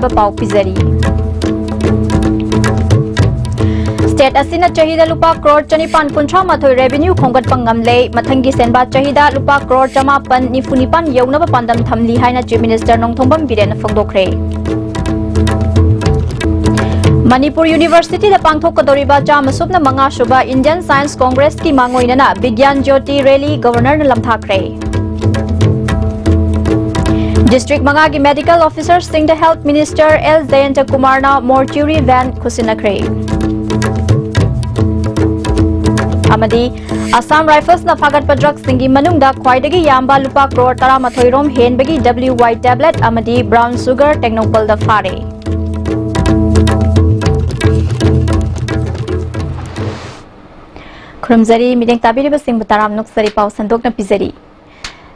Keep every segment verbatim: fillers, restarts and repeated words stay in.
ꯄꯥꯎ ꯄꯤꯖꯔꯤ꯫ ꯁ꯭ꯇꯦꯠ ꯑꯁꯤꯅ ꯆꯍꯤꯗ ꯂꯨꯄꯥ ꯀ꯭ꯔꯣꯔ ꯆꯅꯤꯄꯥꯟ ꯀꯨꯟꯊ꯭ꯔꯥ ꯃꯥꯊꯣꯏ ꯔꯦꯚꯤꯅ꯭ꯌꯨ ꯈꯣꯝꯒꯠꯄ ꯉꯝꯂꯦ꯫ ꯃꯊꯪꯒꯤ ꯁꯦꯟꯕꯥ ꯆꯍꯤꯗ ꯂꯨꯄꯥ ꯀ꯭ꯔꯣꯔ ꯆꯃꯥꯄꯟ ꯅꯤꯐꯨ ꯅꯤꯄꯥꯟ ꯌꯧꯅꯕ ꯄꯥꯟꯗꯝ ꯊꯝꯂꯤ ꯍꯥꯏꯅ ꯆꯤꯐ ꯃꯤꯅꯤꯁꯇꯔ ꯅꯣꯡꯊꯣꯝꯕꯝ ꯕꯤꯔꯦꯟꯅ ꯐꯣꯡꯗꯣꯛꯈ꯭ꯔꯦ꯫ ꯃꯅꯤꯄꯨꯔ ꯌꯨꯅꯤꯚꯔꯁꯤꯇꯤꯗ ꯄꯥꯡꯊꯣꯛꯀꯗꯧꯔꯤꯕ ꯆꯥꯝꯃ ꯁꯨꯞꯅ ꯃꯉꯥ ꯁꯨꯕ ꯏꯟꯗꯤꯌꯟ ꯁꯥꯏꯟꯁ ꯀꯣꯡꯒ꯭ꯔꯦꯁꯀꯤ ꯃꯥꯡꯑꯣꯏꯅꯅ ꯕꯤꯒ꯭ꯌꯥꯟ ꯖ꯭ꯌꯣꯇꯤ ꯔꯦꯂꯤ ꯒꯕꯔꯅꯔꯅ ꯂꯝꯊꯥꯈ꯭ꯔꯦ꯫ ꯗꯤꯁꯇ꯭ꯔꯤꯛ ꯃꯉꯥꯒꯤ ꯃꯦꯗꯤꯀꯦꯜ ꯑꯣꯐꯤꯁꯔꯁꯤꯡꯗ ꯍꯦꯜꯊ ꯃꯤꯅꯤꯁꯇꯔ ꯑꯦꯜ ꯖꯌꯟꯇ ꯀꯨꯃꯥꯔꯅ ꯃꯣꯔꯆ꯭ꯌꯨꯔꯤ ꯚꯦꯟ ꯈꯨꯠꯁꯤꯟꯅꯈ꯭ꯔꯦ꯫ ꯑꯃꯗꯤ ꯑꯁꯥꯝ ꯔꯥꯏꯐꯜꯁꯅ ꯐꯥꯒꯠꯄ ꯗ꯭ꯔꯒꯁꯤꯡꯒꯤ ꯃꯅꯨꯡꯗ ꯈ꯭ꯋꯥꯏꯗꯒꯤ ꯌꯥꯝꯕ ꯂꯨꯄꯥ ꯀ꯭ꯔꯣꯔ ꯇꯔꯥꯃꯥꯊꯣꯏ ꯔꯣꯝ ꯍꯦꯟꯕꯒꯤ W Y tablet ꯑꯃꯗꯤ brown sugar ꯇꯦꯡꯅꯧꯄꯜꯗ ꯐꯥꯔꯦ꯫ ꯈꯨꯔꯨꯝꯖꯔꯤ, ꯃꯤꯠꯌꯦꯡ ꯇꯥꯕꯤꯔꯤꯕꯁꯤꯡꯕꯨ ꯇꯔꯥꯝꯅ ꯑꯣꯛꯆꯔꯤ꯫ ꯄꯥꯎ ꯁꯟꯗꯣꯛꯅ ꯄꯤꯖꯔꯤ꯫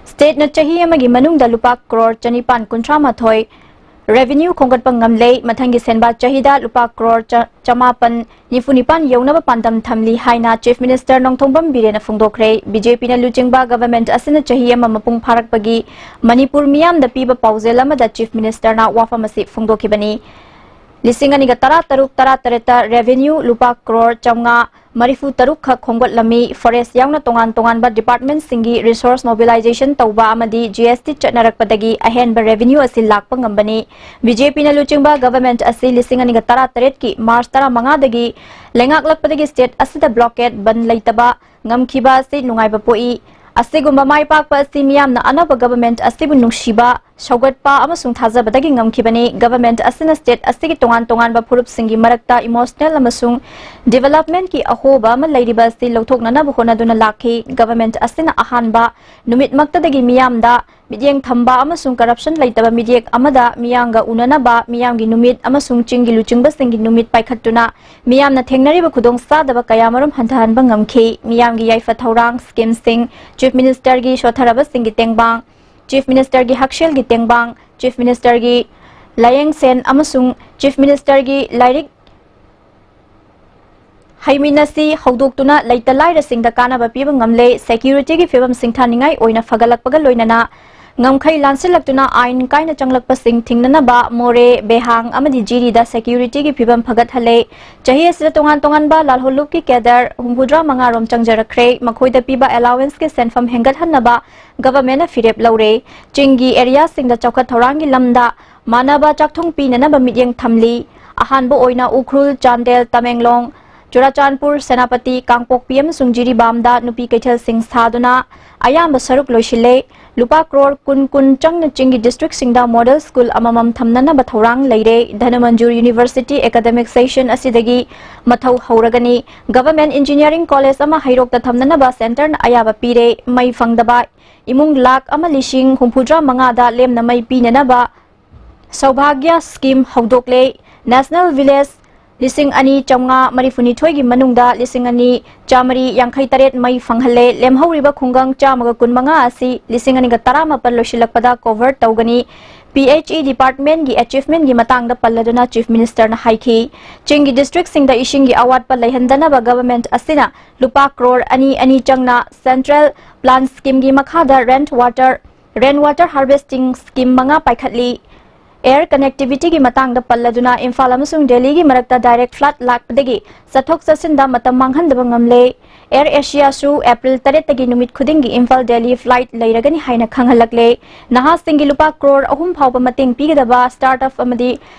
ꯁ꯭ꯇꯦꯠꯅ ꯆꯍꯤ ꯑꯃꯒꯤ ꯃꯅꯨꯡꯗ ꯂꯨꯄꯥ ꯀ꯭ꯔꯣꯔ ꯆꯅꯤꯄꯥꯟ ꯀꯨꯟꯊ꯭ꯔꯥ ꯃꯥꯊꯣꯏ ꯔꯦꯚꯤꯅ꯭ꯌꯨ ꯈꯣꯝꯒꯠꯄ ꯉꯝꯂꯦ꯫ ꯃꯊꯪꯒꯤ ꯁꯦꯟꯕꯥ ꯆꯍꯤꯗ ꯂꯨꯄꯥ ꯀ꯭ꯔꯣꯔ ꯆ-, ꯆꯃꯥꯄꯟ ꯅꯤꯐꯨ ꯅꯤꯄꯥꯟ ꯌꯧꯅꯕ ꯄꯥꯟꯗꯝ ꯊꯝꯂꯤ ꯍꯥꯏꯅ ꯆꯤꯐ ꯃꯤꯅꯤꯁꯇꯔ ꯅꯣꯡꯊꯣꯝꯕꯝ ꯕꯤꯔꯦꯟꯅ ꯐꯣꯡꯗꯣꯛꯈ꯭ꯔꯦ꯫ ꯕꯤ ꯖꯦ ꯄꯤꯅ ꯂꯨꯆꯤꯡꯕ ꯒꯚꯔꯟꯃꯦꯟꯠ ꯑꯁꯤꯅ ꯆꯍꯤ ꯑꯃ ꯃꯄꯨꯡ ꯐꯥꯔꯛꯄꯒꯤ ꯃꯅꯤꯄꯨꯔ ꯃꯤꯌꯥꯝꯗ ꯄꯤꯕ ꯄꯥꯎꯖꯦꯜ ꯑꯃꯗ ꯆꯤꯐ ꯃꯤꯅꯤꯁꯇꯔꯅ ꯋꯥꯐꯝ ꯑꯁꯤ ꯐꯣꯡꯗꯣꯛꯈꯤꯕꯅꯤ꯫ ꯂꯤꯁꯤꯡ ꯑꯅꯤꯒ ꯇꯔꯥꯇꯔꯨꯛ ꯇꯔꯥꯇꯔꯦꯠꯇ ꯔꯦꯚꯤꯅ꯭ꯌꯨ ꯂꯨꯄꯥ ꯀ꯭ꯔꯣꯔ ꯆꯥꯝꯃꯉꯥ ꯃꯔꯤꯐꯨ ꯇꯔꯨꯛ ꯈꯛ ꯈꯣꯝꯒꯠꯂꯝꯃꯤ꯫ ꯐꯣꯔꯦꯁ ꯌꯥꯎꯅ ꯇꯣꯉꯥꯟ ꯇꯣꯉꯥꯟꯕ ꯗꯤꯄꯥꯔꯠꯃꯦꯟꯠꯁꯤꯡꯒꯤ ꯔꯤꯁꯣꯔꯁ ꯃꯣꯕꯤꯂꯥꯏꯖꯦꯁꯟ ꯇꯧꯕ ꯑꯃꯗꯤ ꯖꯤ ꯑꯦꯁ ꯇꯤ ꯆꯠꯅꯔꯛꯄꯗꯒꯤ ꯑꯍꯦꯟꯕ ꯔꯦꯚꯤꯅ꯭ꯌꯨ ꯑꯁꯤ ꯂꯥꯛꯄ ꯉꯝꯕꯅꯤ꯫ ꯕꯤ ꯖꯦ ꯄꯤꯅ ꯂꯨꯆꯤꯡꯕ ꯒꯚꯔꯟꯃꯦꯟꯠ ꯑꯁꯤ ꯂꯤꯁꯤꯡ ꯑꯅꯤꯒ ꯇꯔꯥꯇꯔꯦꯠꯀꯤ ꯃꯥꯔꯆ ꯇꯔꯥꯃꯉꯥꯗꯒꯤ ꯂꯩꯉꯥꯛꯂꯛꯄꯗꯒꯤ ꯁ꯭ꯇꯦꯠ ꯑꯁꯤꯗ ꯕ꯭ꯂꯣꯀꯦꯗ ꯕꯟꯗ ꯂꯩꯇꯕ ꯉꯝꯈꯤꯕ ꯑꯁꯤ ꯅꯨꯡꯉꯥꯏꯕ ꯄꯣꯛꯏ꯫ ꯑꯁꯤꯒꯨꯝꯕ ꯃꯥꯏ ꯄꯥꯛꯄ ꯑꯁꯤ ꯃꯤꯌꯥꯝꯅ ꯑꯅꯧꯕ ꯒꯚꯔꯟꯃꯦꯟꯠ ꯑꯁꯤꯕꯨ ꯅꯨꯡꯁꯤꯕ, ꯁꯧꯒꯠꯄ ꯑꯃꯁꯨꯡ ꯊꯥꯖꯕꯗꯒꯤ ꯉꯝꯈꯤꯕꯅꯤ꯫ ꯒꯚꯔꯟꯃꯦꯟꯠ ꯑꯁꯤꯅ ꯁ꯭ꯇꯦꯠ ꯑꯁꯤꯒꯤ ꯇꯣꯉꯥꯟ ꯇꯣꯉꯥꯟꯕ ꯐꯨꯔꯨꯞꯁꯤꯡꯒꯤ ꯃꯔꯛꯇ ꯏꯃꯣꯁꯅꯦꯜ ꯑꯃꯁꯨꯡ ꯗꯤꯚꯦꯂꯞꯃꯦꯟꯠꯀꯤ ꯑꯍꯣꯕ ꯑꯃ ꯂꯩꯔꯤꯕ ꯑꯁꯤ ꯂꯧꯊꯣꯛꯅꯅꯕ ꯍꯣꯠꯅꯗꯨꯅ ꯂꯥꯛꯈꯤ꯫ ꯒꯚꯔꯟꯃꯦꯟꯠ ꯑꯁꯤꯅ ꯑꯍꯥꯟꯕ ꯅꯨꯃꯤꯠꯃꯛꯇꯗꯒꯤ ꯃꯤꯌꯥꯝꯗ ꯃꯤꯠꯌꯦꯡ ꯊꯝꯕ ꯑꯃꯁꯨꯡ ꯀꯔꯞꯁꯟ ꯂꯩꯇꯕ ꯃꯤꯠꯌꯦꯡ ꯑꯃꯗ ꯃꯤꯌꯥꯝꯒ ꯎꯅꯅꯕ ꯃꯤꯌꯥꯝꯒꯤ ꯅꯨꯃꯤꯠ ꯑꯃꯁꯨꯡ ꯆꯤꯡꯒꯤ ꯂꯨꯆꯤꯡꯕꯁꯤꯡꯒꯤ ꯅꯨꯃꯤꯠ ꯄꯥꯏꯈꯠꯇꯨꯅ ꯃꯤꯌꯥꯝꯅ ꯊꯦꯡꯅꯔꯤꯕ ꯈꯨꯗꯣꯡꯆꯥꯗꯕ ꯀꯌꯥꯃꯔꯨꯝ ꯍꯟꯊꯍꯟꯕ ꯉꯝꯈꯤ꯫ ꯃꯤꯌꯥꯝꯒꯤ ꯌꯥꯏꯐ ꯊꯧꯔꯥꯡ, ꯁ꯭ꯀꯤꯝꯁꯤꯡ, ꯆꯤꯐ ꯃꯤꯅꯤꯁꯇꯔꯒꯤ ꯁꯣꯠꯊꯔꯕꯁꯤꯡꯒꯤ ꯇꯦꯡꯕꯥꯡ, ꯆꯤꯐ ꯃꯤꯅꯤꯁꯇꯔꯒꯤ ꯍꯛꯁꯦꯜꯒꯤ ꯇꯦꯡꯕꯥꯡ, ꯆꯤꯐ ꯃꯤꯅꯤꯁꯇꯔꯒꯤ ꯂꯥꯌꯦꯡꯁꯦꯟ ꯑꯃꯁꯨꯡ ꯆꯤꯐ ꯃꯤꯅꯤꯁꯇꯔꯒꯤ ꯂꯥꯏꯔꯤꯛ ꯍꯩꯃꯤꯟꯅꯁꯤ ꯍꯧꯗꯣꯛꯇꯨꯅ ꯂꯩꯇ ꯂꯥꯏꯔꯁꯤꯡꯗ ꯀꯥꯟꯅꯕ ꯄꯤꯕ ꯉꯝꯂꯦ꯫ ꯁꯦꯀ꯭ꯌꯨꯔꯤꯇꯤꯒꯤ ꯐꯤꯕꯝ ꯁꯤꯡꯊꯥꯅꯤꯡꯉꯥꯏ ꯑꯣꯏꯅ ꯐꯒꯠꯂꯛꯄꯒ ꯂꯣꯏꯅꯅ ꯉꯝꯈꯩ ꯂꯥꯟꯁꯤꯜꯂꯛꯇꯨꯅ ꯑꯥꯏꯟ ꯀꯥꯏꯅ ꯆꯪꯂꯛꯄꯁꯤꯡ ꯊꯤꯡꯅꯅꯕ ꯃꯣꯔꯦ, ꯕꯦꯍꯥꯡ ꯑꯃꯗꯤ ꯖꯤꯔꯤꯗ ꯁꯦꯀ꯭ꯌꯨꯔꯤꯇꯤꯒꯤ ꯐꯤꯕꯝ ꯐꯒꯠꯍꯜꯂꯦ꯫ ꯆꯍꯤ ꯑꯁꯤꯗ ꯇꯣꯉꯥꯟ ꯇꯣꯉꯥꯟꯕ ꯂꯥꯜꯍꯧꯂꯨꯞꯀꯤ ꯀꯦꯗꯔ ꯍꯨꯝꯐꯨꯇꯔꯥ ꯃꯉꯥ ꯔꯣꯝ ꯆꯪꯖꯔꯛꯈ꯭ꯔꯦ꯫ ꯃꯈꯣꯏꯗ ꯄꯤꯕ ꯑꯦꯂꯥꯋꯦꯟꯁꯀꯤ ꯁꯦꯟꯐꯝ ꯍꯦꯟꯒꯠꯍꯟꯅꯕ ꯒꯚꯔꯟꯃꯦꯟꯠꯅ ꯐꯤꯔꯦꯞ ꯂꯧꯔꯦ꯫ ꯆꯤꯡꯒꯤ ꯑꯦꯔꯤꯌꯥꯁꯤꯡꯗ ꯆꯥꯎꯈꯠ ꯊꯧꯔꯥꯡꯒꯤ ꯂꯝꯗ ꯃꯥꯟꯅꯕ ꯆꯥꯛꯊꯨꯡ ꯄꯤꯅꯅꯕ ꯃꯤꯠꯌꯦꯡ ꯊꯝꯂꯤ꯫ ꯑꯍꯥꯟꯕ ꯑꯣꯏꯅ ꯎꯈ꯭ꯔꯨꯜ, ꯆꯥꯟꯗꯦꯜ, ꯇꯃꯦꯡꯂꯣꯡ, ꯆꯨꯔꯥꯆꯥꯟꯄꯨꯔ, ꯁꯦꯅꯥꯄꯇꯤ, ꯀꯥꯡꯄꯣꯛꯄꯤ ꯑꯃꯁꯨꯡ ꯖꯤꯔꯤꯕꯥꯝꯗ ꯅꯨꯄꯤ ꯀꯩꯊꯦꯜꯁꯤꯡ ꯁꯥꯗꯨꯅ ꯑꯌꯥꯝꯕ ꯁꯔꯨꯛ ꯂꯣꯏꯁꯤꯜꯂꯦ꯫ ꯂꯨꯄꯥ ꯀ꯭ꯔꯣꯔ ꯀꯨꯟ ꯀꯨꯟ ꯆꯪꯅ ꯆꯤꯡꯒꯤ ꯗꯤꯁꯇ꯭ꯔꯤꯛꯁꯤꯡꯗ ꯃꯣꯗꯦꯜ ꯁ꯭ꯀꯨꯜ ꯑꯃꯃꯝ ꯊꯝꯅꯅꯕ ꯊꯧꯔꯥꯡ ꯂꯩꯔꯦ꯫ ꯙꯅꯃꯟꯖꯨꯔ ꯌꯨꯅꯤꯚꯔꯁꯤꯇꯤ ꯑꯦꯀꯥꯗꯃꯤꯛ ꯁꯦꯁꯟ ꯑꯁꯤꯗꯒꯤ ꯃꯊꯧ ꯍꯧꯔꯒꯅꯤ꯫ ꯒꯚꯔꯟꯃꯦꯟꯠ ꯏꯟꯖꯤꯅꯤꯌꯥꯔꯤꯡ ꯀꯣꯂꯦꯖ ꯑꯃ ꯍꯩꯔꯣꯛꯇ ꯊꯝꯅꯅꯕ ꯁꯦꯟꯇꯔꯅ ꯑꯌꯥꯕ ꯄꯤꯔꯦ꯫ ꯃꯩ ꯐꯪꯗꯕ ꯏꯃꯨꯡ ꯂꯥꯈ ꯑꯃ ꯂꯤꯁꯤꯡ ꯍꯨꯝꯐꯨꯇꯔꯥ ꯃꯉꯥꯗ ꯂꯦꯝꯅ ꯃꯩ ꯄꯤꯅꯅꯕ ꯁꯧꯚꯥꯒ꯭ꯌ ꯁ꯭ꯀꯤꯝ ꯍꯧꯗꯣꯛꯂꯦ꯫ ꯅꯦꯁꯅꯦꯜ ꯚꯤꯂꯦꯖ ꯂꯤꯁꯤꯡ ꯑꯅꯤ ꯆꯥꯝꯃꯉꯥ ꯃꯔꯤꯐꯨꯅꯤꯊꯣꯏꯒꯤ ꯃꯅꯨꯡꯗ ꯂꯤꯁꯤꯡ ꯑꯅꯤ ꯆꯥꯃꯔꯤ ꯌꯥꯡꯈꯩ ꯇꯔꯦꯠ ꯃꯩ ꯐꯪꯍꯜꯂꯦ꯫ ꯂꯦꯝꯍꯧꯔꯤꯕ ꯈꯨꯡꯒꯪ ꯆꯥꯝꯃꯒ ꯀꯨꯟꯃꯉꯥ ꯑꯁꯤ ꯂꯤꯁꯤꯡ ꯑꯅꯤꯒ ꯇꯔꯥꯃꯥꯄꯟ ꯂꯣꯏꯁꯤꯜꯂꯛꯄꯗ ꯀꯣꯚꯔ ꯇꯧꯒꯅꯤ꯫ ꯄꯤ ꯑꯩꯆ ꯏ ꯗꯤꯄꯥꯔꯠꯃꯦꯟꯠꯀꯤ ꯑꯦꯆꯤꯚꯃꯦꯟꯠꯀꯤ ꯃꯇꯥꯡꯗ ꯄꯜꯂꯗꯨꯅ ꯆꯤꯐ ꯃꯤꯅꯤꯁꯇꯔꯅ ꯍꯥꯏꯈꯤ, ꯆꯤꯡꯒꯤ ꯗꯤꯁꯇ꯭ꯔꯤꯛꯁꯤꯡꯗ ꯏꯁꯤꯡꯒꯤ ꯑꯋꯥꯠꯄ ꯂꯩꯍꯟꯗꯅꯕ ꯒꯚꯔꯟꯃꯦꯟꯠ ꯑꯁꯤꯅ ꯂꯨꯄꯥ ꯀ꯭ꯔꯣꯔ ꯑꯅꯤ ꯑꯅꯤ ꯆꯪꯅ ꯁꯦꯟꯇ꯭ꯔꯦꯜ ꯄ꯭ꯂꯥꯟ ꯁ꯭ꯀꯤꯝꯒꯤ ꯃꯈꯥꯗ rain water rain water harvesting scheme ꯃꯉꯥ ꯄꯥꯏꯈꯠꯂꯤ꯫ ꯑꯦꯌꯔ ꯀꯅꯦꯛꯇꯤꯚꯤꯇꯤꯒꯤ ꯃꯇꯥꯡꯗ ꯄꯜꯂꯗꯨꯅ ꯏꯝꯐꯥꯜ ꯑꯃꯁꯨꯡ ꯗꯦꯜꯂꯤꯒꯤ ꯃꯔꯛꯇ ꯗꯥꯏꯔꯦꯛ ꯐ꯭ꯂꯥꯏꯠ ꯂꯥꯛꯄꯗꯒꯤ ꯆꯠꯊꯣꯛ ꯆꯠꯁꯤꯟꯗ ꯃꯇꯝ ꯃꯥꯡꯍꯟꯗꯕ ꯉꯝꯂꯦ꯫ ꯑꯦꯌꯔ ꯑꯦꯁꯤꯌꯥꯁꯨ ꯑꯦꯄ꯭ꯔꯤꯜ ꯇꯔꯦꯠꯇꯒꯤ ꯅꯨꯃꯤꯠ ꯈꯨꯗꯤꯡꯒꯤ ꯏꯝꯐꯥꯜ ꯗꯦꯜꯂꯤ ꯐ꯭ꯂꯥꯏꯠ ꯂꯩꯔꯒꯅꯤ ꯍꯥꯏꯅ ꯈꯪꯍꯜꯂꯛꯂꯦ꯫ ꯅꯍꯥꯁꯤꯡꯒꯤ ꯂꯨꯄꯥ ꯀ꯭ꯔꯣꯔ ꯑꯍꯨꯝ ꯐꯥꯎꯕ ꯃꯇꯦꯡ ꯄꯤꯒꯗꯕ ꯁ꯭ꯇꯥꯔꯠ ꯑꯞ ꯑꯃꯗꯤ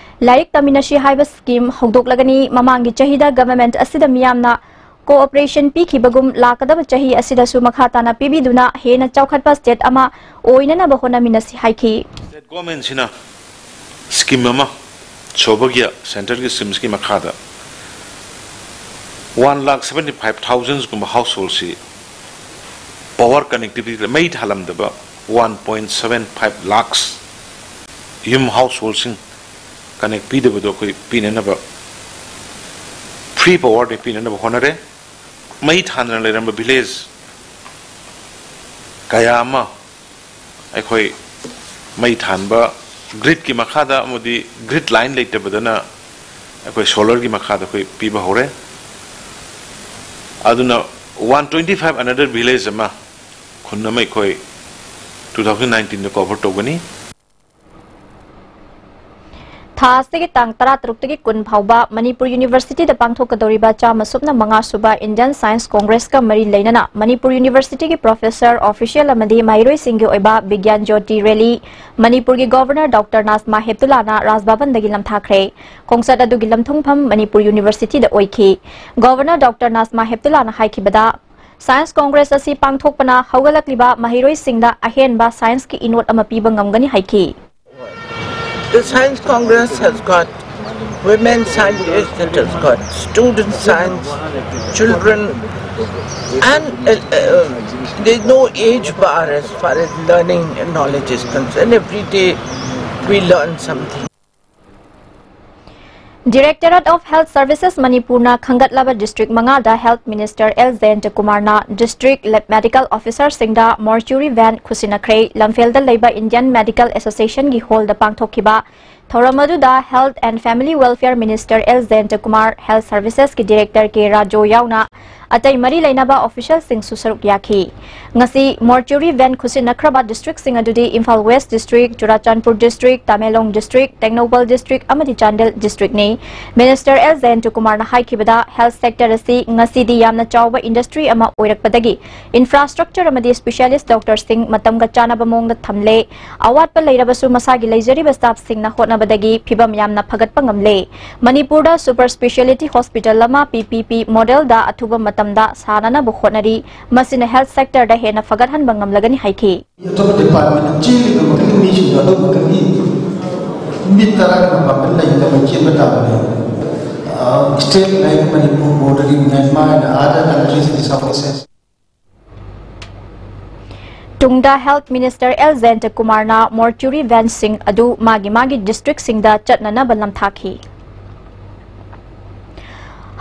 ꯂꯥꯏꯔꯤꯛ ꯇꯝꯃꯤꯟꯅꯁꯤ ꯍꯥꯏꯕ ꯁ꯭ꯀꯤꯝ ꯍꯧꯗꯣꯛꯂꯒꯅꯤ꯫ ꯃꯃꯥꯡꯒꯤ ꯆꯍꯤꯗ ꯒꯚꯔꯟꯃꯦꯟꯠ ꯑꯁꯤꯗ ꯃꯤꯌꯥꯝꯅ ꯀꯣꯑꯣꯄꯔꯦꯁꯟ ꯄꯤꯈꯤꯕꯒꯨꯝ ꯂꯥꯛꯀꯗꯕ ꯆꯍꯤ ꯑꯁꯤꯗꯁꯨ ꯃꯈꯥ ꯇꯥꯅ ꯄꯤꯕꯤꯗꯨꯅ ꯍꯦꯟꯅ ꯆꯥꯎꯈꯠꯄ ꯁ꯭ꯇꯦꯠ ꯑꯃ ꯑꯣꯏꯅꯅꯕ ꯍꯣꯠꯅꯃꯤꯟꯅꯁꯤ ꯍꯥꯏꯈꯤ꯫ ꯁ꯭ꯇꯦꯠ ꯒꯣꯔꯃꯦꯟꯠꯁꯤꯅ ꯁ꯭ꯀꯤꯝ ꯑꯃ ꯁꯧꯚꯥꯒ꯭ꯌ ꯁꯦꯟꯇ꯭ꯔꯦꯜꯒꯤ ꯁ꯭ꯀꯤꯝꯁꯀꯤ ꯃꯈꯥꯗ ꯋꯥꯟ ꯂꯥꯈ ꯁꯚꯦꯟꯇꯤ ꯐꯥꯏꯚ ꯊꯥꯎꯖꯟꯒꯨꯝꯕ ꯍꯥꯎꯁꯍꯣꯜꯁꯤ ꯄꯋꯥꯔ ꯀꯅꯦꯛꯇꯤꯚꯤꯇꯤ ꯃꯩ ꯊꯥꯜꯂꯝꯗꯕ one point seven five lakhs ꯌꯨꯝ ꯍꯥꯎꯁꯍꯣꯜꯁꯤꯡ ꯀꯅꯦꯛ ꯄꯤꯗꯕꯗꯣ ꯑꯩꯈꯣꯏ ꯄꯤꯅꯅꯕ ꯐ꯭ꯔꯤ ꯄꯋꯥꯔꯗ ꯄꯤꯅꯅꯕ ꯍꯣꯠꯅꯔꯦ꯫ ꯃꯩ ꯊꯥꯟꯗꯅ ꯂꯩꯔꯝꯕ ꯚꯤꯂꯦꯖ ꯀꯌꯥ ꯑꯃ ꯑꯩꯈꯣꯏ ꯃꯩ ꯊꯥꯟꯕ ꯒ꯭ꯔꯤꯗꯀꯤ ꯃꯈꯥꯗ ꯑꯃꯗꯤ ꯒ꯭ꯔꯤꯗ ꯂꯥꯏꯟ ꯂꯩꯇꯕꯗꯅ ꯑꯩꯈꯣꯏ ꯁꯣꯂꯔꯒꯤ ꯃꯈꯥꯗ ꯑꯩꯈꯣꯏ ꯄꯤꯕ ꯍꯧꯔꯦ꯫ ꯑꯗꯨꯅ ꯋꯥꯟ ꯇ꯭ꯋꯦꯟꯇꯤ ꯐꯥꯏꯚ ꯑꯅꯗꯔ ꯚꯤꯂꯦꯖ ꯑꯃ ꯈꯨꯟ ꯑꯃ ꯑꯩꯈꯣꯏ ꯇꯨ ꯊꯥꯎꯖꯟ ꯅꯥꯏꯟꯇꯤꯟꯗ ꯀꯣꯚꯔ ꯇꯧꯒꯅꯤ꯫ ꯊꯥ ꯑꯁꯤꯒꯤ ꯇꯥꯡ ꯇꯔꯥꯇꯔꯨꯛꯇꯒꯤ ꯀꯨꯟ ꯐꯥꯎꯕ ꯃꯅꯤꯄꯨꯔ ꯌꯨꯅꯤꯚꯔꯁꯤꯇꯤꯗ ꯄꯥꯡꯊꯣꯛꯀꯗꯧꯔꯤꯕ ꯆꯥꯝꯃ ꯁꯨꯞꯅ ꯃꯉꯥ ꯁꯨꯕ ꯏꯟꯗꯤꯌꯟ ꯁꯥꯏꯟꯁ ꯀꯣꯡꯒ꯭ꯔꯦꯁꯀ ꯃꯔꯤ ꯂꯩꯅꯅ ꯃꯅꯤꯄꯨꯔ ꯌꯨꯅꯤꯚꯔꯁꯤꯇꯤꯒꯤ ꯄ꯭ꯔꯣꯐꯦꯁꯔ, ꯑꯣꯐꯤꯁꯤꯌꯦꯜ ꯑꯃꯗꯤ ꯃꯍꯩꯔꯣꯏꯁꯤꯡꯒꯤ ꯑꯣꯏꯕ ꯕꯤꯒ꯭ꯌꯥꯟ ꯖꯣꯇꯤ ꯔꯦꯂꯤ ꯃꯅꯤꯄꯨꯔꯒꯤ ꯒꯣꯚꯔꯅꯔ ꯗꯣꯛꯇꯔ ꯅꯥꯖꯃꯥ ꯍꯦꯞꯇꯨꯂꯥꯅ ꯔꯥꯖꯚꯕꯟꯗꯒꯤ ꯂꯝꯊꯥꯈ꯭ꯔꯦ꯫ ꯈꯣꯡꯆꯠ ꯑꯗꯨꯒꯤ ꯂꯝꯊꯨꯡꯐꯝ ꯃꯅꯤꯄꯨꯔ ꯌꯨꯅꯤꯚꯔꯁꯤꯇꯤꯗ ꯑꯣꯏꯈꯤ꯫ ꯒꯣꯚꯔꯅꯔ ꯗꯣꯛꯇꯔ ꯅꯥꯖꯃꯥ ꯍꯦꯞꯇꯨꯂꯥꯅ ꯍꯥꯏꯈꯤꯕꯗ, ꯁꯥꯏꯟꯁ ꯀꯣꯡꯒ꯭ꯔꯦꯁ ꯑꯁꯤ ꯄꯥꯡꯊꯣꯛꯄꯅ ꯍꯧꯒꯠꯂꯛꯂꯤꯕ ꯃꯍꯩꯔꯣꯏꯁꯤꯡꯗ ꯑꯍꯦꯟꯕ ꯁꯥꯏꯟꯁꯀꯤ ꯏꯅꯣꯠ ꯑꯃ ꯄꯤꯕ ꯉꯝꯒꯅꯤ ꯍꯥꯏꯈꯤ꯫ The Science Congress has got women scientists, it has got student science, children, and uh, uh, there's no age bar as far as learning and knowledge is concerned. Every day we learn something. Directorate of Health Services ꯃꯅꯤꯄꯨꯔꯅ ꯈꯟꯒꯠꯂꯕ district ꯃꯉꯥꯗ health minister L ꯖꯌꯟꯇꯀꯨꯃꯥꯔꯅ district level medical ꯑꯣꯐꯤꯁꯔꯁꯤꯡꯗ ꯃꯣꯔꯆꯨꯔꯤ van ꯈꯨꯠꯁꯤꯟꯅꯈ꯭ꯔꯦ꯫ ꯂꯝꯐꯦꯜꯗ ꯂꯩꯕ Indian medical ꯑꯦꯁꯣꯁꯤꯌꯦꯁꯟꯒꯤ ꯍꯣꯜꯗ ꯄꯥꯡꯊꯣꯛꯈꯤꯕ ꯊꯧꯔꯝ ꯑꯗꯨꯗ health and family welfare minister L Jayantakumar, health ꯁꯔꯚꯤꯁꯦꯁꯀꯤ ꯗꯤꯔꯦꯛꯇꯔ ꯀꯦ ꯔꯥꯖꯨ ꯌꯥꯎꯅ ꯑꯇꯩ ꯃꯔꯤ ꯂꯩꯅꯕ ꯑꯣꯐꯤꯁꯤꯌꯦꯜꯁꯤꯡꯁꯨ ꯁꯔꯨꯛ ꯌꯥꯈꯤ꯫ ꯉꯁꯤ ꯃꯣꯔꯆꯨꯔꯤ ꯚꯦꯟ ꯈꯨꯠꯁꯤꯟꯅꯈ꯭ꯔꯕ ꯗꯤꯁꯇ꯭ꯔꯤꯛꯁꯤꯡ ꯑꯗꯨꯗꯤ Imphal west district, Churachandpur district, Tamenglong district, Tengnoupal district ꯑꯃꯗꯤ ꯆꯥꯟꯗꯦꯜ ꯗꯤꯁꯇ꯭ꯔꯤꯛꯅꯤ꯫ ꯃꯤꯅꯤꯁꯇꯔ ꯑꯦꯜ ꯖꯌꯟꯇꯀꯨꯃꯥꯔꯅ ꯍꯥꯏꯈꯤꯕꯗ, ꯍꯦꯜꯊ ꯁꯦꯛꯇꯔ ꯑꯁꯤ ꯉꯁꯤꯗꯤ ꯌꯥꯝꯅ ꯆꯥꯎꯕ ꯏꯟꯗꯁꯇ꯭ꯔꯤ ꯑꯃ ꯑꯣꯏꯔꯛꯄꯗꯒꯤ ꯏꯟꯐ꯭ꯔꯥꯁ꯭ꯇ꯭ꯔꯛꯆꯔ ꯑꯃꯗꯤ ꯁ꯭ꯄꯦꯁꯤꯌꯦꯂꯤꯁ꯭ꯠ ꯗꯣꯛꯇꯔꯁꯤꯡ ꯃꯇꯝꯒ ꯆꯥꯟꯅꯕ ꯃꯑꯣꯡꯗ ꯊꯝꯂꯦ꯫ ꯑꯋꯥꯠꯄ ꯂꯩꯔꯕꯁꯨ ꯃꯁꯥꯒꯤ ꯂꯩꯖꯔꯤꯕ ꯁ꯭ꯇꯥꯐꯁꯤꯡꯅ ꯍꯣꯠꯅꯕꯗꯒꯤ ꯐꯤꯚꯝ ꯌꯥꯝꯅ ꯐꯒꯠꯄ ꯉꯝꯂꯦ꯫ ꯃꯅꯤꯄꯨꯔꯗ ꯁꯨꯄꯔ ꯁ꯭ꯄꯦꯁꯤꯌꯦꯂꯤꯇꯤ ꯍꯣꯁꯄꯤꯇꯥꯜ ꯑꯃ ꯄꯤ ꯄꯤ ꯄꯤ ꯃꯣꯗꯦꯜꯗ ꯑꯊꯨꯕ ꯃꯇꯝꯗ ꯁꯥꯅꯅꯕ ꯍꯣꯠꯅꯔꯤ꯫ ꯃꯁꯤꯅ ꯍꯦꯜꯊ ꯁꯦꯛꯇꯔꯗ ꯍꯦꯟꯅ ꯐꯒꯠꯍꯟꯕ ꯉꯝꯂꯒꯅꯤ ꯍꯥꯏꯈꯤ꯫ ꯑꯇꯣꯞꯄ ꯗꯤꯄꯥꯔꯠꯃꯦꯟꯗ ꯆꯦꯜꯂꯤꯕ ꯃꯈꯩ ꯃꯤꯁꯤꯡꯗꯣ ꯑꯗꯨ ꯃꯈꯩꯒꯤ ꯃꯤ ꯇꯔꯥꯒꯤ ꯃꯄꯥꯡꯒꯜ ꯂꯩꯅꯕ ꯆꯦꯟꯕ ꯇꯥꯕꯅꯤ꯫ State like Manipur bordering Myanmar and other countries in South East Asia. ꯇꯨꯡꯗ ꯍꯦꯜꯊ ꯃꯤꯅꯤꯁꯇꯔ ꯑꯦꯜ ꯖꯌꯟꯇꯀꯨꯃꯥꯔꯅ ꯃꯣꯔꯆꯨꯔꯤ ꯚꯦꯟꯁꯤꯡ ꯑꯗꯨ ꯃꯥꯒꯤ ꯃꯥꯒꯤ ꯗꯤꯁꯇ꯭ꯔꯤꯛꯁꯤꯡꯗ ꯆꯠꯅꯅꯕ ꯂꯝꯊꯥꯈꯤ꯫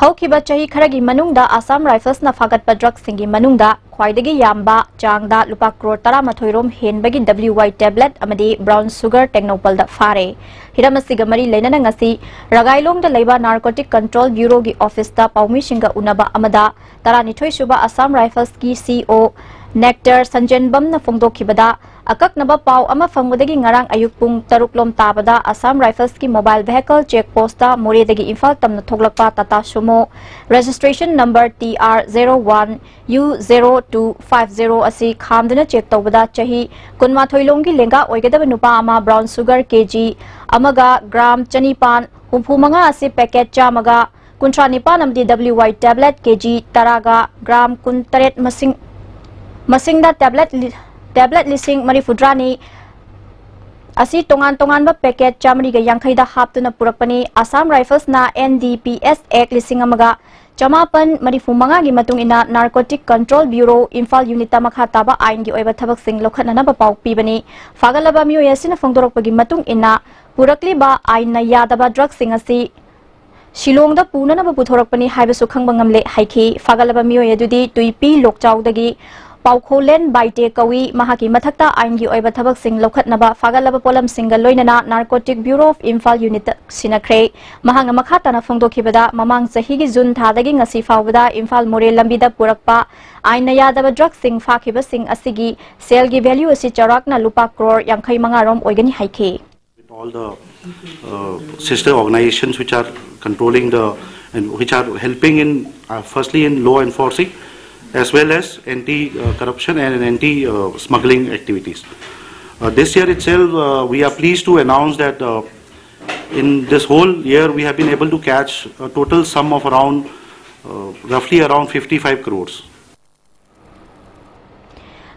ꯍꯧꯈꯤꯕ ꯆꯍꯤ ꯈꯔꯒꯤ ꯃꯅꯨꯡꯗ ꯑꯁꯥꯝ ꯔꯥꯏꯐꯜꯁꯅ ꯐꯥꯒꯠꯄ ꯗ꯭ꯔꯒꯁꯤꯡꯒꯤ ꯃꯅꯨꯡꯗ ꯈ꯭ꯋꯥꯏꯗꯒꯤ ꯌꯥꯝꯕ ꯆꯥꯡꯗ ꯂꯨꯄꯥ ꯀ꯭ꯔꯣꯔ ꯇꯔꯥꯃꯥꯊꯣꯏ ꯔꯣꯝ ꯍꯦꯟꯕꯒꯤ ꯗꯕ꯭ꯂꯤꯌꯨ ꯋꯥꯏ ꯇꯦꯕ꯭ꯂꯦꯠ ꯑꯃꯗꯤ ꯕ꯭ꯔꯥꯎꯟ ꯁꯨꯒꯔ ꯇꯦꯡꯅꯧꯄꯜꯗ ꯐꯥꯔꯦ꯫ ꯍꯤꯔꯝ ꯑꯁꯤꯒ ꯃꯔꯤ ꯂꯩꯅꯅ ꯉꯁꯤ ꯔꯒꯥꯏꯂꯣꯡꯗ ꯂꯩꯕ ꯅꯥꯔꯀꯣꯇꯤꯛ ꯀꯟꯇ꯭ꯔꯣꯜ ꯕ꯭ꯌꯨꯔꯣꯒꯤ ꯑꯣꯐꯤꯁꯇ ꯄꯥꯎꯃꯤꯁꯤꯡꯒ ꯎꯅꯕ ꯑꯃꯗ ꯇꯔꯥꯅꯤꯊꯣꯏ ꯁꯨꯕ ꯑꯁꯥꯝ ꯔꯥꯏꯐꯜꯁꯀꯤ ꯁꯤ ꯏ ꯑꯣ Nectar ꯁꯟꯖꯦꯟꯕꯝꯅ ꯐꯣꯡꯗꯣꯛꯈꯤꯕꯗ, ꯑꯀꯛꯅꯕ ꯄꯥꯎ ꯑꯃ ꯐꯪꯕꯗꯒꯤ ꯉꯔꯥꯡ ꯑꯌꯨꯛ ꯄꯨꯡ ꯇꯔꯨꯛ ꯂꯣꯝ ꯇꯥꯕꯗ Assam Riflesꯀꯤ mobile vehicle check postꯇ ꯃꯣꯔꯦꯗꯒꯤ ꯏꯝꯐꯥꯜ ꯇꯝꯅ ꯊꯣꯛꯂꯛꯄ Tata Sumo registration number T R zero one U zero two five zero ꯑꯁꯤ ꯈꯥꯝꯗꯨꯅ check ꯇꯧꯕꯗ ꯆꯍꯤ ꯀꯨꯟꯃꯥꯊꯣꯏ ꯂꯣꯝꯒꯤ ꯂꯦꯡꯒꯥ ꯑꯣꯏꯒꯗꯕ ꯅꯨꯄꯥ ꯑꯃ brown sugar K G ꯑꯃꯒ gram ꯆꯅꯤꯄꯥꯟ ꯍꯨꯝꯐꯨ ꯃꯉꯥ ꯑꯁꯤ packet ꯆꯥꯝꯃꯒ ꯀꯨꯟꯊ꯭ꯔꯥ ꯅꯤꯄꯥꯟ ꯑꯃꯗꯤ W Y tablet K G ꯇꯔꯥꯒ gram ꯀꯨꯟꯇꯔꯦꯠ ꯃꯁꯤꯡ, ꯃꯁꯤꯡꯗ tablet ꯂꯤ-, tablet ꯂꯤꯁꯤꯡ ꯃꯔꯤꯐꯨꯇꯔꯥꯅꯤ ꯑꯁꯤ ꯇꯣꯉꯥꯟ ꯇꯣꯉꯥꯟꯕ packet ꯆꯥꯃꯔꯤꯒ ꯌꯥꯡꯈꯩꯗ ꯍꯥꯞꯇꯨꯅ ꯄꯨꯔꯛꯄꯅꯤ꯫ Assam Riflesꯅ N D P S Act ꯂꯤꯁꯤꯡ ꯑꯃꯒ ꯆꯃꯥꯄꯟ ꯃꯔꯤꯐꯨ ꯃꯉꯥꯒꯤ ꯃꯇꯨꯡ ꯏꯟꯅ Narcotic Control Bureau ꯏꯝꯐꯥꯜ unitꯇ ꯃꯈꯥ ꯇꯥꯕ ꯑꯥꯏꯟꯒꯤ ꯑꯣꯏꯕ ꯊꯕꯛꯁꯤꯡ ꯂꯧꯈꯠꯅꯅꯕ ꯄꯥꯎ ꯄꯤꯕꯅꯤ꯫ ꯐꯥꯒꯠꯂꯕ ꯃꯤꯑꯣꯏ ꯑꯁꯤꯅ ꯐꯣꯡꯗꯣꯔꯛꯄꯒꯤ ꯃꯇꯨꯡ ꯏꯟꯅ, ꯄꯨꯔꯛꯂꯤꯕ ꯑꯥꯏꯟꯅ ꯌꯥꯗꯕ drugꯁꯤꯡ ꯑꯁꯤ ꯁꯤꯂꯣꯡꯗ ꯄꯨꯅꯅꯕ ꯄꯨꯊꯣꯔꯛꯄꯅꯤ ꯍꯥꯏꯕꯁꯨ ꯈꯪꯕ ꯉꯝꯂꯦ ꯍꯥꯏꯈꯤ꯫ ꯐꯥꯒꯠꯂꯕ ꯃꯤꯑꯣꯏ ꯑꯗꯨꯗꯤ ꯇꯨꯏꯄꯤ ꯂꯣꯛꯆꯥꯎꯗꯒꯤ ꯄꯥꯎꯈꯣꯂꯦꯟ ꯕꯥꯏꯇꯦ ꯀꯧꯏ꯫ ꯃꯍꯥꯛꯀꯤ ꯃꯊꯛꯇ ꯑꯥꯏꯟꯒꯤ ꯑꯣꯏꯕ ꯊꯕꯛꯁꯤꯡ ꯂꯧꯈꯠꯅꯕ ꯐꯥꯒꯠꯂꯕ ꯄꯣꯠꯂꯝꯁꯤꯡꯒ ꯂꯣꯏꯅꯅ Narcotic Bureau of Imphal unitꯇ ꯁꯤꯟꯅꯈ꯭ꯔꯦ꯫ ꯃꯍꯥꯛꯅ ꯃꯈꯥ ꯇꯥꯅ ꯐꯣꯡꯗꯣꯛꯈꯤꯕꯗ, ꯃꯃꯥꯡ ꯆꯍꯤꯒꯤ ꯖꯨꯟ ꯊꯥꯗꯒꯤ ꯉꯁꯤ ꯐꯥꯎꯕꯗ ꯏꯝꯐꯥꯜ ꯃꯣꯔꯦ ꯂꯝꯕꯤꯗ ꯄꯨꯔꯛꯄ ꯑꯥꯏꯟꯅ ꯌꯥꯗꯕ drugꯁꯤꯡ ꯐꯥꯈꯤꯕꯁꯤꯡ ꯑꯁꯤꯒꯤ ꯁꯦꯜꯒꯤ value ꯑꯁꯤ ꯆꯥꯎꯔꯥꯛꯅ ꯂꯨꯄꯥ ꯀ꯭ꯔꯣꯔ ꯌꯥꯡꯈꯩ ꯃꯉꯥ ꯔꯣꯝ ꯑꯣꯏꯒꯅꯤ ꯍꯥꯏꯈꯤ꯫ With all the uh, sister organizations which are controlling the and which are helping in uh, firstly in law enforcing as well as anti-corruption and anti-smuggling activities. Uh, this year itself, uh, we are pleased to announce that uh, in this whole year we have been able to catch a total sum of around uh, roughly around fifty-five crores.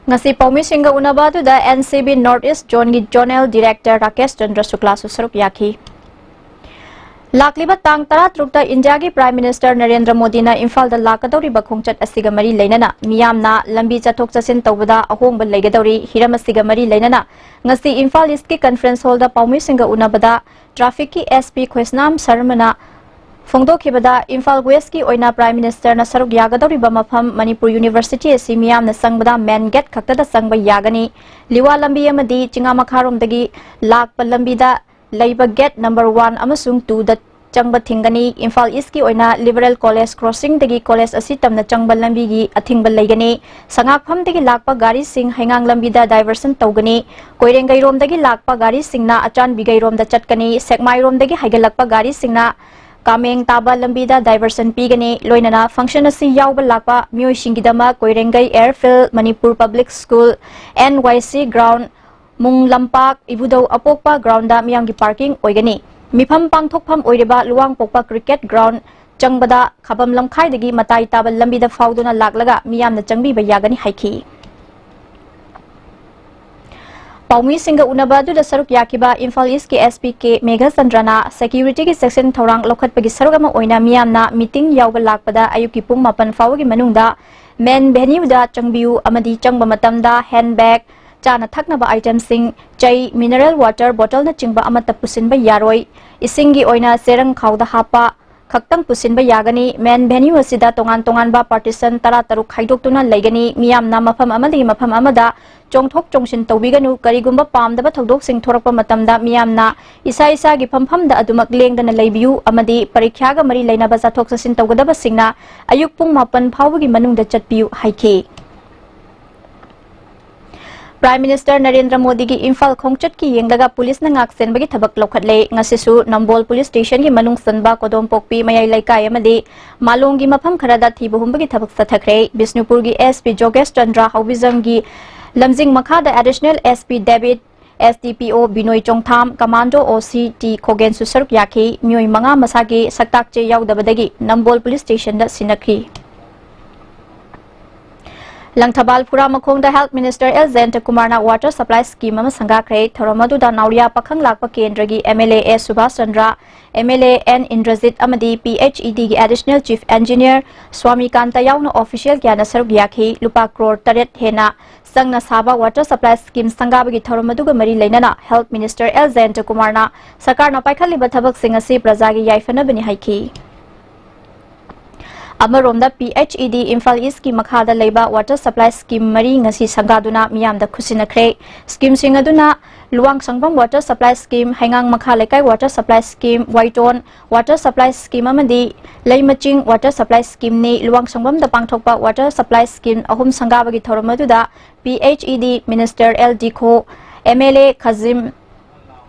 ꯉꯁꯤ ꯄꯥꯎꯃꯤꯁꯤꯡꯒ ꯎꯅꯕ ꯑꯗꯨꯗ N C B North East Zoneꯒꯤ Zonal Director Rakesh Chandra ꯁꯨꯀ꯭ꯂꯥꯁꯨ ꯁꯔꯨꯛ ꯌꯥꯈꯤ꯫ ꯂꯥꯛꯂꯤꯕ ꯇꯥꯡ ꯇꯔꯥꯇꯔꯨꯛꯇ ꯏꯟꯗꯤꯌꯥꯒꯤ Prime Minister Narendra ꯃꯣꯗꯤꯅ ꯏꯝꯐꯥꯜꯗ ꯂꯥꯛꯀꯗꯧꯔꯤꯕ ꯈꯣꯡꯆꯠ ꯑꯁꯤꯒ ꯃꯔꯤ ꯂꯩꯅꯅ ꯃꯤꯌꯥꯝꯅ ꯂꯝꯕꯤ ꯆꯠꯊꯣꯛ ꯆꯠꯁꯤꯟ ꯇꯧꯕꯗ ꯑꯍꯣꯡꯕ ꯂꯩꯒꯗꯧꯔꯤ꯫ ꯍꯤꯔꯝ ꯑꯁꯤꯒ ꯃꯔꯤ ꯂꯩꯅꯅ ꯉꯁꯤ Imphal Eastꯀꯤ Conference Hallꯗ ꯄꯥꯎꯃꯤꯁꯤꯡꯒ ꯎꯅꯕꯗ Trafficꯀꯤ S P ꯈꯣꯏꯁꯅꯥꯝ ꯁꯔꯃꯅ ꯐꯣꯡꯗꯣꯛꯈꯤꯕꯗ, Imphal Westꯀꯤ ꯑꯣꯏꯅ Prime Ministerꯅ ꯁꯔꯨꯛ ꯌꯥꯒꯗꯧꯔꯤꯕ ꯃꯐꯝ ꯃꯅꯤꯄꯨꯔ University ꯑꯁꯤ ꯃꯤꯌꯥꯝꯅ ꯆꯪꯕꯗ main gate ꯈꯛꯇꯗ ꯆꯪꯕ ꯌꯥꯒꯅꯤ꯫ ꯂꯤꯋꯥ ꯂꯝꯕꯤ ꯑꯃꯗꯤ ꯆꯤꯉꯥꯃꯈꯥꯔꯣꯝꯗꯒꯤ ꯂꯥꯛꯄ ꯂꯝꯕꯤꯗ ꯂꯩꯕ gate number one ꯑꯃꯁꯨꯡ twoꯗ ꯆꯪꯕ ꯊꯤꯡꯒꯅꯤ꯫ ꯏꯝꯐꯥꯜ ꯏꯁꯀꯤ ꯑꯣꯏꯅ ꯂꯤꯕꯔꯦꯜ ꯀꯣꯂꯦꯖ ꯀ꯭ꯔꯣꯁꯤꯡꯗꯒꯤ ꯀꯣꯂꯦꯖ ꯑꯁꯤ ꯇꯝꯅ ꯆꯪꯕ ꯂꯝꯕꯤꯒꯤ ꯑꯊꯤꯡꯕ ꯂꯩꯒꯅꯤ꯫ ꯁꯉꯥꯛꯐꯝꯗꯒꯤ ꯂꯥꯛꯄ ꯒꯥꯔꯤꯁꯤꯡ ꯍꯩꯉꯥꯡ ꯂꯝꯕꯤꯗ ꯗꯥꯏꯚꯔꯁꯟ ꯇꯧꯒꯅꯤ꯫ ꯀꯣꯏꯔꯦꯡꯒꯩꯔꯣꯝꯗꯒꯤ ꯂꯥꯛꯄ ꯒꯥꯔꯤꯁꯤꯡꯅ ꯑꯆꯥꯟꯕꯤꯒꯩꯔꯣꯝꯗ ꯆꯠꯀꯅꯤ꯫ ꯁꯦꯛꯃꯥꯏꯔꯣꯝꯗꯒꯤ ꯍꯥꯏꯒꯠꯂꯛꯄ ꯒꯥꯔꯤꯁꯤꯡꯅ ꯀꯥꯃꯦꯡ ꯇꯥꯕ ꯂꯝꯕꯤꯗ ꯗꯥꯏꯚꯔꯁꯟ ꯄꯤꯒꯅꯤ꯫ ꯂꯣꯏꯅꯅ ꯐꯪꯁꯟ ꯑꯁꯤ ꯌꯥꯎꯕ ꯂꯥꯛꯄ ꯃꯤꯑꯣꯏꯁꯤꯡꯒꯤꯗꯃꯛ ꯀꯣꯏꯔꯦꯡꯒꯩ ꯑꯦꯌꯔꯐꯤꯜ, ꯃꯅꯤꯄꯨꯔ ꯄꯕ꯭ꯂꯤꯛ ꯁ꯭ꯀꯨꯜ, ꯑꯦꯟ ꯋꯥꯏ ꯁꯤ ꯒ꯭ꯔꯥꯎꯟ, ꯃꯨꯡ ꯂꯝꯄꯥꯛ, ꯏꯕꯨꯙꯧ ꯑꯄꯣꯛꯄ ꯒ꯭ꯔꯥꯎꯟꯗ ꯃꯤꯌꯥꯝꯒꯤ ꯄꯥꯔꯀꯤꯡ ꯑꯣꯏꯒꯅꯤ꯫ ꯃꯤꯐꯝ ꯄꯥꯡꯊꯣꯛꯐꯝ ꯑꯣꯏꯔꯤꯕ ꯂꯨꯋꯥꯡꯄꯣꯛꯄ ꯀ꯭ꯔꯤꯀꯦꯠ ꯒ꯭ꯔꯥꯎꯟ ꯆꯪꯕꯗ ꯈꯥꯕꯝ ꯂꯝꯈꯥꯏꯗꯒꯤ ꯃꯇꯥꯏ ꯇꯥꯕ ꯂꯝꯕꯤꯗ ꯐꯥꯎꯗꯨꯅ ꯂꯥꯛꯂꯒ ꯃꯤꯌꯥꯝꯅ ꯆꯪꯕꯤꯕ ꯌꯥꯒꯅꯤ ꯍꯥꯏꯈꯤ꯫ ꯄꯥꯎꯃꯤꯁꯤꯡꯒ ꯎꯅꯕ ꯑꯗꯨꯗ ꯁꯔꯨꯛ ꯌꯥꯈꯤꯕ ꯏꯝꯐꯥꯜ ꯏꯁꯀꯤ ꯑꯦꯁ ꯄꯤ ꯀꯦ ꯃꯦꯘꯆꯟꯗ꯭ꯔꯅ ꯁꯦꯀ꯭ꯌꯨꯔꯤꯇꯤꯒꯤ ꯆꯦꯛꯁꯤꯟ ꯊꯧꯔꯥꯡ ꯂꯧꯈꯠꯄꯒꯤ ꯁꯔꯨꯛ ꯑꯃ ꯑꯣꯏꯅ ꯃꯤꯌꯥꯝꯅ ꯃꯤꯇꯤꯡ ꯌꯥꯎꯕ ꯂꯥꯛꯄꯗ ꯑꯌꯨꯛꯀꯤ ꯄꯨꯡ ꯃꯥꯄꯟ ꯐꯥꯎꯕꯒꯤ ꯃꯅꯨꯡꯗ ꯃꯦꯟ ꯚꯦꯅ꯭ꯌꯨꯗ ꯆꯪꯕꯤꯌꯨ ꯑꯃꯗꯤ ꯆꯪꯕ ꯃꯇꯝꯗ ꯍꯦꯟ ꯕꯦꯒ, ꯆꯥꯅ ꯊꯛꯅꯕ ꯑꯥꯏꯇꯦꯝꯁꯤꯡ, ꯆꯩ, ꯃꯤꯅꯔꯦꯜ ꯋꯥꯇꯔ ꯕꯣꯇꯜꯅꯆꯤꯡꯕ ꯑꯃꯠꯇ ꯄꯨꯁꯤꯟꯕ ꯌꯥꯔꯣꯏ꯫ ꯏꯁꯤꯡꯒꯤ ꯑꯣꯏꯅ ꯆꯦꯔꯪ ꯈꯥꯎꯗ ꯍꯥꯞꯄ ꯈꯛꯇꯪ ꯄꯨꯁꯤꯟꯕ ꯌꯥꯒꯅꯤ꯫ ꯃꯦꯟ ꯚꯦꯅ꯭ꯌꯨ ꯑꯁꯤꯗ ꯇꯣꯉꯥꯟ ꯇꯣꯉꯥꯟꯕ ꯄꯥꯔꯇꯤꯁꯟ ꯇꯔꯥ ꯇꯔꯨꯛ ꯈꯥꯏꯗꯣꯛꯇꯨꯅ ꯂꯩꯒꯅꯤ꯫ ꯃꯤꯌꯥꯝꯅ ꯃꯐꯝ ꯑꯃꯗꯒꯤ ꯃꯐꯝ ꯑꯃꯗ ꯆꯣꯡꯊꯣꯛ ꯆꯣꯡꯁꯤꯟ ꯇꯧꯕꯤꯒꯅꯨ꯫ ꯀꯔꯤꯒꯨꯝꯕ ꯄꯥꯝꯗꯕ ꯊꯧꯗꯣꯛꯁꯤꯡ ꯊꯣꯔꯛꯄ ꯃꯇꯝꯗ ꯃꯤꯌꯥꯝꯅ ꯏꯁꯥ ꯏꯁꯥꯒꯤ ꯐꯝꯐꯝꯗ ꯑꯗꯨꯃꯛ ꯂꯦꯡꯗꯅ ꯂꯩꯕꯤꯌꯨ ꯑꯃꯗꯤ ꯄꯔꯤꯈ꯭ꯌꯥꯒ ꯃꯔꯤ ꯂꯩꯅꯕ ꯆꯠꯊꯣꯛ ꯆꯠꯁꯤꯟ ꯇꯧꯒꯗꯕꯁꯤꯡꯅ ꯑꯌꯨꯛ ꯄꯨꯡ ꯃꯥꯄꯟ ꯐꯥꯎꯕꯒꯤ ꯃꯅꯨꯡꯗ ꯆꯠꯄꯤꯌꯨ ꯍꯥꯏꯈꯤ꯫ ꯄ꯭ꯔꯥꯏꯝ ꯃꯤꯅꯤꯁꯇꯔ ꯅꯔꯦꯟꯗ꯭ꯔ ꯃꯣꯗꯤꯒꯤ ꯏꯝꯐꯥꯜ ꯈꯣꯡꯆꯠꯀꯤ ꯌꯦꯡꯂꯒ ꯄꯨꯂꯤꯁꯅ ꯉꯥꯛꯁꯦꯟꯕꯒꯤ ꯊꯕꯛ ꯂꯧꯈꯠꯂꯦ꯫ ꯉꯁꯤꯁꯨ ꯅꯝꯕꯣꯜ ꯄꯨꯂꯤꯁ ꯁ꯭ꯇꯦꯁꯟꯒꯤ ꯃꯅꯨꯡ ꯆꯟꯕ ꯀꯣꯗꯣꯝꯄꯣꯛꯄꯤ ꯃꯌꯥꯏ ꯂꯩꯀꯥꯏ ꯑꯃꯗꯤ ꯃꯥꯂꯣꯝꯒꯤ ꯃꯐꯝ ꯈꯔꯗ ꯊꯤꯕ ꯍꯨꯝꯕꯒꯤ ꯊꯕꯛ ꯆꯠꯊꯈ꯭ꯔꯦ꯫ ꯕꯤꯁꯅꯨꯄꯨꯔꯒꯤ ꯑꯦꯁ ꯄꯤ ꯖꯣꯒꯦꯁ ꯆꯟꯗ꯭ꯔ ꯍꯥꯎꯕꯤꯖꯝꯒꯤ ꯂꯝꯖꯤꯡ ꯃꯈꯥꯗ additional S P debit, S D ꯄꯤ ꯑꯣ ꯕꯤꯅꯣꯏ ꯆꯣꯡꯊꯥꯝ, ꯀꯃꯥꯟꯗꯣ ꯑꯣ ꯁꯤ ꯇꯤ ꯈꯣꯒꯦꯟꯁꯨ ꯁꯔꯨꯛ ꯌꯥꯈꯤ꯫ ꯃꯤꯑꯣꯏ ꯃꯉꯥ ꯃꯁꯥꯒꯤ ꯁꯛꯇꯥꯛ ꯆꯦ ꯌꯥꯎꯗꯕꯗꯒꯤ ꯅꯝꯕꯣꯜ ꯄꯨꯂꯤꯁ ꯁ꯭ꯇꯦꯁꯟꯗ ꯁꯤꯟꯅꯈ꯭ꯔꯤ꯫ ꯂꯪꯊꯕꯥꯜ ꯐꯨꯔꯥꯃꯈꯣꯡꯗ ꯍꯦꯜꯊ ꯃꯤꯅꯤꯁꯇꯔ ꯑꯦꯜ ꯖꯌꯟꯇꯀꯨꯃꯥꯔꯅ ꯋꯥꯇꯔ ꯁꯄ꯭ꯂꯥꯏ ꯁ꯭ꯀꯤꯝ ꯑꯃ ꯁꯪꯒꯥꯈ꯭ꯔꯦ꯫ ꯊꯧꯔꯝ ꯑꯗꯨꯗ ꯅꯥꯎꯔꯤꯌꯥ ꯄꯥꯈꯪ ꯂꯥꯛꯄ ꯀꯦꯟꯗ꯭ꯔꯒꯤ M L A S Subhas Chandra, M L A N Indrajit ꯑꯃꯗꯤ ꯄꯤ ꯑꯩꯆ ꯏ ꯗꯤꯒꯤ ꯑꯦꯗꯤꯁꯅꯦꯜ ꯆꯤꯐ ꯏꯟꯖꯤꯅꯤꯌꯔ ꯁ꯭ꯋꯥꯃꯤꯀꯥꯟꯇ ꯌꯥꯎꯅ ꯑꯣꯐꯤꯁꯤꯌꯦꯜ ꯀꯌꯥꯅ ꯁꯔꯨꯛ ꯌꯥꯈꯤ꯫ ꯂꯨꯄꯥ ꯀ꯭ꯔꯣꯔ ꯇꯔꯦꯠ ꯍꯦꯟꯅ ꯆꯪꯅ ꯁꯥꯕ ꯋꯥꯇꯔ ꯁꯄ꯭ꯂꯥꯏ ꯁ꯭ꯀꯤꯝ ꯁꯪꯒꯥꯕꯒꯤ ꯊꯧꯔꯝ ꯑꯗꯨꯒ ꯃꯔꯤ ꯂꯩꯅꯅ ꯍꯦꯜꯊ ꯃꯤꯅꯤꯁꯇꯔ ꯑꯦꯜ ꯖꯌꯟꯇꯀꯨꯃꯥꯔꯅ ꯁꯔꯀꯥꯔꯅ ꯄꯥꯏꯈꯠꯂꯤꯕ ꯊꯕꯛꯁꯤꯡ ꯑꯁꯤ ꯄ꯭ꯔꯖꯥꯒꯤ ꯌꯥꯏꯐꯅꯕꯅꯤ ꯍꯥꯏꯈꯤ꯫ ꯑꯃꯔꯣꯝꯗ, ꯄꯤ ꯑꯩꯆ ꯏ ꯗꯤ ꯏꯝꯐꯥꯜ ꯏꯁꯀꯤ ꯃꯈꯥꯗ ꯂꯩꯕ ꯋꯥꯇꯔ ꯁꯄ꯭ꯂꯥꯏ ꯁ꯭ꯀꯤꯝ ꯃꯔꯤ ꯉꯁꯤ ꯁꯪꯒꯥꯗꯨꯅ ꯃꯤꯌꯥꯝꯗ ꯈꯨꯠꯁꯤꯟꯅꯈ꯭ꯔꯦ꯫ ꯁ꯭ꯀꯤꯝꯁꯤꯡ ꯑꯗꯨꯅ ꯂꯨꯋꯥꯡꯁꯪꯕꯝ ꯋꯥꯇꯔ ꯁꯄ꯭ꯂꯥꯏ ꯁ꯭ꯀꯤꯝ, ꯍꯩꯉꯥꯡ ꯃꯈꯥ ꯂꯩꯀꯥꯏ water supply scheme, Waiton water supply scheme ꯑꯃꯗꯤ ꯂꯩꯃꯆꯤꯡ ꯋꯥꯇꯔ ꯁꯄ꯭ꯂꯥꯏ ꯁ꯭ꯀꯤꯝꯅꯤ꯫ ꯂꯨꯋꯥꯡꯁꯪꯕꯝꯗ ꯄꯥꯡꯊꯣꯛꯄ ꯋꯥꯇꯔ ꯁꯄ꯭ꯂꯥꯏ ꯁ꯭ꯀꯤꯝ ꯑꯍꯨꯝ ꯁꯪꯒꯥꯕꯒꯤ ꯊꯧꯔꯝ ꯑꯗꯨꯗ P H E D minister L Dikho, M L A Khashim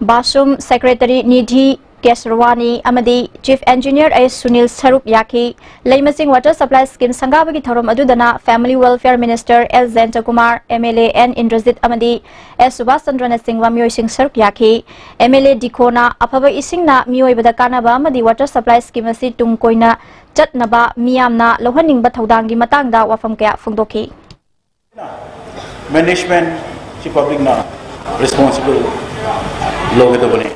Vashum, secretary Nidhi Kesarwani ꯑꯃꯗꯤ ꯆꯤꯐ ꯏꯟꯖꯤꯅꯤꯌꯔ ꯑꯦꯁ ꯁꯨꯅꯤꯜ ꯁꯔꯨꯛ ꯌꯥꯈꯤ꯫ ꯂꯩꯃꯆꯤꯡ ꯋꯥꯇꯔ ꯁꯄ꯭ꯂꯥꯏ ꯁ꯭ꯀꯤꯝ ꯁꯪꯒꯥꯕꯒꯤ ꯊꯧꯔꯝ ꯑꯗꯨꯗꯅ family welfare minister L Jayantakumar, M L A N Indrajit ꯑꯃꯗꯤ ꯑꯦꯁ ꯁꯨꯕꯥꯁ ꯆꯟꯗ꯭ꯔꯅꯆꯤꯡꯕ ꯃꯤꯑꯣꯏꯁꯤꯡ ꯁꯔꯨꯛ ꯌꯥꯈꯤ꯫ ꯑꯦꯝ ꯑꯦꯜ ꯑꯦ ꯗꯤꯈꯣꯅ ꯑꯐꯕ ꯏꯁꯤꯡꯅ ꯃꯤꯑꯣꯏꯕꯗ ꯀꯥꯟꯅꯕ ꯑꯃꯗꯤ ꯋꯥꯇꯔ ꯁꯄ꯭ꯂꯥꯏ ꯁ꯭ꯀꯤꯝ ꯑꯁꯤ ꯇꯨꯡ ꯀꯣꯏꯅ ꯆꯠꯅꯕ ꯃꯤꯌꯥꯝꯅ ꯂꯧꯍꯟꯅꯤꯡꯕ ꯊꯧꯗꯥꯡꯒꯤ ꯃꯇꯥꯡꯗ ꯋꯥꯐꯝ ꯀꯌꯥ ꯐꯣꯡꯗꯣꯛꯈꯤ꯫ Management ꯁꯤ ꯄꯕ꯭ꯂꯤꯛꯅ ꯔꯦꯁꯄꯣꯟꯁꯤꯕꯜ ꯂꯧꯒꯗꯕꯅꯤ꯫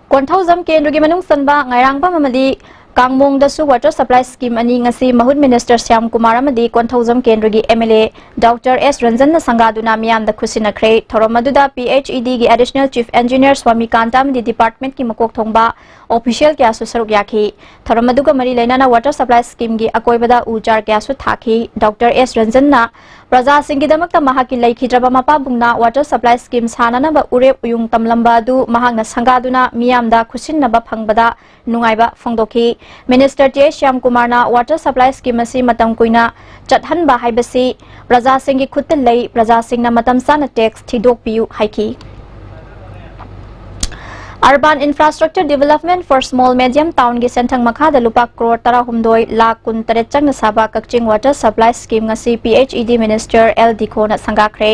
ꯀꯣꯟꯊꯧꯖꯝ ꯀꯦꯟꯗ꯭ꯔꯒꯤ ꯃꯅꯨꯡ ꯆꯟꯕ ꯉꯥꯏꯔꯥꯡꯕꯝ ꯑꯃꯗꯤ ꯀꯥꯡꯃꯣꯡꯗꯁꯨ ꯋꯥꯇꯔ ꯁꯄ꯭ꯂꯥꯏ ꯁ꯭ꯀꯤꯝ ꯑꯅꯤ ꯉꯁꯤ ꯃꯍꯨꯠ ꯃꯤꯅꯤꯁꯇꯔ ꯁ꯭ꯌꯥꯝ ꯀꯨꯃꯥꯔ ꯑꯃꯗꯤ ꯀꯣꯟꯊꯧꯖꯝ ꯀꯦꯟꯗ꯭ꯔꯒꯤ ꯑꯦꯝ ꯑꯦꯜ ꯑꯦ ꯗꯣꯛꯇꯔ ꯑꯦꯁ ꯔꯟꯖꯟꯅ ꯁꯪꯒꯥꯗꯨꯅ ꯃꯤꯌꯥꯝꯗ ꯈꯨꯠꯁꯤꯟꯅꯈ꯭ꯔꯦ꯫ ꯊꯧꯔꯝ ꯑꯗꯨꯗ ꯄꯤ ꯑꯩꯆ ꯏ ꯗꯤꯒꯤ ꯑꯦꯗꯤꯁꯅꯦꯜ ꯆꯤꯐ ꯏꯟꯖꯤꯅꯤꯌꯔ ꯁ꯭ꯋꯥꯃꯤꯀꯥꯟꯇ ꯑꯃꯗꯤ ꯗꯤꯄꯥꯔꯠꯃꯦꯟꯠꯀꯤ ꯃꯀꯣꯛ ꯊꯣꯡꯕ ꯑꯣꯐꯤꯁꯤꯌꯦꯜ ꯀꯌꯥꯁꯨ ꯁꯔꯨꯛ ꯌꯥꯈꯤ꯫ ꯊꯧꯔꯝ ꯑꯗꯨꯒ ꯃꯔꯤ ꯂꯩꯅꯅ ꯋꯥꯇꯔ ꯁꯄ꯭ꯂꯥꯏ ꯁ꯭ꯀꯤꯝꯒꯤ ꯑꯀꯣꯏꯕꯗ ꯎ ꯆꯥꯔ ꯀꯌꯥꯁꯨ ꯊꯥꯈꯤ꯫ ꯗꯣꯛꯇꯔ ꯑꯦꯁ ꯔꯟꯖꯟꯅ ꯄ꯭ꯔꯖꯥꯁꯤꯡꯒꯤꯗꯃꯛꯇ ꯃꯍꯥꯛꯀꯤ ꯂꯩꯈꯤꯗ꯭ꯔꯕ ꯃꯄꯥꯕꯨꯡꯅ ꯋꯥꯇꯔ ꯁꯄ꯭ꯂꯥꯏ ꯁ꯭ꯀꯤꯝ ꯁꯥꯅꯅꯕ ꯎꯔꯦꯞ ꯎꯌꯨꯡ ꯇꯝꯂꯝꯕ ꯑꯗꯨ ꯃꯍꯥꯛꯅ ꯁꯪꯒꯥꯗꯨꯅ ꯃꯤꯌꯥꯝꯗ ꯈꯨꯠꯁꯤꯟꯅꯕ ꯐꯪꯕꯗ ꯅꯨꯡꯉꯥꯏꯕ ꯐꯣꯡꯗꯣꯛꯈꯤ꯫ ꯃꯤꯅꯤꯁꯇꯔ ꯇꯤ ꯑꯩꯆ ꯁ꯭ꯌꯥꯝ ꯀꯨꯃꯥꯔꯅ ꯋꯥꯇꯔ ꯁꯄ꯭ꯂꯥꯏ ꯁ꯭ꯀꯤꯝ ꯑꯁꯤ ꯃꯇꯝ ꯀꯨꯏꯅ ꯆꯠꯍꯟꯕ ꯍꯥꯏꯕꯁꯤ ꯄ꯭ꯔꯖꯥꯁꯤꯡꯒꯤ ꯈꯨꯠꯇ ꯂꯩ, ꯄ꯭ꯔꯖꯥꯁꯤꯡꯅ ꯃꯇꯝ ꯆꯥꯅ ꯇꯦꯛꯁ ꯊꯤꯗꯣꯛꯄꯤꯌꯨ ꯍꯥꯏꯈꯤ꯫ Urban Infrastructure Development for Small Medium Townꯒꯤ ꯁꯦꯟꯊꯪ ꯃꯈꯥꯗ ꯂꯨꯄꯥ ꯀ꯭ꯔꯣꯔ ꯇꯔꯥꯍꯨꯝꯗꯣꯏ ꯂꯥꯈ ꯀꯨꯟꯇꯔꯦꯠ ꯆꯪꯅ ꯁꯥꯕ ꯀꯛꯆꯤꯡ ꯋꯥꯇꯔ ꯁꯄ꯭ꯂꯥꯏ ꯁ꯭ꯀꯤꯝ ꯉꯁꯤ ꯄꯤ H E D minister L ꯗꯤꯈꯣꯅ ꯁꯪꯒꯥꯈ꯭ꯔꯦ꯫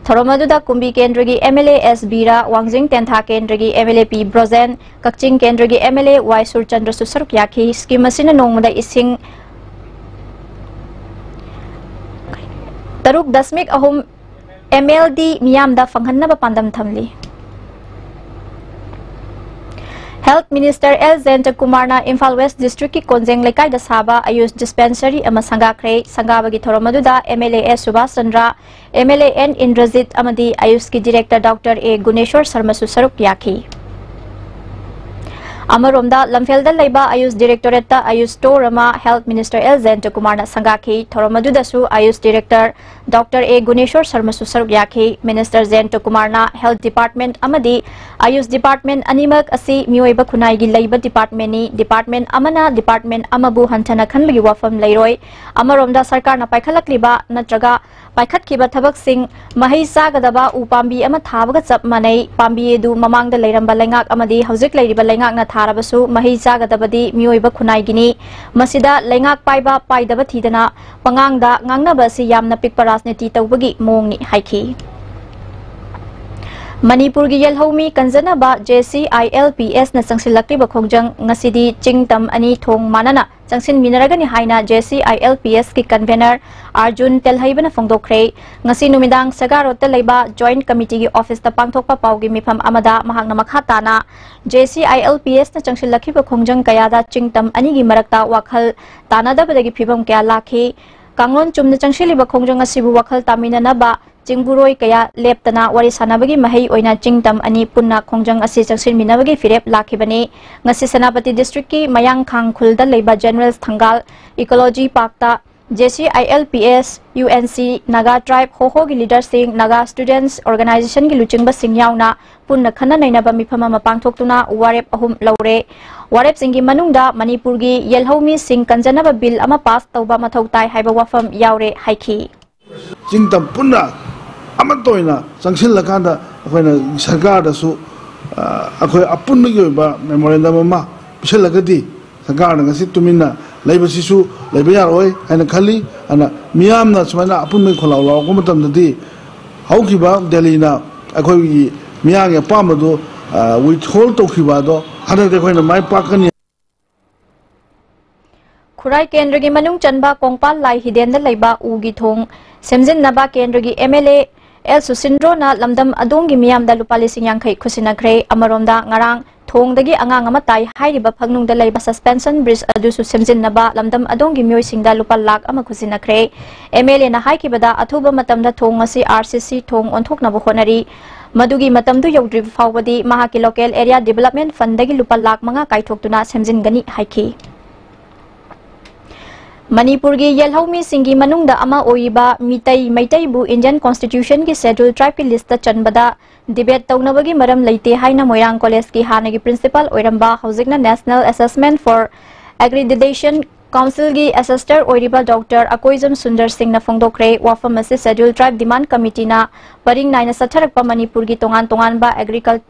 ꯊꯧꯔꯝ ꯑꯗꯨꯗ ꯀꯨꯝꯕꯤ ꯀꯦꯟꯗ꯭ꯔꯒꯤ ꯑꯦꯝ ꯑꯦꯜ ꯑꯦ ꯑꯦꯁ ꯕꯤꯔꯥ, ꯋꯥꯡꯖꯤꯡ ꯇꯦꯟꯊꯥ ꯀꯦꯟꯗ꯭ꯔꯒꯤ ꯑꯦꯝ ꯑꯦꯜ ꯑꯦ ꯄꯤ ꯕ꯭ꯔꯣꯖꯦꯟ, ꯀꯛꯆꯤꯡ ꯀꯦꯟꯗ꯭ꯔꯒꯤ ꯑꯦꯝ ꯑꯦꯜ ꯑꯦ ꯋꯥꯏ ꯁꯨꯔꯆꯟꯗ꯭ꯔꯁꯨ ꯁꯔꯨꯛ ꯌꯥꯈꯤ꯫ ꯁ꯭ꯀꯤꯝ ꯑꯁꯤꯅ ꯅꯣꯡꯃꯗ ꯏꯁꯤꯡ ꯇꯔꯨꯛ ꯗꯁꯃꯤꯛ ꯑꯍꯨꯝ ꯑꯦꯝ ꯑꯦꯜ ꯗꯤ ꯃꯤꯌꯥꯝꯗ ꯐꯪꯍꯟꯅꯕ ꯄꯥꯟꯗꯝ ꯊꯝꯂꯤ꯫ ꯍꯦꯜꯊ ꯃꯤꯅꯤꯁꯇꯔ ꯑꯦꯜ ꯖꯌꯟꯇꯀꯨꯃꯥꯔꯅ ꯏꯝꯐꯥꯜ ꯋꯦꯁ ꯗꯤꯁꯇ꯭ꯔꯤꯛꯀꯤ ꯀꯣꯟꯖꯦꯡ ꯂꯩꯀꯥꯏꯗ ꯁꯥꯕ ꯑꯌꯨꯁ ꯗꯤꯁꯄꯦꯟꯁꯔꯤ ꯑꯃ ꯁꯪꯒꯥꯈ꯭ꯔꯦ꯫ ꯁꯪꯒꯥꯕꯒꯤ ꯊꯧꯔꯝ ꯑꯗꯨꯗ ꯑꯦꯝ ꯑꯦꯜ ꯑꯦ ꯑꯦꯁ ꯁꯨꯕꯥꯁ Chandra, M L A N Indrajit ꯑꯃꯗꯤ ꯑꯌꯨꯁꯀꯤ ꯗꯤꯔꯦꯛꯇꯔ ꯗꯣꯛꯇꯔ ꯑꯦ ꯒꯨꯅꯦꯁꯣꯔ ꯁꯔꯃꯁꯨ ꯁꯔꯨꯛ ꯌꯥꯈꯤ꯫ ꯑꯃꯔꯣꯝꯗ, ꯂꯝꯐꯦꯜꯗ ꯂꯩꯕ ꯑꯌꯨꯁ ꯗꯤꯔꯦꯛꯇꯣꯔꯦꯠꯇ ꯑꯌꯨꯁ ꯁ꯭ꯇꯣꯔ ꯑꯃ ꯍꯦꯜꯊ ꯃꯤꯅꯤꯁꯇꯔ ꯑꯦꯜ ꯖꯌꯟꯇꯀꯨꯃꯥꯔꯅ ꯁꯪꯒꯥꯈꯤ꯫ ꯊꯧꯔꯝ ꯑꯗꯨꯗꯁꯨ AYUSH director doctor A Guneshor ꯁꯔꯃꯁꯨ ꯁꯔꯨꯛ ꯌꯥꯈꯤ꯫ ꯃꯤꯅꯤꯁꯇꯔ ꯖꯌꯟꯇꯀꯨꯃꯥꯔꯅ ꯍꯦꯜꯊ ꯗꯤꯄꯥꯔꯠꯃꯦꯟꯠ ꯑꯃꯗꯤ ꯑꯌꯨꯁ ꯗꯤꯄꯥꯔꯠꯃꯦꯟꯠ ꯑꯅꯤꯃꯛ ꯑꯁꯤ ꯃꯤꯑꯣꯏꯕ ꯈꯨꯟꯅꯥꯏꯒꯤ ꯂꯩꯕ ꯗꯤꯄꯥꯔꯠꯃꯦꯟꯠꯅꯤ꯫ ꯗꯤꯄꯥꯔꯠꯃꯦꯟꯠ ꯑꯃꯅ ꯗꯤꯄꯥꯔꯠꯃꯦꯟꯠ ꯑꯃꯕꯨ ꯍꯟꯊꯅ ꯈꯟꯕꯒꯤ ꯋꯥꯐꯝ ꯂꯩꯔꯣꯏ꯫ ꯑꯃꯔꯣꯝꯗ, ꯁꯔꯀꯥꯔꯅ ꯄꯥꯏꯈꯠꯂꯛꯂꯤꯕ ꯅꯠꯇ꯭ꯔꯒ ꯄꯥꯏꯈꯠꯈꯤꯕ ꯊꯕꯛꯁꯤꯡ ꯃꯍꯩ ꯆꯥꯒꯗꯕ ꯎ ꯄꯥꯝꯕꯤ ꯑꯃ ꯊꯥꯕꯒ ꯆꯞ ꯃꯥꯟꯅꯩ꯫ ꯄꯥꯝꯕꯤ ꯑꯗꯨ ꯃꯃꯥꯡꯗ ꯂꯩꯔꯝꯕ ꯂꯩꯉꯥꯛ ꯑꯃꯗꯤ ꯍꯧꯖꯤꯛ ꯂꯩꯔꯤꯕ ꯂꯩꯉꯥꯛꯅ ꯊꯥꯔꯕꯁꯨ ꯃꯍꯩ ꯆꯥꯒꯗꯕꯗꯤ ꯃꯤꯑꯣꯏꯕ ꯈꯨꯟꯅꯥꯏꯒꯤꯅꯤ꯫ ꯃꯁꯤꯗ ꯂꯩꯉꯥꯛ ꯄꯥꯏꯕ ꯄꯥꯏꯗꯕ ꯊꯤꯗꯅ ꯄꯉꯥꯡꯗ ꯉꯥꯡꯅꯕ ꯑꯁꯤ ꯌꯥꯝꯅ ꯄꯤꯛꯄ ꯔꯥꯖꯅꯤꯇꯤ ꯇꯧꯕꯒꯤ ꯃꯑꯣꯡꯅꯤ ꯍꯥꯏꯈꯤ꯫ ꯃꯅꯤꯄꯨꯔꯒꯤ ꯌꯦꯜꯍꯧꯃꯤ ꯀꯟꯖꯅꯕ JCILPS ꯅ ꯆꯪꯁꯤꯜꯂꯛꯂꯤꯕ ꯈꯣꯡꯖꯪ ꯉꯁꯤꯗꯤ ꯆꯤꯡ ꯇꯝ ꯑꯅꯤ ꯊꯣꯡ ꯃꯥꯟꯅꯅ ꯆꯪꯁꯤꯟꯃꯤꯟꯅꯔꯒꯅꯤ ꯍꯥꯏꯅ JCILPS ꯀꯤ ꯀꯟꯚꯦꯅꯔ ꯑꯥꯔꯖꯨꯟ ꯇꯦꯜꯍꯩꯕꯅ ꯐꯣꯡꯗꯣꯛꯈ꯭ꯔꯦ꯫ ꯉꯁꯤ ꯅꯨꯃꯤꯗꯥꯡ ꯁꯦꯒꯥꯔꯣꯠꯇ ꯂꯩꯕ ꯖꯣꯏꯟꯠ ꯀꯃꯤꯇꯤꯒꯤ ꯑꯣꯐꯤꯁꯇ ꯄꯥꯡꯊꯣꯛꯄ ꯄꯥꯎꯒꯤ ꯃꯤꯐꯝ ꯑꯃꯗ ꯃꯍꯥꯛꯅ ꯃꯈꯥ ꯇꯥꯅ JCILPS ꯅ ꯆꯪꯁꯤꯜꯂꯛꯈꯤꯕ ꯈꯣꯡꯖꯪ ꯀꯌꯥꯗ ꯆꯤꯡ ꯇꯝ ꯑꯅꯤꯒꯤ ꯃꯔꯛꯇ ꯋꯥꯈꯜ ꯇꯥꯅꯗꯕꯗꯒꯤ ꯐꯤꯕꯝ ꯀꯌꯥ ꯂꯥꯛꯈꯤ꯫ ꯀꯥꯡꯂꯣꯟ ꯆꯨꯝꯅ ꯆꯪꯁꯤꯜꯂꯤꯕ ꯈꯣꯡꯖꯪ ꯑꯁꯤꯕꯨ ꯋꯥꯈꯜ ꯇꯥꯃꯤꯟꯅꯅꯕ ꯆꯤꯡꯕꯨꯔꯣꯏ ꯀꯌꯥ ꯂꯦꯞꯇꯅ ꯋꯥꯔꯤ ꯁꯥꯟꯅꯕꯒꯤ ꯃꯍꯩ ꯑꯣꯏꯅ ꯆꯤꯡ ꯇꯝ ꯑꯅꯤ ꯄꯨꯟꯅ ꯈꯣꯡꯖꯪ ꯑꯁꯤ ꯆꯪꯁꯤꯟꯃꯤꯟꯅꯕꯒꯤ ꯐꯤꯔꯦꯞ ꯂꯥꯛꯈꯤꯕꯅꯤ꯫ ꯉꯁꯤ ꯁꯦꯅꯥꯄꯇꯤ ꯗꯤꯁꯇ꯭ꯔꯤꯛꯀꯤ ꯃꯌꯥꯡꯈꯥꯡ ꯈꯨꯜꯗ ꯂꯩꯕ ꯖꯦꯅꯔꯦꯜ ꯊꯪꯒꯥꯜ ꯏꯀꯣꯂꯣꯖꯤ ꯄꯥꯔꯛꯇ JCILPS, UNC, ꯅꯥꯒꯥ ꯇ꯭ꯔꯥꯏꯕ ꯍꯣꯍꯣꯒꯤ ꯂꯤꯗꯔꯁꯤꯡ, ꯅꯥꯒꯥ ꯁ꯭ꯇꯨꯗꯦꯟꯠꯁ ꯑꯣꯔꯒꯅꯥꯏꯖꯦꯁꯟꯒꯤ ꯂꯨꯆꯤꯡꯕꯁꯤꯡ ꯌꯥꯎꯅ ꯄꯨꯟꯅ ꯈꯟꯅ ꯅꯩꯅꯕ ꯃꯤꯐꯝ ꯑꯃ ꯄꯥꯡꯊꯣꯛꯇꯨꯅ ꯋꯥꯔꯦꯞ ꯑꯍꯨꯝ ꯂꯧꯔꯦ꯫ ꯋꯥꯔꯦꯞꯁꯤꯡꯒꯤ ꯃꯅꯨꯡꯗ ꯃꯅꯤꯄꯨꯔꯒꯤ ꯌꯦꯜꯍꯧꯃꯤꯁꯤꯡ ꯀꯟꯖꯅꯕ ꯕꯤꯜ ꯑꯃ ꯄꯥꯁ ꯇꯧꯕ ꯃꯊꯧ ꯇꯥꯏ ꯍꯥꯏꯕ ꯋꯥꯐꯝ ꯌꯥꯎꯔꯦ ꯍꯥꯏꯈꯤ꯫ ꯆꯤꯡ ꯇꯝ ꯄꯨꯟꯅ ꯑꯃꯠꯇ ꯑꯣꯏꯅ ꯆꯪꯁꯤꯜꯂꯀꯥꯟꯗ ꯑꯩꯈꯣꯏꯅ ꯁꯔꯀꯥꯔꯗꯁꯨ ꯑꯩꯈꯣꯏ ꯑꯄꯨꯟꯕꯒꯤ ꯑꯣꯏꯕ ꯃꯦꯃꯣꯔꯦꯟꯗꯝ ꯑꯃ ꯄꯤꯁꯤꯜꯂꯒꯗꯤ ꯁꯔꯀꯥꯔꯅ ꯉꯁꯤ ꯇꯨꯃꯤꯟꯅ ꯂꯩꯕꯁꯤꯁꯨ ꯂꯩꯕ ꯌꯥꯔꯣꯏ ꯍꯥꯏꯅ ꯈꯜꯂꯤ꯫ ꯑꯗꯨꯅ ꯃꯤꯌꯥꯝꯅ ꯁꯨꯃꯥꯏꯅ ꯑꯄꯨꯟꯕꯒꯤ ꯈꯣꯜꯂꯥꯎ ꯂꯥꯎꯔꯛꯄ ꯃꯇꯝꯗꯗꯤ ꯍꯧꯈꯤꯕ ꯗꯦꯜꯂꯤꯅ ꯑꯩꯈꯣꯏꯒꯤ ꯃꯤꯌꯥꯝꯒꯤ ꯑꯄꯥꯝꯕꯗꯣ ꯋꯤꯊꯣꯜ ꯇꯧꯈꯤꯕ ꯑꯗꯣ ꯍꯟꯗꯛꯇꯤ ꯑꯩꯈꯣꯏꯅ ꯃꯥꯏ ꯄꯥꯛꯀꯅꯤ꯫ ꯈꯨꯔꯥꯏ ꯀꯦꯟꯗ꯭ꯔꯒꯤ ꯃꯅꯨꯡ ꯆꯟꯕ ꯀꯣꯡꯄꯥꯜ ꯂꯥꯏ ꯍꯤꯗꯦꯟꯗ ꯂꯩꯕ ꯎꯒꯤ ꯊꯣꯡ ꯁꯦꯝꯖꯤꯟꯅꯕ ꯀꯦꯟꯗ꯭ꯔꯒꯤ MLA ꯑꯦꯜ ꯁꯨꯁꯤꯟꯗ꯭ꯔꯣꯅ ꯂꯝꯗꯝ ꯑꯗꯣꯝꯒꯤ ꯃꯤꯌꯥꯝꯗ ꯂꯨꯄꯥ ꯂꯤꯁꯤꯡ ꯌꯥꯡꯈꯩ ꯈꯨꯠꯁꯤꯟꯅꯈ꯭ꯔꯦ꯫ ꯑꯃꯔꯣꯝꯗ, ꯉꯔꯥꯡ ꯊꯣꯡꯗꯒꯤ ꯑꯉꯥꯡ ꯑꯃ ꯇꯥꯏ ꯍꯥꯏꯔꯤꯕ ꯐꯛꯅꯨꯡꯗ ꯂꯩꯕ ꯁꯁꯄꯦꯟꯁꯟ ꯕ꯭ꯔꯤꯖ ꯑꯗꯨꯁꯨ ꯁꯦꯝꯖꯤꯟꯅꯕ ꯂꯝꯗꯝ ꯑꯗꯣꯝꯒꯤ ꯃꯤꯑꯣꯏꯁꯤꯡꯗ ꯂꯨꯄꯥ ꯂꯥꯈ ꯑꯃ ꯈꯨꯠꯁꯤꯟꯅꯈ꯭ꯔꯦ꯫ MLAꯅ ꯍꯥꯏꯈꯤꯕꯗ, ꯑꯊꯨꯕ ꯃꯇꯝꯗ ꯊꯣꯡ ꯑꯁꯤ RCC ꯊꯣꯡ ꯑꯣꯟꯊꯣꯛꯅꯕ ꯍꯣꯠꯅꯔꯤ꯫ ꯃꯗꯨꯒꯤ ꯃꯇꯝꯗꯨ ꯌꯧꯗ꯭ꯔꯤꯕ ꯐꯥꯎꯕꯗꯤ ꯃꯍꯥꯛꯀꯤ local area development fundꯗꯒꯤ ꯂꯨꯄꯥ ꯂꯥꯈ ꯃꯉꯥ ꯀꯥꯏꯊꯣꯛꯇꯨꯅ ꯁꯦꯝꯖꯤꯟꯒꯅꯤ ꯍꯥꯏꯈꯤ꯫ ꯃꯅꯤꯄꯨꯔꯒꯤ ꯌꯦꯜꯍꯧꯃꯤꯁꯤꯡꯒꯤ ꯃꯅꯨꯡꯗ ꯑꯃ ꯑꯣꯏꯔꯤꯕ ꯃꯤꯇꯩ ꯃꯩꯇꯩꯕꯨ Indian Constitutionꯒꯤ Scheduled Tribeꯀꯤ listꯇ ꯆꯟꯕꯗ debate ꯇꯧꯅꯕꯒꯤ ꯃꯔꯝ ꯂꯩꯇꯦ ꯍꯥꯏꯅ ꯃꯣꯏꯔꯥꯡ Collegeꯀꯤ ꯍꯥꯟꯅꯒꯤ principal ꯑꯣꯏꯔꯝꯕ, ꯍꯧꯖꯤꯛꯅ National Assessment for Accreditation Councilꯒꯤ assessor ꯑꯣꯏꯔꯤꯕ Doctor ꯑꯀꯣꯏꯖꯝ ꯁꯨꯟꯗꯔ ꯁꯤꯡꯅ ꯐꯣꯡꯗꯣꯛꯈ꯭ꯔꯦ꯫ ꯋꯥꯐꯝ ꯑꯁꯤ Scheduled Tribe Demand Committeeꯅ ꯄꯔꯤꯡ ꯅꯥꯏꯅ ꯆꯠꯊꯔꯛꯄ ꯃꯅꯤꯄꯨꯔꯒꯤ ꯇꯣꯉꯥꯟ ꯇꯣꯉꯥꯟꯕ agriculture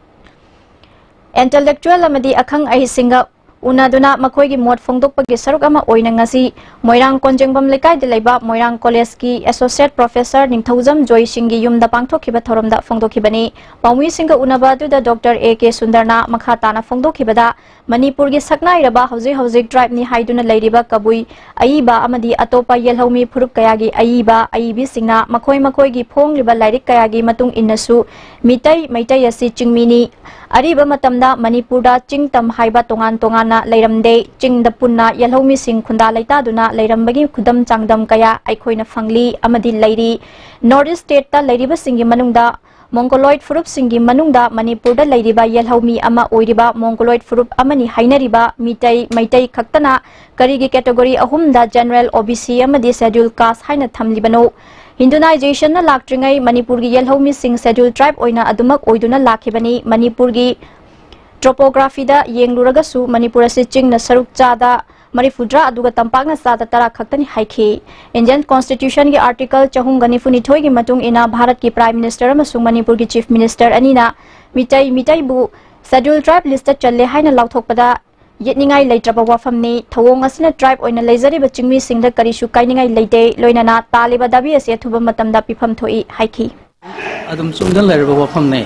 intellectual ꯑꯃꯗꯤ ꯑꯈꯪ ꯑꯍꯩꯁꯤꯡꯒ ꯎꯅꯗꯨꯅ ꯃꯈꯣꯏꯒꯤ ꯃꯣꯠ ꯐꯣꯡꯗꯣꯛꯄꯒꯤ ꯁꯔꯨꯛ ꯑꯃ ꯑꯣꯏꯅ ꯉꯁꯤ ꯃꯣꯏꯔꯥꯡ ꯀꯣꯟꯖꯦꯡꯕꯝ ꯂꯩꯀꯥꯏꯗ ꯂꯩꯕ ꯃꯣꯏꯔꯥꯡ Collegeꯀꯤ associate professor ꯅꯤꯡꯊꯧꯖꯝ ꯖꯣꯏ ꯁꯤꯡꯒꯤ ꯌꯨꯝꯗ ꯄꯥꯡꯊꯣꯛꯈꯤꯕ ꯊꯧꯔꯝꯗ ꯐꯣꯡꯗꯣꯛꯈꯤꯕꯅꯤ꯫ ꯄꯥꯎꯃꯤꯁꯤꯡꯒ ꯎꯅꯕ ꯑꯗꯨꯗ Doctor ꯑꯦ ꯀꯦ ꯁꯨꯟꯗꯔꯅ ꯃꯈꯥ ꯇꯥꯅ ꯐꯣꯡꯗꯣꯛꯈꯤꯕꯗ, ꯃꯅꯤꯄꯨꯔꯒꯤ ꯁꯛꯅꯥꯏꯔꯕ ꯍꯧꯖꯤꯛ ꯍꯧꯖꯤꯛ tribeꯅꯤ ꯍꯥꯏꯗꯨꯅ ꯂꯩꯔꯤꯕ ꯀꯕꯨꯏ, ꯑꯏꯕ ꯑꯃꯗꯤ ꯑꯇꯣꯞꯄ ꯌꯦꯜꯍꯧꯃꯤ ꯐꯨꯔꯨꯞ ꯀꯌꯥꯒꯤ ꯑꯏꯕ, ꯑꯏꯕꯤꯁꯤꯡꯅ ꯃꯈꯣꯏ ꯃꯈꯣꯏꯒꯤ ꯐꯣꯡꯂꯤꯕ ꯂꯥꯏꯔꯤꯛ ꯀꯌꯥꯒꯤ ꯃꯇꯨꯡ ꯏꯟꯅꯁꯨ ꯃꯤꯇꯩ, ꯃꯩꯇꯩ ꯑꯁꯤ ꯆꯤꯡꯃꯤꯅꯤ꯫ ꯑꯔꯤꯕ ꯃꯇꯝꯗ ꯃꯅꯤꯄꯨꯔꯗ ꯆꯤꯡ ꯇꯝ ꯍꯥꯏꯕ ꯇꯣꯉꯥꯟ ꯇꯣꯉꯥꯟꯅ ꯂꯩꯔꯝꯗꯦ꯫ ꯆꯤꯡꯗ ꯄꯨꯟꯅ ꯌꯦꯜꯍꯧꯃꯤꯁꯤꯡ ꯈꯨꯟꯗꯥ ꯂꯩꯇꯥꯗꯨꯅ ꯂꯩꯔꯝꯕꯒꯤ ꯈꯨꯗꯝ ꯆꯥꯡꯗꯝ ꯀꯌꯥ ꯑꯩꯈꯣꯏꯅ ꯐꯪꯂꯤ ꯑꯃꯗꯤ ꯂꯩꯔꯤ꯫ North East stateꯇ ꯂꯩꯔꯤꯕꯁꯤꯡꯒꯤ ꯃꯅꯨꯡꯗ Mongoloid ꯐꯨꯔꯨꯞꯁꯤꯡꯒꯤ ꯃꯅꯨꯡꯗ ꯃꯅꯤꯄꯨꯔꯗ ꯂꯩꯔꯤꯕ ꯌꯦꯜꯍꯧꯃꯤ ꯑꯃ ꯑꯣꯏꯔꯤꯕ Mongoloid ꯐꯨꯔꯨꯞ ꯑꯃꯅꯤ ꯍꯥꯏꯅꯔꯤꯕ ꯃꯤꯇꯩ, ꯃꯩꯇꯩ ꯈꯛꯇꯅ ꯀꯔꯤꯒꯤ category ꯑꯍꯨꯝꯗ General, OBC ꯑꯃꯗꯤ Scheduled Caste ꯍꯥꯏꯅ ꯊꯝꯂꯤꯕꯅꯣ? Hinduization ꯂꯥꯛꯇ꯭ꯔꯤꯉꯩ ꯃꯅꯤꯄꯨꯔꯒꯤ ꯌꯦꯜꯍꯧꯃꯤꯁꯤꯡ Scheduled Tribe ꯑꯣꯏꯅ ꯑꯗꯨꯃꯛ ꯑꯣꯏꯗꯨꯅ ꯂꯥꯛꯈꯤꯕꯅꯤ꯫ ꯃꯅꯤꯄꯨꯔꯒꯤ topographyꯗ ꯌꯦꯡꯂꯨꯔꯒꯁꯨ ꯃꯅꯤꯄꯨꯔ ꯑꯁꯤ ꯆꯤꯡꯅ ꯁꯔꯨꯛ ꯆꯥꯗ ꯃꯔꯤꯐꯨꯇꯔꯥ ꯑꯗꯨꯒ ꯇꯝꯄꯥꯛꯅ ꯆꯥꯗ ꯇꯔꯥ ꯈꯛꯇꯅꯤ ꯍꯥꯏꯈꯤ꯫ Indian Constitutionꯒꯤ Article ꯆꯍꯨꯝꯒ ꯅꯤꯐꯨꯅꯤꯊꯣꯏꯒꯤ ꯃꯇꯨꯡ ꯏꯟꯅ ꯚꯥꯔꯠꯀꯤ Prime Minister ꯑꯃꯁꯨꯡ ꯃꯅꯤꯄꯨꯔꯒꯤ Chief Minister ꯑꯅꯤꯅ ꯃꯤꯇꯩ, ꯃꯤꯇꯩꯕꯨ Scheduled Tribe listꯇ ꯆꯜꯂꯦ ꯍꯥꯏꯅ ꯂꯥꯎꯊꯣꯛꯄꯗ ꯌꯦꯠꯅꯤꯡꯉꯥꯏ ꯂꯩꯇ꯭ꯔꯕ ꯋꯥꯐꯝꯅꯤ꯫ ꯊꯧꯑꯣꯡ ꯑꯁꯤꯅ tribe ꯑꯣꯏꯅ ꯂꯩꯖꯔꯤꯕ ꯆꯤꯡꯃꯤꯁꯤꯡꯗ ꯀꯔꯤꯁꯨ ꯀꯥꯏꯅꯤꯡꯉꯥꯏ ꯂꯩꯇꯦ꯫ ꯂꯣꯏꯅꯅ ꯇꯥꯜꯂꯤꯕ ꯗꯥꯕꯤ ꯑꯁꯤ ꯑꯊꯨꯕ ꯃꯇꯝꯗ ꯄꯤꯐꯝ ꯊꯣꯛꯏ ꯍꯥꯏꯈꯤ꯫ ꯑꯗꯨꯝ ꯆꯨꯝꯗꯅ ꯂꯩꯔꯕ ꯋꯥꯐꯝꯅꯤ꯫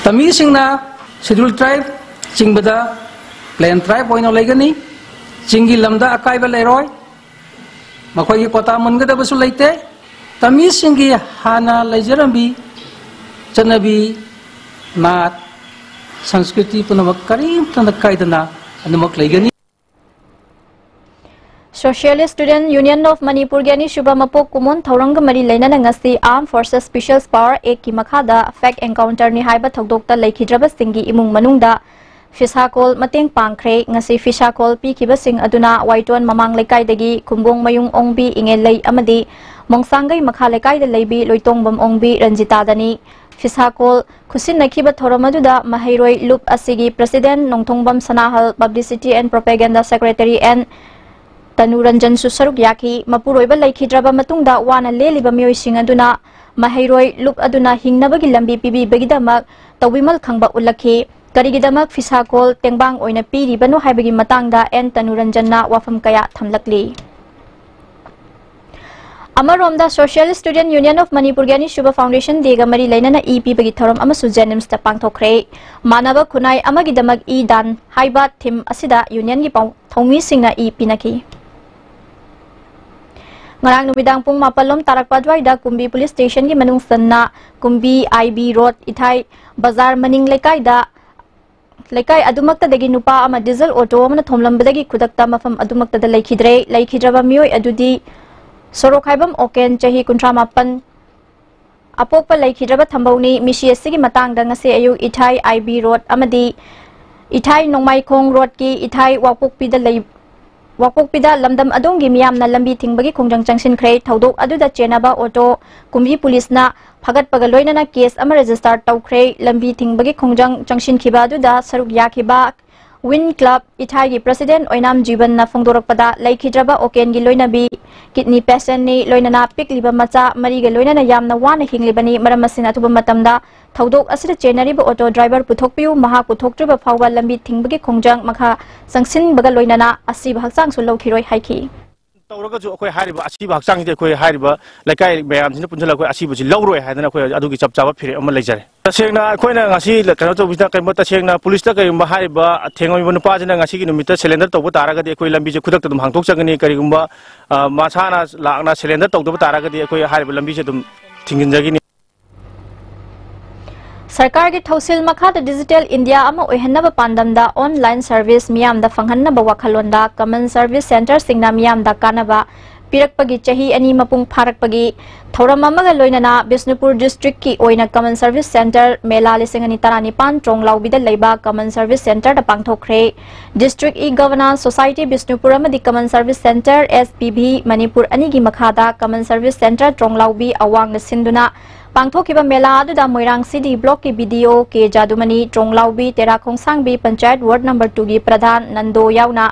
ꯇꯃꯤꯁꯤꯡꯅ Scheduled Tribe ꯆꯤꯡꯕꯗ plain tribe ꯑꯣꯏꯅ ꯂꯩꯒꯅꯤ꯫ ꯆꯤꯡꯒꯤ ꯂꯝꯗ ꯑꯀꯥꯏꯕ ꯂꯩꯔꯣꯏ꯫ ꯃꯈꯣꯏꯒꯤ quota ꯃꯨꯟꯒꯗꯕꯁꯨ ꯂꯩꯇꯦ꯫ ꯇꯃꯤꯁꯤꯡꯒꯤ ꯍꯥꯟꯅ ꯂꯩꯖꯔꯝꯕꯤ ꯆꯠꯅꯕꯤ, ꯅꯥꯠ, ꯁꯪꯁꯀ꯭ꯔꯤꯇꯤ ꯄꯨꯝꯅꯃꯛ ꯀꯔꯤꯝꯇ ꯀꯥꯏꯗꯅ ꯑꯗꯨꯃꯛ ꯂꯩꯒꯅꯤ꯫ Socialist Student Union of Manipurꯒꯤ ꯑꯅꯤꯁꯨꯕ ꯃꯄꯣꯛ ꯀꯨꯝꯑꯣꯟ ꯊꯧꯔꯝꯒ ꯃꯔꯤ ꯂꯩꯅꯅ ꯉꯁꯤ Armed Forces Special Power Actꯀꯤ ꯃꯈꯥꯗ fake encounterꯅꯤ ꯍꯥꯏꯕ ꯊꯧꯗꯣꯛꯇ ꯂꯩꯈꯤꯗ꯭ꯔꯕꯁꯤꯡꯒꯤ ꯏꯃꯨꯡ ꯃꯅꯨꯡꯗ ꯐꯤꯁꯥꯀꯣꯜ ꯃꯇꯦꯡ ꯄꯥꯡꯈ꯭ꯔꯦ꯫ ꯉꯁꯤ ꯐꯤꯁꯥꯀꯣꯜ ꯄꯤꯈꯤꯕꯁꯤꯡ ꯑꯗꯨꯅ ꯋꯥꯏꯇꯣꯟ ꯃꯃꯥꯡ ꯂꯩꯀꯥꯏꯗꯒꯤ ꯈꯨꯝꯕꯣꯡ ꯃꯌꯨꯡ ꯑꯣꯡꯕꯤ ꯏꯉꯦꯜꯂꯩ ꯑꯃꯗꯤ ꯃꯣꯡꯁꯥꯡꯒꯩ ꯃꯈꯥ ꯂꯩꯀꯥꯏꯗ ꯂꯩꯕꯤ ꯂꯣꯏꯇꯣꯡꯕꯝ ꯑꯣꯡꯕꯤ ꯔꯟꯖꯤꯇꯥꯗꯅꯤ꯫ ꯐꯤꯁꯥꯀꯣꯜ ꯈꯨꯠꯁꯤꯟꯅꯈꯤꯕ ꯊꯧꯔꯝ ꯑꯗꯨꯗ ꯃꯍꯩꯔꯣꯏ ꯂꯨꯞ ꯑꯁꯤꯒꯤ President Nongthongbam ꯁꯅꯥꯍꯜ, Publicity and Propaganda Secretary N ꯇꯅꯨꯔꯟꯖꯟꯁꯨ ꯁꯔꯨꯛ ꯌꯥꯈꯤ꯫ ꯃꯄꯨꯔꯣꯏꯕ ꯂꯩꯈꯤꯗ꯭ꯔꯕ ꯃꯇꯨꯡꯗ ꯋꯥꯅ ꯂꯦꯜꯂꯤꯕ ꯃꯤꯑꯣꯏꯁꯤꯡ ꯑꯗꯨꯅ ꯃꯍꯩꯔꯣꯏ ꯂꯨꯞ ꯑꯗꯨꯅ ꯍꯤꯡꯅꯕꯒꯤ ꯂꯝꯕꯤ ꯄꯤꯕꯤꯕꯒꯤꯗꯃꯛ ꯇꯧꯕꯤꯃꯜ ꯈꯪꯕ ꯎꯠꯂꯛꯈꯤ꯫ ꯀꯔꯤꯒꯤꯗꯃꯛ ꯐꯤꯁꯥꯀꯣꯜ ꯇꯦꯡꯕꯥꯡ ꯑꯣꯏꯅ ꯄꯤꯔꯤꯕꯅꯣ ꯍꯥꯏꯕꯒꯤ ꯃꯇꯥꯡꯗ ꯑꯦꯟ ꯇꯅꯨꯔꯟꯖꯟꯅ ꯋꯥꯐꯝ ꯀꯌꯥ ꯊꯝꯂꯛꯂꯤ꯫ ꯑꯃꯔꯣꯝꯗ, Socialist Student Union of ꯃꯅꯤꯄꯨꯔꯒꯤ ꯑꯅꯤꯁꯨꯕ Foundation Dayꯒ ꯃꯔꯤ ꯂꯩꯅꯅ ꯏ ꯄꯤꯕꯒꯤ ꯊꯧꯔꯝ ꯑꯃꯁꯨ JNIMSꯇ ꯄꯥꯡꯊꯣꯛꯈ꯭ꯔꯦ꯫ ꯃꯥꯟꯅꯕ ꯈꯨꯟꯅꯥꯏ ꯑꯃꯒꯤꯗꯃꯛ ꯏ ꯗꯥꯟ ꯍꯥꯏꯕ theme ꯑꯁꯤꯗ unionꯒꯤ ꯄꯥꯎ-, ꯊꯧꯃꯤꯁꯤꯡꯅ ꯏ ꯄꯤꯅꯈꯤ꯫ ꯉꯔꯥꯡ ꯅꯨꯃꯤꯗꯥꯡ ꯄꯨꯡ ꯃꯥꯄꯜ ꯂꯣꯝ ꯇꯥꯔꯛꯄ ꯑꯗꯨꯋꯥꯏꯗ ꯀꯨꯝꯕꯤ Police Stationꯒꯤ ꯃꯅꯨꯡ ꯆꯟꯅ ꯀꯨꯝꯕꯤ IB Road, ꯏꯊꯥꯏ ꯕꯖꯥꯔ ꯃꯅꯤꯡ ꯂꯩꯀꯥꯏꯗ ꯂꯩꯀꯥꯏ ꯑꯗꯨꯃꯛꯇꯗꯒꯤ ꯅꯨꯄꯥ ꯑꯃ diesel auto ꯑꯃꯅ ꯊꯣꯝꯂꯝꯕꯗꯒꯤ ꯈꯨꯗꯛꯇ ꯃꯐꯝ ꯑꯗꯨꯃꯛꯇꯗ ꯂꯩꯈꯤꯗ꯭ꯔꯦ꯫ ꯂꯩꯈꯤꯗ꯭ꯔꯕ ꯃꯤꯑꯣꯏ ꯑꯗꯨꯗꯤ ꯁꯣꯔꯣꯛꯈꯥꯏꯕꯝ ꯑꯣꯀꯦꯟ, ꯆꯍꯤ ꯀꯨꯟꯊ꯭ꯔꯥ ꯃꯥꯄꯟ, ꯑꯄꯣꯛꯄ ꯂꯩꯈꯤꯗ꯭ꯔꯕ ꯊꯝꯕꯧꯅꯤ꯫ ꯃꯤꯁꯤ ꯑꯁꯤꯒꯤ ꯃꯇꯥꯡꯗ ꯉꯁꯤ ꯑꯌꯨꯛ ꯏꯊꯥꯏ IB Road ꯑꯃꯗꯤ ꯏꯊꯥꯏ ꯅꯣꯡꯃꯥꯏꯈꯣꯡ Roadꯀꯤ ꯏꯊꯥꯏ ꯋꯥꯛꯄꯣꯛꯄꯤꯗ ꯂꯩ-, ꯋꯥꯛꯄꯣꯛꯄꯤꯗ ꯂꯝꯗꯝ ꯑꯗꯣꯝꯒꯤ ꯃꯤꯌꯥꯝꯅ ꯂꯝꯕꯤ ꯊꯤꯡꯕꯒꯤ ꯈꯣꯡꯖꯪ ꯆꯪꯁꯤꯟꯈ꯭ꯔꯦ꯫ ꯊꯧꯗꯣꯛ ꯑꯗꯨꯗ ꯆꯦꯟꯅꯕ auto ꯀꯨꯝꯕꯤ Policeꯅ ꯐꯥꯒꯠꯄꯒ ꯂꯣꯏꯅꯅ case ꯑꯃ register ꯇꯧꯈ꯭ꯔꯦ꯫ ꯂꯝꯕꯤ ꯊꯤꯡꯕꯒꯤ ꯈꯣꯡꯖꯪ ꯆꯪꯁꯤꯟꯈꯤꯕ ꯑꯗꯨꯗ ꯁꯔꯨꯛ ꯌꯥꯈꯤꯕ Win Club ꯏꯊꯥꯏꯒꯤ President ꯑꯣꯏꯅꯥꯝ ꯖꯤꯕꯟꯅ ꯐꯣꯡꯗꯣꯔꯛꯄꯗ, ꯂꯩꯈꯤꯗ꯭ꯔꯕ ꯑꯣꯀꯦꯟꯒꯤ ꯂꯣꯏꯅꯕꯤ kidney patientꯅꯤ, ꯂꯣꯏꯅꯅ ꯄꯤꯛꯂꯤꯕ ꯃꯆꯥ ꯃꯔꯤꯒ ꯂꯣꯏꯅꯅ ꯌꯥꯝꯅ ꯋꯥꯅ ꯍꯤꯡꯂꯤꯕꯅꯤ꯫ ꯃꯔꯝ ꯑꯁꯤꯅ ꯑꯊꯨꯕ ꯃꯇꯝꯗ ꯊꯧꯗꯣꯛ ꯑꯁꯤꯗ ꯆꯦꯟꯅꯔꯤꯕ auto driver ꯄꯨꯊꯣꯛꯄꯤꯌꯨ꯫ ꯃꯍꯥꯛ ꯄꯨꯊꯣꯛꯇ꯭ꯔꯤꯕ ꯐꯥꯎꯕ ꯂꯝꯕꯤ ꯊꯤꯡꯕꯒꯤ ꯈꯣꯡꯖꯪ ꯃꯈꯥ ꯆꯪꯁꯤꯟꯕꯒ ꯂꯣꯏꯅꯅ ꯑꯁꯤꯕ ꯍꯛꯆꯥꯡꯁꯨ ꯂꯧꯈꯤꯔꯣꯏ ꯍꯥꯏꯈꯤ꯫ ꯇꯧꯔꯒꯁꯨ ꯑꯩꯈꯣꯏ ꯍꯥꯏꯔꯤꯕ ꯑꯁꯤꯕ ꯍꯛꯆꯥꯡꯁꯤꯗꯤ ꯑꯩꯈꯣꯏ ꯍꯥꯏꯔꯤꯕ ꯂꯩꯀꯥꯏ ꯃꯌꯥꯝꯁꯤꯅ ꯄꯨꯟꯁꯤꯜꯂꯒ ꯑꯩꯈꯣꯏ ꯑꯁꯤꯕꯁꯤ ꯂꯧꯔꯣꯏ ꯍꯥꯏꯗꯅ ꯑꯩꯈꯣꯏ ꯑꯗꯨꯒꯤ ꯆꯞ ꯆꯥꯕ ꯐꯤꯔꯦꯞ ꯑꯃ ꯂꯩꯖꯔꯦ꯫ ꯇꯁꯦꯡꯅ ꯑꯩꯈꯣꯏꯅ ꯉꯁꯤ ꯀꯩꯅꯣ ꯇꯧꯕꯁꯤꯗ ꯀꯩꯒꯨꯝꯕ ꯇꯁꯦꯡꯅ Policeꯇ ꯀꯩꯒꯨꯝꯕ ꯍꯥꯏꯔꯤꯕ ꯊꯦꯡꯉꯝꯃꯤꯕ ꯅꯨꯄꯥꯁꯤꯅ ꯉꯁꯤꯒꯤ ꯅꯨꯃꯤꯠꯇ surrender ꯇꯧꯕ ꯇꯥꯔꯒꯗꯤ ꯑꯩꯈꯣꯏ ꯂꯝꯕꯤꯁꯦ ꯈꯨꯗꯛꯇ ꯑꯗꯨꯝ ꯍꯥꯡꯗꯣꯛꯆꯒꯅꯤ꯫ ꯀꯔꯤꯒꯨꯝꯕ, ꯑ, ꯃꯁꯥꯅ ꯂꯥꯛꯅ surrender ꯇꯧꯗꯕ ꯇꯥꯔꯒꯗꯤ ꯑꯩꯈꯣꯏ ꯍꯥꯏꯔꯤꯕ ꯂꯝꯕꯤꯁꯦ ꯑꯗꯨꯝ ꯊꯤꯡꯖꯤꯟꯖꯒꯅꯤ꯫ ꯁꯔꯀꯥꯔꯒꯤ ꯊꯧꯁꯤꯜ ꯃꯈꯥꯗ Digital India ꯑꯃ ꯑꯣꯏꯍꯟꯅꯕ ꯄꯥꯟꯗꯝꯗ online service ꯃꯤꯌꯥꯝꯗ ꯐꯪꯍꯟꯅꯕ ꯋꯥꯈꯜꯂꯣꯟꯗ common service centreꯁꯤꯡꯅ ꯃꯤꯌꯥꯝꯗ ꯀꯥꯟꯅꯕ ꯄꯤꯔꯛꯄꯒꯤ ꯆꯍꯤ ꯑꯅꯤ ꯃꯄꯨꯡ ꯐꯥꯔꯛꯄꯒꯤ ꯊꯧꯔꯝ ꯑꯃꯒ ꯂꯣꯏꯅꯅ ꯕꯤꯁꯅꯨꯄꯨꯔ districtꯀꯤ ꯑꯣꯏꯅ common service centre ꯃꯦꯂꯥ ꯂꯤꯁꯤꯡ ꯑꯅꯤ ꯇꯔꯥꯅꯤꯄꯥꯟ ꯇ꯭ꯔꯣꯡꯂꯥꯎꯕꯤꯗ ꯂꯩꯕ common service centreꯗ ꯄꯥꯡꯊꯣꯛꯈ꯭ꯔꯦ꯫ District e-Governance Society Bishnupur ꯑꯃꯗꯤ Common Service Centre S P V Manipur ꯑꯅꯤꯒꯤ ꯃꯈꯥꯗ Common Service Centre ꯇ꯭ꯔꯣꯡꯂꯥꯎꯕꯤ ꯑꯋꯥꯡꯅ ꯁꯤꯟꯗꯨꯅ ꯄꯥꯡꯊꯣꯛꯈꯤꯕ ꯃꯦꯂꯥ ꯑꯗꯨꯗ ꯃꯣꯏꯔꯥꯡ C D blockꯀꯤ B D O K ꯖꯥꯗꯨꯃꯅꯤ, ꯇ꯭ꯔꯣꯡꯂꯥꯎꯕꯤ, ꯇꯦꯔꯥ ꯈꯣꯡꯁꯥꯡꯕꯤ ꯄꯟꯆꯥꯌꯠ ward number twoꯒꯤ ꯄ꯭ꯔꯙꯥꯟ ꯅꯟꯗꯣ ꯌꯥꯎꯅ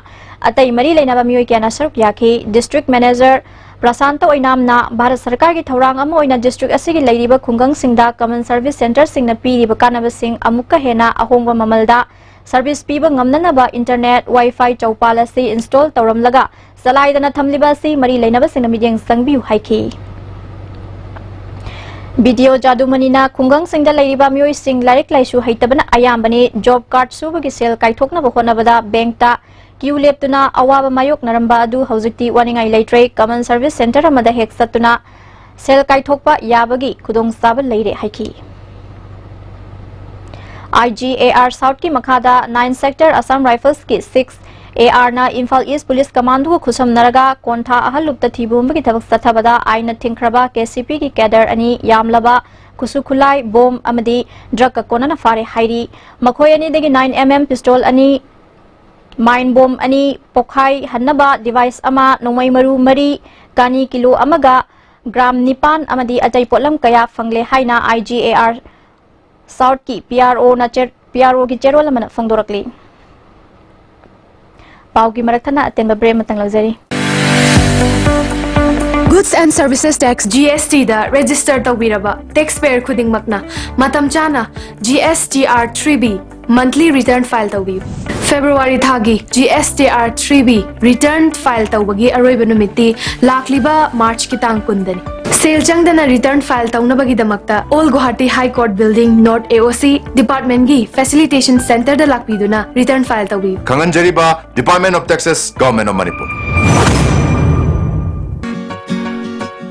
ꯑꯇꯩ ꯃꯔꯤ ꯂꯩꯅꯕ ꯃꯤꯑꯣꯏ ꯀꯌꯥꯅ ꯁꯔꯨꯛ ꯌꯥꯈꯤ꯫ District Manager ꯄ꯭ꯔꯁꯥꯟꯇ ꯑꯣꯏꯅꯥꯝꯅ ꯚꯥꯔꯠ ꯁꯔꯀꯥꯔꯒꯤ ꯊꯧꯔꯥꯡ ꯑꯃ ꯑꯣꯏꯅ district ꯑꯁꯤꯒꯤ ꯂꯩꯔꯤꯕ ꯈꯨꯡꯒꯪꯁꯤꯡꯗ common service centreꯁꯤꯡꯅ ꯄꯤꯔꯤꯕ ꯀꯥꯟꯅꯕꯁꯤꯡ ꯑꯃꯨꯛꯀ ꯍꯦꯟꯅ ꯑꯍꯣꯡꯕ ꯃꯃꯜꯗ service ꯄꯤꯕ ꯉꯝꯅꯅꯕ internet, Wi-Fi ꯆꯧꯄꯥꯜ ꯑꯁꯤ install ꯇꯧꯔꯝꯂꯒ ꯆꯂꯥꯏꯗꯅ ꯊꯝꯂꯤꯕ ꯑꯁꯤ ꯃꯔꯤ ꯂꯩꯅꯕꯁꯤꯡꯅ ꯃꯤꯠꯌꯦꯡ ꯆꯪꯕꯤꯌꯨ ꯍꯥꯏꯈꯤ꯫ B D O ꯖꯥꯗꯨꯃꯅꯤꯅ ꯈꯨꯡꯒꯪꯁꯤꯡꯗ ꯂꯩꯔꯤꯕ ꯃꯤꯑꯣꯏꯁꯤꯡ ꯂꯥꯏꯔꯤꯛ ꯂꯥꯏꯁꯨ ꯍꯩꯇꯕꯅ ꯑꯌꯥꯝꯕꯅꯤ꯫ Job card ꯁꯨꯕꯒꯤ ꯁꯦꯜ ꯀꯥꯏꯊꯣꯛꯅꯕ ꯍꯣꯠꯅꯕꯗ bankꯇ queue ꯂꯦꯞꯇꯨꯅ ꯑꯋꯥꯕ ꯃꯥꯌꯣꯛꯅꯔꯝꯕ ꯑꯗꯨ ꯍꯧꯖꯤꯛꯇꯤ ꯋꯥꯅꯤꯡꯉꯥꯏ ꯂꯩꯇ꯭ꯔꯦ꯫ Common service centre ꯑꯃꯗ ꯍꯦꯛ ꯆꯠꯇꯨꯅ ꯁꯦꯜ ꯀꯥꯏꯊꯣꯛꯄ ꯌꯥꯕꯒꯤ ꯈꯨꯗꯣꯡꯆꯥꯕ ꯂꯩꯔꯦ ꯍꯥꯏꯈꯤ꯫ I G A R Southꯀꯤ ꯃꯈꯥꯗ nine sector Assam Riflesꯀꯤ six A Rꯅ Imphal East Police Commandꯒ ꯈꯨꯠꯁꯝꯅꯔꯒ ꯀꯣꯟꯊꯥ ꯑꯍꯜ ꯂꯨꯞꯇ ꯊꯤꯕ ꯍꯨꯝꯕꯒꯤ ꯊꯕꯛ ꯆꯠꯊꯕꯗ ꯑꯥꯏꯟꯅ ꯊꯤꯡꯈ꯭ꯔꯕ K C Pꯒꯤ cadre ꯑꯅꯤ ꯌꯥꯝꯂꯕ ꯈꯨꯠꯁꯨ ꯈꯨꯠꯂꯥꯏ, bomb ꯑꯃꯗꯤ drugꯀ ꯀꯣꯟꯅꯅ ꯐꯥꯔꯦ ꯍꯥꯏꯔꯤ꯫ ꯃꯈꯣꯏ ꯑꯅꯤꯗꯒꯤ nine M M pistol ꯑꯅꯤ, mine bomb ꯑꯅꯤ, ꯄꯣꯈꯥꯏ ꯍꯟꯅꯕ device ꯑꯃ, ꯅꯣꯡꯃꯩ ꯃꯔꯨ ꯃꯔꯤ, ꯀꯥꯅꯤ kilo ꯑꯃꯒ gram ꯅꯤꯄꯥꯟ ꯑꯃꯗꯤ ꯑꯇꯩ ꯄꯣꯠꯂꯝ ꯀꯌꯥ ꯐꯪꯂꯦ ꯍꯥꯏꯅ I G A R Southꯀꯤ P R Oꯅ ꯆꯦ-, P R Oꯒꯤ ꯆꯦꯔꯣꯜ ꯑꯃꯅ ꯐꯣꯡꯗꯣꯔꯛꯂꯤ꯫ ꯄꯥꯎꯒꯤ ꯃꯔꯛ ꯊꯠꯅ ꯑꯇꯦꯟꯕ break ꯑꯃꯇꯪ ꯂꯧꯖꯔꯤ꯫ Goods and Services Tax, G S T the register ꯇꯧꯕꯤꯔꯕ taxpayer ꯈꯨꯗꯤꯡꯃꯛꯅ ꯃꯇꯝ ꯆꯥꯅ G S T R three B monthly return file ꯇꯧꯕꯤꯌꯨ꯫ February ꯊꯥꯒꯤ G S T R three B return file ꯇꯧꯕꯒꯤ ꯑꯔꯣꯏꯕ ꯅꯨꯃꯤꯠꯇꯤ ꯂꯥꯛꯂꯤꯕ Marchꯀꯤ ꯇꯥꯡ ꯀꯨꯟꯗꯅꯤ꯫ ꯁꯦꯜ ꯆꯪꯗꯅ return file ꯇꯧꯅꯕꯒꯤꯗꯃꯛꯇ Old Guwahati High Court Building, North A O C departmentꯀꯤ facilitation centreꯗ ꯂꯥꯛꯄꯤꯗꯨꯅ return file ꯇꯧꯕꯤꯌꯨ꯫ ꯈꯪꯍꯟꯖꯔꯤꯕ Department of Taxes, Government of Manipur꯫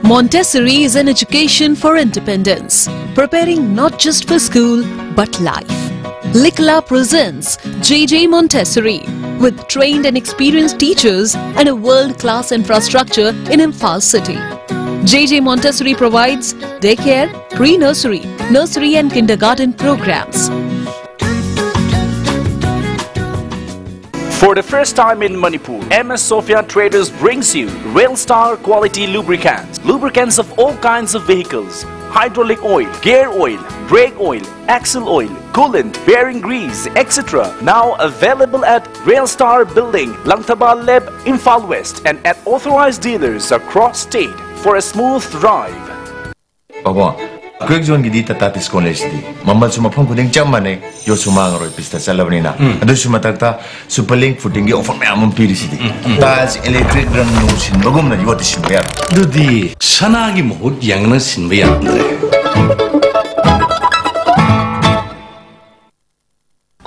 Montessori is an education for independence, preparing not just for school but life. Likla presents J J Montessori, with trained and experienced teachers and a world-class infrastructure in Imphal city. J J Montessori provides daycare, pre-nursery, nursery and kindergarten programs. For the first time in Manipur, M S Sophia Traders brings you Rail Star quality lubricants. Lubricants of all kinds of vehicles, hydraulic oil, gear oil, brake oil, axle oil, coolant, bearing grease, et cetera. Now available at Rail Star Building, Langthaba Leb, Imphal West, and at authorized dealers across state for a smooth drive. ꯄꯥꯕꯨꯡ, quick ꯖꯣꯟꯒꯤꯗꯤ Tata discount ꯂꯩꯁꯤꯗꯤ꯫ ꯃꯃꯜꯁꯨ ꯃꯐꯝ ꯈꯨꯗꯤꯡ ꯆꯞ ꯃꯥꯟꯅꯩ, ꯌꯣꯠꯁꯨ ꯃꯥꯡꯉꯔꯣꯏ, ꯄꯤꯁꯇ ꯆꯠꯂꯕꯅꯤꯅ꯫ ꯎꯝ꯫ ꯑꯗꯨꯁꯨ ꯃꯊꯛꯇ super link ꯐꯨꯇꯤꯡꯒꯤ offer ꯃꯌꯥꯝ ꯑꯃ ꯄꯤꯔꯤꯁꯤꯗꯤ꯫ ꯎꯝ, ꯎꯝ꯫ ꯇꯥꯏꯜꯁ, ꯏꯂꯦꯛꯇ꯭ꯔꯤꯛ ꯔꯪ ꯅꯨꯡ ꯁꯤꯟꯕꯒꯨꯝꯅ ꯌꯣꯠꯇꯤ ꯁꯤꯟꯕ ꯌꯥꯔꯣꯏ꯫ ꯑꯗꯨꯗꯤ ꯁꯅꯥꯒꯤ ꯃꯍꯨꯠ ꯌꯦꯡꯅ ꯁꯤꯟꯕ ꯌꯥꯔꯝꯗ꯭ꯔꯦ꯫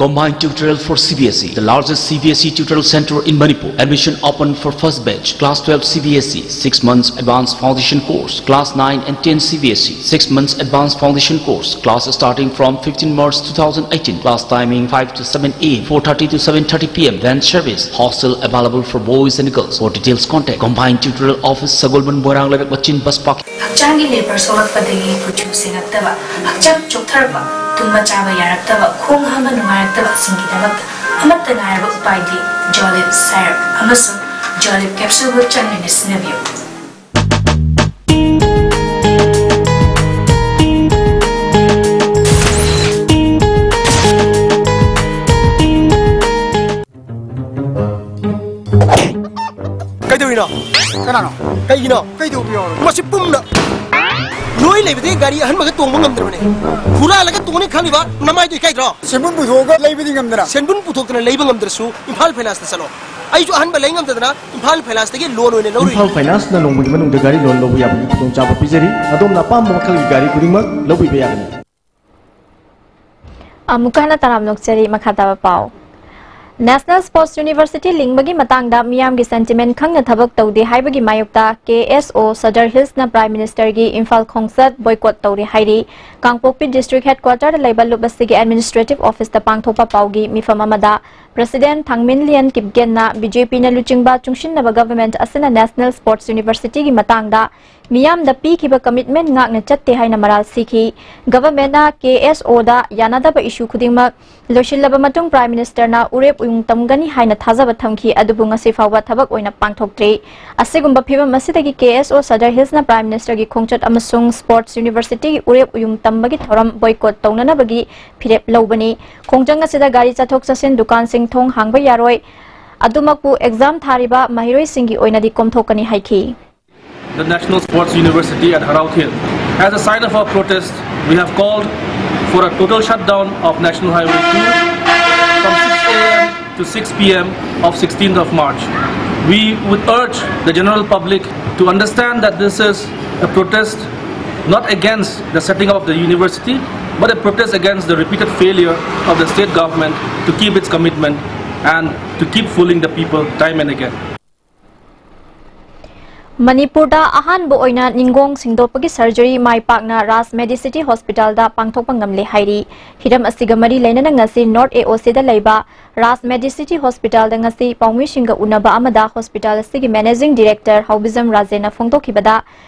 Combined tutorial for C B S E, the largest C B S E tutorial center in Manipur. Admission open for first batch, class twelve C B S E, six months advanced foundation course, class nine and ten C B S E, six months advanced foundation course, class starting from fifteen March two thousand eighteen, class timing five to seven A M, four thirty to seven thirty P M, van service, hostel available for boys and girls. For details, contact Combined Tutorial Office, Sagolband, Moirang Leibak, Machin, bus park. ꯍꯛꯆꯥꯡꯒꯤ labour ꯁꯣꯛꯂꯛꯄꯗꯒꯤ ꯀꯨꯆꯨ ꯁꯦꯡꯉꯛꯇꯕ, ꯍꯛꯆꯥꯡ ꯆꯣꯛꯊꯔꯛꯄ, ꯇꯨꯝꯕ ꯆꯥꯕ ꯌꯥꯔꯛꯇꯕ, ꯈꯣꯡ ꯍꯥꯝꯕ ꯅꯨꯡꯉꯥꯏꯔꯛꯇꯕꯁꯤꯡꯒꯤꯗꯃꯛꯇ ꯑꯃꯠꯇ ꯉꯥꯏꯔꯕ ꯎꯄꯥꯏꯗꯤ ꯖꯣꯂꯤꯞ ꯁꯥꯏꯔꯞ ꯑꯃꯁꯨꯡ ꯖꯣꯂꯤꯞ ꯀꯦꯞꯁꯨꯜꯕꯨ ꯆꯥꯡ ꯅꯥꯏꯅ ꯁꯤꯖꯤꯟꯅꯕꯤꯌꯨ꯫ ꯀꯩꯗꯧꯔꯤꯅꯣ? ꯀꯅꯥꯅꯣ? ꯀꯩꯒꯤꯅꯣ? ꯀꯩꯗꯧꯕ ꯌꯥꯎꯔꯒꯦ? ꯃꯁꯤ ꯄꯨꯝꯅ ꯅꯣꯏ ꯂꯩꯕꯗꯒꯤ ꯒꯥꯔꯤ ꯑꯍꯟꯕꯒ ꯇꯣꯡꯕ ꯉꯝꯗ꯭ꯔꯕꯅꯦ꯫ ꯍꯨꯔꯥꯜꯂꯒ ꯇꯣꯡꯅꯤ ꯈꯜꯂꯤꯕ ꯅꯃꯥꯏꯗꯣ ꯏꯀꯥꯏꯗ꯭ꯔꯣ? ꯁꯦꯟꯕꯨꯟ ꯄꯨꯊꯣꯛꯑꯒ ꯂꯩꯕꯗꯤ ꯉꯝꯗꯅ꯫ ꯁꯦꯟꯕꯨꯟ ꯄꯨꯊꯣꯛꯇꯅ ꯂꯩꯕ ꯉꯝꯗ꯭ꯔꯁꯨ ꯏꯝꯐꯥꯜ ꯐꯥꯏꯅꯥꯟꯁꯇ ꯆꯠꯂꯣ꯫ ꯑꯩꯁꯨ ꯑꯍꯟꯕ ꯂꯩ ꯉꯝꯗꯗꯅ ꯏꯝꯐꯥꯜ ꯐꯥꯏꯅꯥꯟꯁꯇꯒꯤ ꯂꯣꯟ ꯑꯣꯏꯅ ꯂꯧꯔꯨꯏ꯫ ꯏꯝꯐꯥꯜ ꯐꯥꯏꯅꯥꯟꯁꯅ ꯅꯣꯡꯃꯒꯤ ꯃꯅꯨꯡꯗ ꯒꯥꯔꯤ ꯂꯣꯟ ꯂꯧꯕ ꯌꯥꯕꯒꯤ ꯈꯨꯗꯣꯡꯆꯥꯕ ꯄꯤꯖꯔꯤ꯫ ꯑꯗꯣꯝꯅ ꯑꯄꯥꯝꯕ ꯃꯈꯜꯒꯤ ꯒꯥꯔꯤ ꯈꯨꯗꯤꯡꯃꯛ ꯂꯧꯕꯤꯕ ꯌꯥꯒꯅꯤ꯫ ꯑꯃꯨꯛꯀ ꯍꯟꯅ ꯇꯔꯥꯝꯅ ꯑꯣꯛꯆꯔꯤ꯫ ꯃꯈꯥ ꯇꯥꯕ ꯄꯥꯎ꯫ National Sports University ꯂꯤꯡꯕꯒꯤ ꯃꯇꯥꯡꯗ ꯃꯤꯌꯥꯝꯒꯤ sentiment ꯈꯪꯅ ꯊꯕꯛ ꯇꯧꯗꯦ ꯍꯥꯏꯕꯒꯤ ꯃꯥꯌꯣꯛꯇ K S O Sadar Hillsꯅ Prime Ministerꯒꯤ Imphal ꯈꯣꯡꯆꯠ boycott ꯇꯧꯔꯦ ꯍꯥꯏꯔꯤ꯫ ꯀꯥꯡꯄꯣꯛꯄꯤ District Headquarterꯗ ꯂꯩꯕ ꯂꯨꯞ ꯑꯁꯤꯒꯤ Administrative Officeꯇ ꯄꯥꯡꯊꯣꯛꯄ ꯄꯥꯎꯒꯤ ꯃꯤꯐꯝ ꯑꯃꯗ President ꯊꯥꯡꯃꯤꯟꯂꯤꯌꯟ ꯀꯤꯞꯒꯦꯟꯅ BJPꯅ ꯂꯨꯆꯤꯡꯕ ꯆꯨꯡꯁꯤꯟꯅꯕ government ꯑꯁꯤꯅ National Sports Universityꯒꯤ ꯃꯇꯥꯡꯗ ꯃꯤꯌꯥꯝꯗ ꯄꯤꯈꯤꯕ commitment ꯉꯥꯛꯅ ꯆꯠꯇꯦ ꯍꯥꯏꯅ ꯃꯔꯥꯜ ꯁꯤꯈꯤ꯫ Governmentꯅ K S Oꯗ ꯌꯥꯅꯗꯕ issue ꯈꯨꯗꯤꯡꯃꯛ ꯂꯣꯏꯁꯤꯜꯂꯕ ꯃꯇꯨꯡ Prime Ministerꯅ ꯎꯔꯦꯞ ꯎꯌꯨꯡ ꯇꯝꯒꯅꯤ ꯍꯥꯏꯅ ꯊꯥꯖꯕ ꯊꯝꯈꯤ, ꯑꯗꯨꯕꯨ ꯉꯁꯤ ꯐꯥꯎꯕ ꯊꯕꯛ ꯑꯣꯏꯅ ꯄꯥꯡꯊꯣꯛꯇ꯭ꯔꯤ꯫ ꯑꯁꯤꯒꯨꯝꯕ ꯐꯤꯕꯝ ꯑꯁꯤꯗꯒꯤ K S O Sadar Hillsꯅ Prime Ministerꯒꯤ ꯈꯣꯡꯆꯠ ꯑꯃꯁꯨꯡ Sports Universityꯒꯤ ꯎꯔꯦꯞ ꯎꯌꯨꯡ ꯇꯝꯕꯒꯤ ꯊꯧꯔꯝ boycott ꯇꯧꯅꯅꯕꯒꯤ ꯐꯤꯔꯦꯞ ꯂꯧꯕꯅꯤ꯫ ꯈꯣꯡꯖꯪ ꯑꯁꯤꯗ ꯒꯥꯔꯤ ꯆꯠꯊꯣꯛ ꯆꯠꯁꯤꯟ, ꯗꯨꯀꯥꯟꯁꯤꯡ ꯊꯣꯡ ꯍꯥꯡꯕ ꯌꯥꯔꯣꯏ꯫ ꯑꯗꯨꯃꯛꯄꯨ exam ꯊꯥꯔꯤꯕ ꯃꯍꯩꯔꯣꯏꯁꯤꯡꯒꯤ ꯑꯣꯏꯅꯗꯤ ꯀꯣꯝꯊꯣꯛꯀꯅꯤ ꯍꯥꯏꯈꯤ꯫ The National Sports University at Haraothir. As a sign of our protest, we have called for a total shutdown of National Highway two from six A M to six P M of sixteenth of March. We would urge the general public to understand that this is a protest not against the setting up of the university, but a protest against the repeated failure of the state government to keep its commitment and to keep fooling the people time and again. ꯃꯅꯤꯄꯨꯔꯗ ꯑꯍꯥꯟꯕ ꯑꯣꯏꯅ ꯅꯤꯡꯒꯣꯡ ꯁꯤꯡꯗꯣꯛꯄꯒꯤ surgery ꯃꯥꯏ ꯄꯥꯛꯅ ꯔꯥꯖ ꯃꯦꯗꯤꯁꯤꯇꯤ ꯍꯣꯁꯄꯤꯇꯥꯜꯗ ꯄꯥꯡꯊꯣꯛꯄ ꯉꯝꯂꯦ ꯍꯥꯏꯔꯤ꯫ ꯍꯤꯔꯝ ꯑꯁꯤꯒ ꯃꯔꯤ ꯂꯩꯅꯅ ꯉꯁꯤ North A O Cꯗ ꯂꯩꯕ ꯔꯥꯖ ꯃꯦꯗꯤꯁꯤꯇꯤ ꯍꯣꯁꯄꯤꯇꯥꯜꯗ ꯉꯁꯤ ꯄꯥꯎꯃꯤꯁꯤꯡꯒ ꯎꯅꯕ ꯑꯃꯗ ꯍꯣꯁꯄꯤꯇꯥꯜ ꯑꯁꯤꯒꯤ Managing Director ꯍꯥꯎꯕꯤꯖꯝ ꯔꯥꯖꯦꯟꯅ ꯐꯣꯡꯗꯣꯛꯈꯤꯕꯗ,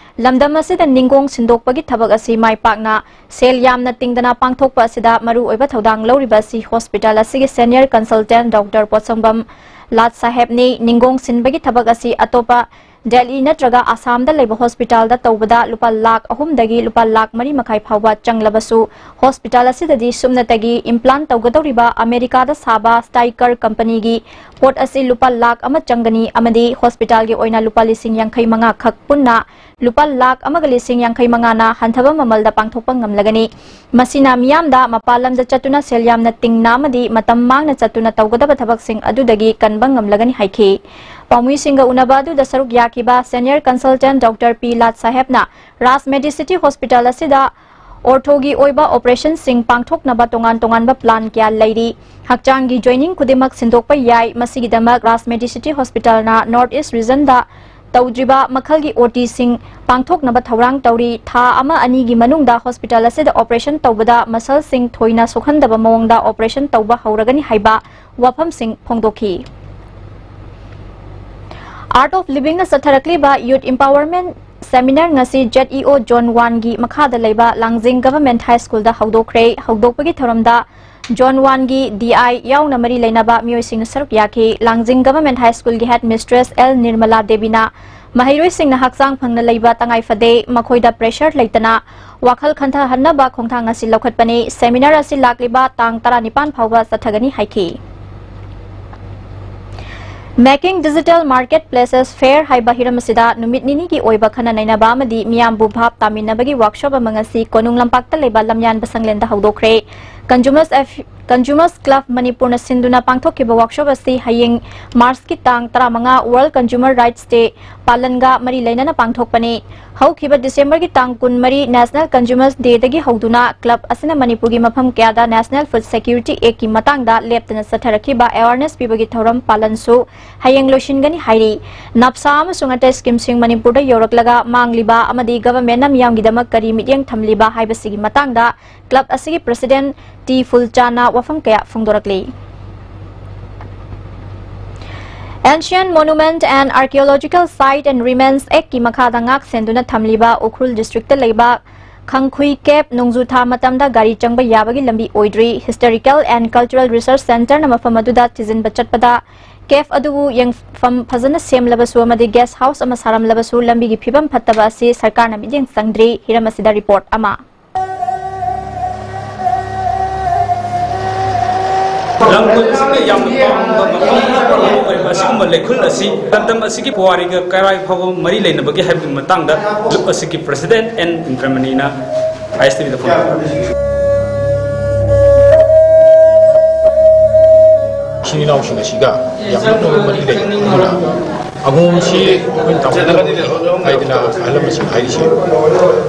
ꯂꯝꯗꯝ ꯑꯁꯤꯗ ꯅꯤꯡꯒꯣꯡ ꯁꯤꯟꯗꯣꯛꯄꯒꯤ ꯊꯕꯛ ꯑꯁꯤ ꯃꯥꯏ ꯄꯥꯛꯅ ꯁꯦꯜ ꯌꯥꯝꯅ ꯇꯤꯡꯗꯅ ꯄꯥꯡꯊꯣꯛꯄ ꯑꯁꯤꯗ ꯃꯔꯨ ꯑꯣꯏꯕ ꯊꯧꯗꯥꯡ ꯂꯧꯔꯤꯕ ꯑꯁꯤ ꯍꯣꯁꯄꯤꯇꯥꯜ ꯑꯁꯤꯒꯤ Senior Consultant Doctor ꯄꯣꯠꯁꯪꯕꯝ ꯂꯥꯠ ꯁꯥꯍꯦꯕꯅꯤ꯫ ꯅꯤꯡꯒꯣꯡ ꯁꯤꯟꯕꯒꯤ ꯊꯕꯛ ꯑꯁꯤ ꯑꯇꯣꯞꯄ ꯗꯦꯜꯂꯤ ꯅꯠꯇ꯭ꯔꯒ ꯑꯁꯥꯝꯗ ꯂꯩꯕ ꯍꯣꯁꯄꯤꯇꯥꯜꯗ ꯇꯧꯕꯗ ꯂꯨꯄꯥ ꯂꯥꯈ ꯑꯍꯨꯝꯗꯒꯤ ꯂꯨꯄꯥ ꯂꯥꯈ ꯃꯔꯤ ꯃꯈꯥꯏ ꯐꯥꯎꯕ ꯆꯪꯂꯕꯁꯨ, ꯍꯣꯁꯄꯤꯇꯥꯜ ꯑꯁꯤꯗꯗꯤ ꯁꯨꯞꯅꯇꯒꯤ implant ꯇꯧꯒꯗꯧꯔꯤꯕ ꯑꯃꯦꯔꯤꯀꯥꯗ ꯁꯥꯕ Stryker ꯀꯝꯄꯅꯤꯒꯤ ꯄꯣꯠ ꯑꯁꯤ ꯂꯨꯄꯥ ꯂꯥꯈ ꯑꯃ ꯆꯪꯒꯅꯤ ꯑꯃꯗꯤ ꯍꯣꯁꯄꯤꯇꯥꯜꯒꯤ ꯑꯣꯏꯅ ꯂꯨꯄꯥ ꯂꯤꯁꯤꯡ ꯌꯥꯡꯈꯩ ꯃꯉꯥ ꯈꯛ ꯄꯨꯟꯅ ꯂꯨꯄꯥ ꯂꯥꯈ ꯑꯃꯒ ꯂꯤꯁꯤꯡ ꯌꯥꯡꯈꯩ ꯃꯉꯥꯅ ꯍꯟꯊꯕ ꯃꯃꯜꯗ ꯄꯥꯡꯊꯣꯛꯄ ꯉꯝꯂꯒꯅꯤ꯫ ꯃꯁꯤꯅ ꯃꯤꯌꯥꯝꯗ ꯃꯄꯥꯟ ꯂꯝꯗ ꯆꯠꯇꯨꯅ ꯁꯦꯜ ꯌꯥꯝꯅ ꯇꯤꯡꯅ ꯑꯃꯗꯤ ꯃꯇꯝ ꯃꯥꯡꯅ ꯆꯠꯇꯨꯅ ꯇꯧꯒꯗꯕ ꯊꯕꯛꯁꯤꯡ ꯑꯗꯨꯗꯒꯤ ꯀꯟꯕ ꯉꯝꯂꯒꯅꯤ ꯍꯥꯏꯈꯤ꯫ ꯄꯥꯎꯃꯤꯁꯤꯡꯒ ꯎꯅꯕ ꯑꯗꯨꯗ ꯁꯔꯨꯛ ꯌꯥꯈꯤꯕ Senior Consultant Doctor ꯄꯤ ꯂꯥꯠ ꯁꯥꯍꯦꯕꯅ ꯔꯥꯖ ꯃꯦꯗꯤꯁꯤꯇꯤ ꯍꯣꯁꯄꯤꯇꯥꯜ ꯑꯁꯤꯗ ꯑꯣꯔꯊꯣꯒꯤ ꯑꯣꯏꯕ ꯑꯣꯄꯔꯦꯁꯟꯁꯤꯡ ꯄꯥꯡꯊꯣꯛꯅꯕ ꯇꯣꯉꯥꯟ ꯇꯣꯉꯥꯟꯕ ꯄ꯭ꯂꯥꯟ ꯀꯌꯥ ꯂꯩꯔꯤ꯫ ꯍꯛꯆꯥꯡꯒꯤ ꯖꯣꯏꯅꯤꯡ ꯈꯨꯗꯤꯡꯃꯛ ꯁꯤꯟꯗꯣꯛꯄ ꯌꯥꯏ꯫ ꯃꯁꯤꯒꯤꯗꯃꯛ ꯔꯥꯖ ꯃꯦꯗꯤꯁꯤꯇꯤ ꯍꯣꯁꯄꯤꯇꯥꯜꯅ ꯅꯣꯔꯠ ꯏꯁ ꯔꯤꯖꯟꯗ ꯇꯧꯗ꯭ꯔꯤꯕ ꯃꯈꯜꯒꯤ ꯑꯣ ꯇꯤꯁꯤꯡ ꯄꯥꯡꯊꯣꯛꯅꯕ ꯊꯧꯔꯥꯡ ꯇꯧꯔꯤ꯫ ꯊꯥ ꯑꯃ ꯑꯅꯤꯒꯤ ꯃꯅꯨꯡꯗ ꯍꯣꯁꯄꯤꯇꯥꯜ ꯑꯁꯤꯗ ꯑꯣꯄꯔꯦꯁꯟ ꯇꯧꯕꯗ ꯃꯁꯜꯁꯤꯡ ꯊꯣꯏꯅ ꯁꯣꯛꯍꯟꯗꯕ ꯃꯑꯣꯡꯗ ꯑꯣꯄꯔꯦꯁꯟ ꯇꯧꯕ ꯍꯧꯔꯒꯅꯤ ꯍꯥꯏꯕ ꯋꯥꯐꯝꯁꯤꯡ ꯐꯣꯡꯗꯣꯛꯈꯤ꯫ ꯑꯥꯔꯠ ꯑꯣꯐ ꯂꯤꯚꯤꯡꯅ ꯆꯠꯊꯔꯛꯂꯤꯕ ꯌꯨꯠ ꯏꯝꯄꯥꯋꯔꯃꯦꯟ ꯁꯦꯃꯤꯅꯥꯔ ꯉꯁꯤ ꯖꯦꯠ ꯏ ꯑꯣ ꯖꯣꯟ ꯋꯥꯟꯒꯤ ꯃꯈꯥꯗ ꯂꯩꯕ ꯂꯥꯡꯖꯤꯡ ꯒꯚꯔꯟꯃꯦꯟꯠ ꯍꯥꯏ ꯁ꯭ꯀꯨꯜꯗ ꯍꯧꯗꯣꯛꯈ꯭ꯔꯦ꯫ ꯍꯧꯗꯣꯛꯄꯒꯤ ꯊꯧꯔꯝꯗ ꯖꯣꯟ ꯋꯥꯟꯒꯤ ꯗꯤ ꯑꯥꯏ ꯌꯥꯎꯅ ꯃꯔꯤ ꯂꯩꯅꯕ ꯃꯤꯑꯣꯏꯁꯤꯡꯅ ꯁꯔꯨꯛ ꯌꯥꯈꯤ꯫ ꯂꯥꯡꯖꯤꯡ ꯒꯚꯔꯟꯃꯦꯟꯠ ꯍꯥꯏ ꯁ꯭ꯀꯨꯜꯒꯤ ꯍꯦꯗ ꯃꯤꯁꯇ꯭ꯔꯦꯁ ꯑꯦꯜ ꯅꯤꯔꯃꯂꯥ ꯗꯦꯕꯤꯅ ꯃꯍꯩꯔꯣꯏꯁꯤꯡꯅ ꯍꯛꯆꯥꯡ ꯐꯅ ꯂꯩꯕ ꯇꯉꯥꯏ ꯐꯗꯦ, ꯃꯈꯣꯏꯗ ꯄ꯭ꯔꯦꯁꯔ ꯂꯩꯇꯅ ꯋꯥꯈꯜ ꯈꯟꯊꯍꯟꯅꯕ ꯈꯣꯡꯊꯥꯡ ꯑꯁꯤ ꯂꯧꯈꯠꯄꯅꯤ꯫ ꯁꯦꯃꯤꯅꯥꯔ ꯑꯁꯤ ꯂꯥꯛꯂꯤꯕ ꯇꯥꯡ ꯇꯔꯥꯅꯤꯄꯥꯟ ꯐꯥꯎꯕ ꯆꯠꯊꯒꯅꯤ ꯍꯥꯏꯈꯤ꯫ Making Digital Marketplaces Fair ꯍꯥꯏꯕ ꯍꯤꯔꯝ ꯑꯁꯤꯗ ꯅꯨꯃꯤꯠ ꯅꯤꯅꯤꯒꯤ ꯑꯣꯏꯕ ꯈꯟꯅ ꯅꯩꯅꯕ ꯑꯃꯗꯤ ꯃꯤꯌꯥꯝꯕꯨ ꯚꯥꯞ ꯇꯥꯃꯤꯟꯅꯕꯒꯤ ꯋꯥꯔꯛꯁꯣꯞ ꯑꯃ ꯉꯁꯤ ꯀꯣꯅꯨꯡ ꯂꯝꯄꯥꯛꯇ ꯂꯩꯕ ꯂꯝꯌꯥꯟꯕ ꯁꯪꯂꯦꯟꯗ ꯍꯧꯗꯣꯛꯈ꯭ꯔꯦ꯫ ꯀꯟꯖꯨꯃꯔꯁ ꯑꯦꯐ-, ꯀꯟꯖꯨꯃꯔꯁ ꯀ꯭ꯂꯕ ꯃꯅꯤꯄꯨꯔꯅ ꯁꯤꯟꯗꯨꯅ ꯄꯥꯡꯊꯣꯛꯈꯤꯕ ꯋꯥꯔꯛꯁꯣꯞ ꯑꯁꯤ ꯍꯌꯦꯡ ꯃꯥꯔꯆꯀꯤ ꯇꯥꯡ ꯇꯔꯥꯃꯉꯥ World Consumer Rights Day ꯄꯥꯂꯟꯒ ꯃꯔꯤ ꯂꯩꯅꯅ ꯄꯥꯡꯊꯣꯛꯄꯅꯤ꯫ ꯍꯧꯈꯤꯕ ꯗꯤꯁꯦꯝꯕꯔꯒꯤ ꯇꯥꯡ ꯀꯨꯟꯃꯔꯤ National Consumers Dayꯗꯒꯤ ꯍꯧꯗꯨꯅ ꯀ꯭ꯂꯕ ꯑꯁꯤꯅ ꯃꯅꯤꯄꯨꯔꯒꯤ ꯃꯐꯝ ꯀꯌꯥꯗ National Food Security Actꯀꯤ ꯃꯇꯥꯡꯗ ꯂꯦꯞꯇꯅ ꯆꯠꯊꯔꯛꯈꯤꯕ ꯑꯦꯋꯥꯔꯅꯦꯁ ꯄꯤꯕꯒꯤ ꯊꯧꯔꯝ ꯄꯥꯂꯟꯁꯨ ꯍꯌꯦꯡ ꯂꯣꯏꯁꯤꯟꯒꯅꯤ ꯍꯥꯏꯔꯤ꯫ ꯅꯥꯞꯁꯥ ꯑꯃꯁꯨꯡ ꯑꯇꯩ ꯁ꯭ꯀꯤꯝꯁꯤꯡ ꯃꯅꯤꯄꯨꯔꯗ ꯌꯧꯔꯛꯂꯒ ꯃꯥꯡꯂꯤꯕ ꯑꯃꯗꯤ ꯒꯚꯔꯟꯃꯦꯟꯠꯅ ꯃꯤꯌꯥꯝꯒꯤꯗꯃꯛ ꯀꯔꯤ ꯃꯤꯠꯌꯦꯡ ꯊꯝꯂꯤꯕ ꯍꯥꯏꯕꯁꯤꯒꯤ ꯃꯇꯥꯡꯗ ꯀ꯭ꯂꯕ ꯑꯁꯤꯒꯤ ꯄ꯭ꯔꯁꯤꯗꯦꯟꯠ ꯇꯤ ꯐꯨꯜꯆꯥꯅ ꯋꯥꯐꯝ ꯀꯌꯥ ꯐꯣꯡꯗꯣꯔꯛꯂꯤ꯫ Ancient Monument and Archaeological Site and Remains Actꯀꯤ ꯃꯈꯥꯗ ꯉꯥꯛ ꯁꯦꯟꯗꯨꯅ ꯊꯝꯂꯤꯕ ꯎꯈ꯭ꯔꯨꯜ ꯗꯤꯁꯇ꯭ꯔꯤꯛꯇ ꯂꯩꯕ ꯈꯪꯈꯨꯏ ꯀꯦꯞ ꯅꯣꯡꯖꯨ ꯊꯥ ꯃꯇꯝꯗ ꯒꯥꯔꯤ ꯆꯪꯕ ꯌꯥꯕꯒꯤ ꯂꯝꯕꯤ ꯑꯣꯏꯗ꯭ꯔꯤ꯫ Historical and Cultural Research Centreꯅ ꯃꯐꯝ ꯑꯗꯨꯗ ꯊꯤꯖꯤꯟꯕ ꯆꯠꯄꯗ ꯀꯦꯞ ꯑꯗꯨꯕꯨ ꯌꯦꯡꯐꯝ ꯐꯖꯅ ꯁꯦꯝꯂꯕꯁꯨ ꯑꯃꯗꯤ ꯒꯦꯁ ꯍꯥꯎꯁ ꯑꯃ ꯁꯥꯔꯝꯂꯕꯁꯨ ꯂꯝꯕꯤꯒꯤ ꯐꯤꯕꯝ ꯐꯠꯇꯕ ꯑꯁꯤ ꯁꯔꯀꯥꯔꯅ ꯃꯤꯠꯌꯦꯡ ꯆꯪꯗ꯭ꯔꯤ꯫ ꯍꯤꯔꯝ ꯑꯁꯤꯗ ꯔꯤꯄꯣꯔꯠ ꯑꯃ꯫ ꯂꯝ ꯀꯣꯏꯕꯁꯤꯡꯅ ꯌꯥꯝꯅ ꯄꯥꯝꯕ ꯃꯐꯝ ꯑꯃ ꯑꯣꯏꯔꯤꯕ ꯑꯁꯤꯒꯨꯝꯕ ꯂꯩꯈꯨꯜ ꯑꯁꯤ ꯂꯝꯗꯝ ꯑꯁꯤꯒꯤ ꯄꯨꯋꯥꯔꯤꯒ ꯀꯔꯥꯏ ꯐꯥꯎꯕ ꯃꯔꯤ ꯂꯩꯅꯕꯒꯦ ꯍꯥꯏꯕꯒꯤ ꯃꯇꯥꯡꯗ ꯂꯨꯞ ꯑꯁꯤꯒꯤ ꯄ꯭ꯔꯁꯤꯗꯦꯟꯠ ꯑꯦꯟ ꯏꯟꯗ꯭ꯔꯃꯅꯤꯅ ꯑꯥꯏ ꯑꯦꯁ ꯇꯤꯚꯤꯗ ꯐꯣꯡꯗꯣꯛꯈꯤ꯫ ꯏꯆꯤꯟ ꯏꯅꯥꯎꯁꯤꯡ ꯑꯁꯤꯒ ꯌꯥꯝ ꯅꯛꯅꯕ ꯃꯔꯤ ꯂꯩ꯫ ꯑꯗꯨꯅ ꯑꯉꯣꯝꯁꯤ ꯑꯩꯈꯣꯏꯅ ꯇꯥꯃꯣꯗ ꯍꯥꯏꯗꯅ ꯑꯍꯜ ꯂꯃꯟꯁꯤꯡ ꯍꯥꯏꯔꯤꯁꯦ꯫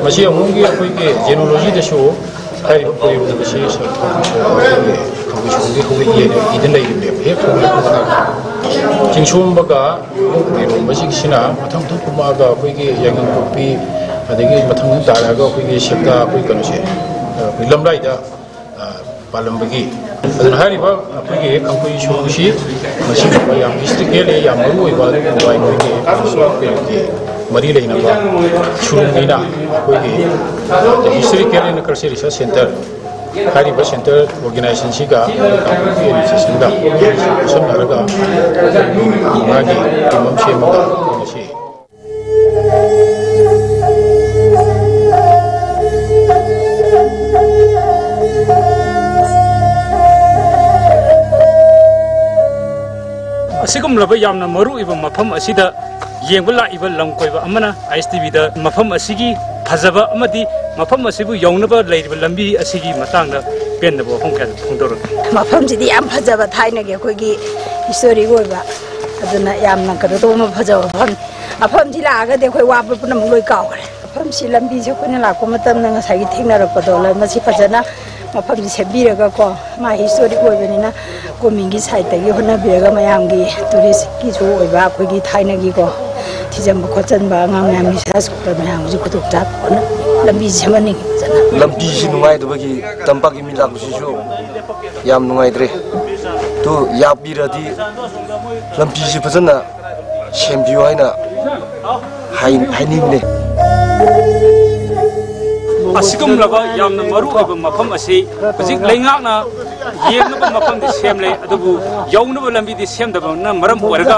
ꯃꯁꯤ ꯑꯃꯨꯛꯒꯤ ꯑꯩꯈꯣꯏꯒꯤ genealogy ꯗꯁꯨ ꯍꯥꯏꯔꯤꯕ ꯈꯣꯏꯔꯣꯡ ꯑꯁꯤ ꯈꯥꯡꯕꯣꯏ ꯁꯣꯝꯗꯒꯤ ꯍꯧꯔꯛꯏ ꯍꯥꯏꯅ ꯏꯗꯨꯅ ꯂꯩꯔꯤꯕꯅꯦꯕ꯫ ꯍꯦꯛ ꯍꯧꯔꯛꯄꯗ ꯆꯤꯡꯁꯣꯝꯕꯒ ꯈꯣꯏꯔꯣꯡꯕꯁꯤꯡꯁꯤꯅ ꯃꯊꯪ ꯃꯊꯪ ꯀꯨꯝꯃꯛꯑꯒ ꯑꯩꯈꯣꯏꯒꯤ ꯌꯥꯏꯉꯪꯄꯣꯛꯄꯤ, ꯑꯗꯒꯤ ꯃꯊꯪ ꯇꯥꯔꯛꯑꯒ ꯑꯩꯈꯣꯏꯒꯤ ꯁꯦꯛꯇ, ꯑꯩꯈꯣꯏ ꯀꯩꯅꯣꯁꯦ, ꯑꯩꯈꯣꯏ ꯂꯝꯂꯥꯏꯗ, ꯑ, ꯄꯥꯜꯂꯝꯕꯒꯤ꯫ ꯑꯗꯨꯅ ꯍꯥꯏꯔꯤꯕ ꯑꯩꯈꯣꯏꯒꯤ ꯈꯥꯡꯄꯣꯏ ꯁꯣꯔꯣꯛꯁꯤ ꯃꯁꯤꯒꯨꯝꯕ ꯌꯥꯝ historically ꯌꯥꯝ ꯃꯔꯨ ꯑꯣꯏꯕ ꯑꯗꯨꯒꯨꯝꯕ ꯑꯩꯈꯣꯏꯒꯤ ꯀꯩꯅꯣꯒꯤ ꯃꯔꯤ ꯂꯩꯅꯕ ꯁꯨꯔꯨꯡꯅꯤꯅ ꯑꯩꯈꯣꯏꯒꯤ History Care and Culture Research Centre ꯍꯥꯏꯔꯤꯕ centre organization ꯁꯤꯒ ꯈꯥꯡꯄꯣꯏ administration ꯒ ꯈꯨꯠꯁꯝꯅꯔꯒ ꯃꯥꯒꯤ team ꯑꯃ ꯁꯦꯝꯃꯒ ꯉꯁꯤ ꯑꯁꯤꯒꯨꯝꯂꯕ ꯌꯥꯝꯅ ꯃꯔꯨ ꯑꯣꯏꯕ ꯃꯐꯝ ꯑꯁꯤꯗ ꯌꯦꯡꯕ ꯂꯥꯛꯏꯕ ꯂꯝ ꯀꯣꯏꯕ ꯑꯃꯅ ꯑꯥꯏ ꯑꯦꯁ ꯇꯤ ꯚꯤꯗ ꯃꯐꯝ ꯑꯁꯤꯒꯤ ꯐꯖꯕ ꯑꯃꯗꯤ ꯃꯐꯝ ꯑꯁꯤꯕꯨ ꯌꯧꯅꯕ ꯂꯩꯔꯤꯕ ꯂꯝꯕꯤ ꯑꯁꯤꯒꯤ ꯃꯇꯥꯡꯗ ꯄꯦꯟꯗꯕ ꯋꯥꯐꯝ ꯀꯌꯥ ꯐꯣꯡꯗꯣꯔꯛꯂꯤ꯫ ꯃꯐꯝꯁꯤꯗꯤ ꯌꯥꯝ ꯐꯖꯕ, ꯊꯥꯏꯅꯒꯤ ꯑꯩꯈꯣꯏꯒꯤ historic ꯑꯣꯏꯕ, ꯑꯗꯨꯅ ꯌꯥꯝꯅ ꯀꯩꯅꯣ ꯇꯧꯕ ꯐꯖꯕ ꯃꯐꯝ꯫ ꯃꯐꯝꯁꯤ ꯂꯥꯛꯑꯒꯗꯤ ꯑꯩꯈꯣꯏ ꯋꯥꯕ ꯄꯨꯝꯅꯃꯛ ꯂꯣꯏ ꯀꯥꯎꯈ꯭ꯔꯦ꯫ ꯃꯐꯝꯁꯤ ꯂꯝꯕꯤꯁꯦ ꯑꯩꯈꯣꯏꯅ ꯂꯥꯛꯄ ꯃꯇꯝꯗ ꯉꯁꯥꯏꯒꯤ ꯊꯦꯡꯅꯔꯛꯄꯗꯣ, ꯂꯝ ꯑꯁꯤ ꯐꯖꯅ ꯃꯐꯝꯁꯤ ꯁꯦꯝꯕꯤꯔꯒꯀꯣ, ꯃꯥ historic ꯑꯣꯏꯕꯅꯤꯅ government ꯀꯤ side ꯇꯒꯤ ꯍꯣꯠꯅꯕꯤꯔꯒ ꯃꯌꯥꯝꯒꯤ tourist ꯀꯤꯁꯨ ꯑꯣꯏꯕ, ꯑꯩꯈꯣꯏꯒꯤ ꯊꯥꯏꯅꯒꯤꯀꯣ ꯊꯤꯖꯤꯟꯕ ꯈꯣꯠꯆꯤꯟꯕ, ꯑꯉꯥꯡ ꯃꯌꯥꯝꯒꯤ research ꯃꯌꯥꯝꯒꯤꯁꯨ ꯈꯨꯗꯣꯡꯆꯥꯕ ꯂꯝꯕꯤ ꯁꯦꯝꯍꯟꯅꯤꯡꯉꯤ ꯐꯖꯅ꯫ ꯂꯝꯕꯤꯁꯤ ꯅꯨꯡꯉꯥꯏꯇꯕꯒꯤ ꯇꯝꯄꯥꯛꯀꯤ ꯃꯤ ꯂꯥꯛꯄꯁꯤꯁꯨ ꯌꯥꯝ ꯅꯨꯡꯉꯥꯏꯇ꯭ꯔꯦ꯫ ꯑꯗꯨ ꯌꯥꯕꯤꯔꯗꯤ ꯂꯝꯕꯤꯁꯤ ꯐꯖꯅ ꯁꯦꯝꯕꯤꯌꯨ ꯍꯥꯏꯅ ꯍꯥꯏ-, ꯍꯥꯏꯅꯤꯡꯕꯅꯦ꯫ ꯑꯁꯤꯒꯨꯝꯂꯕ ꯌꯥꯝꯅ ꯃꯔꯨ ꯑꯣꯏꯕ ꯃꯐꯝ ꯑꯁꯤ ꯍꯧꯖꯤꯛ ꯂꯩꯉꯥꯛꯅ ꯌꯦꯡꯅꯕ ꯃꯐꯝꯗꯤ ꯁꯦꯝꯂꯦ, ꯑꯗꯨꯕꯨ ꯌꯧꯅꯕ ꯂꯝꯕꯤꯗꯤ ꯁꯦꯝꯗꯕꯅ ꯃꯔꯝ ꯑꯣꯏꯔꯒ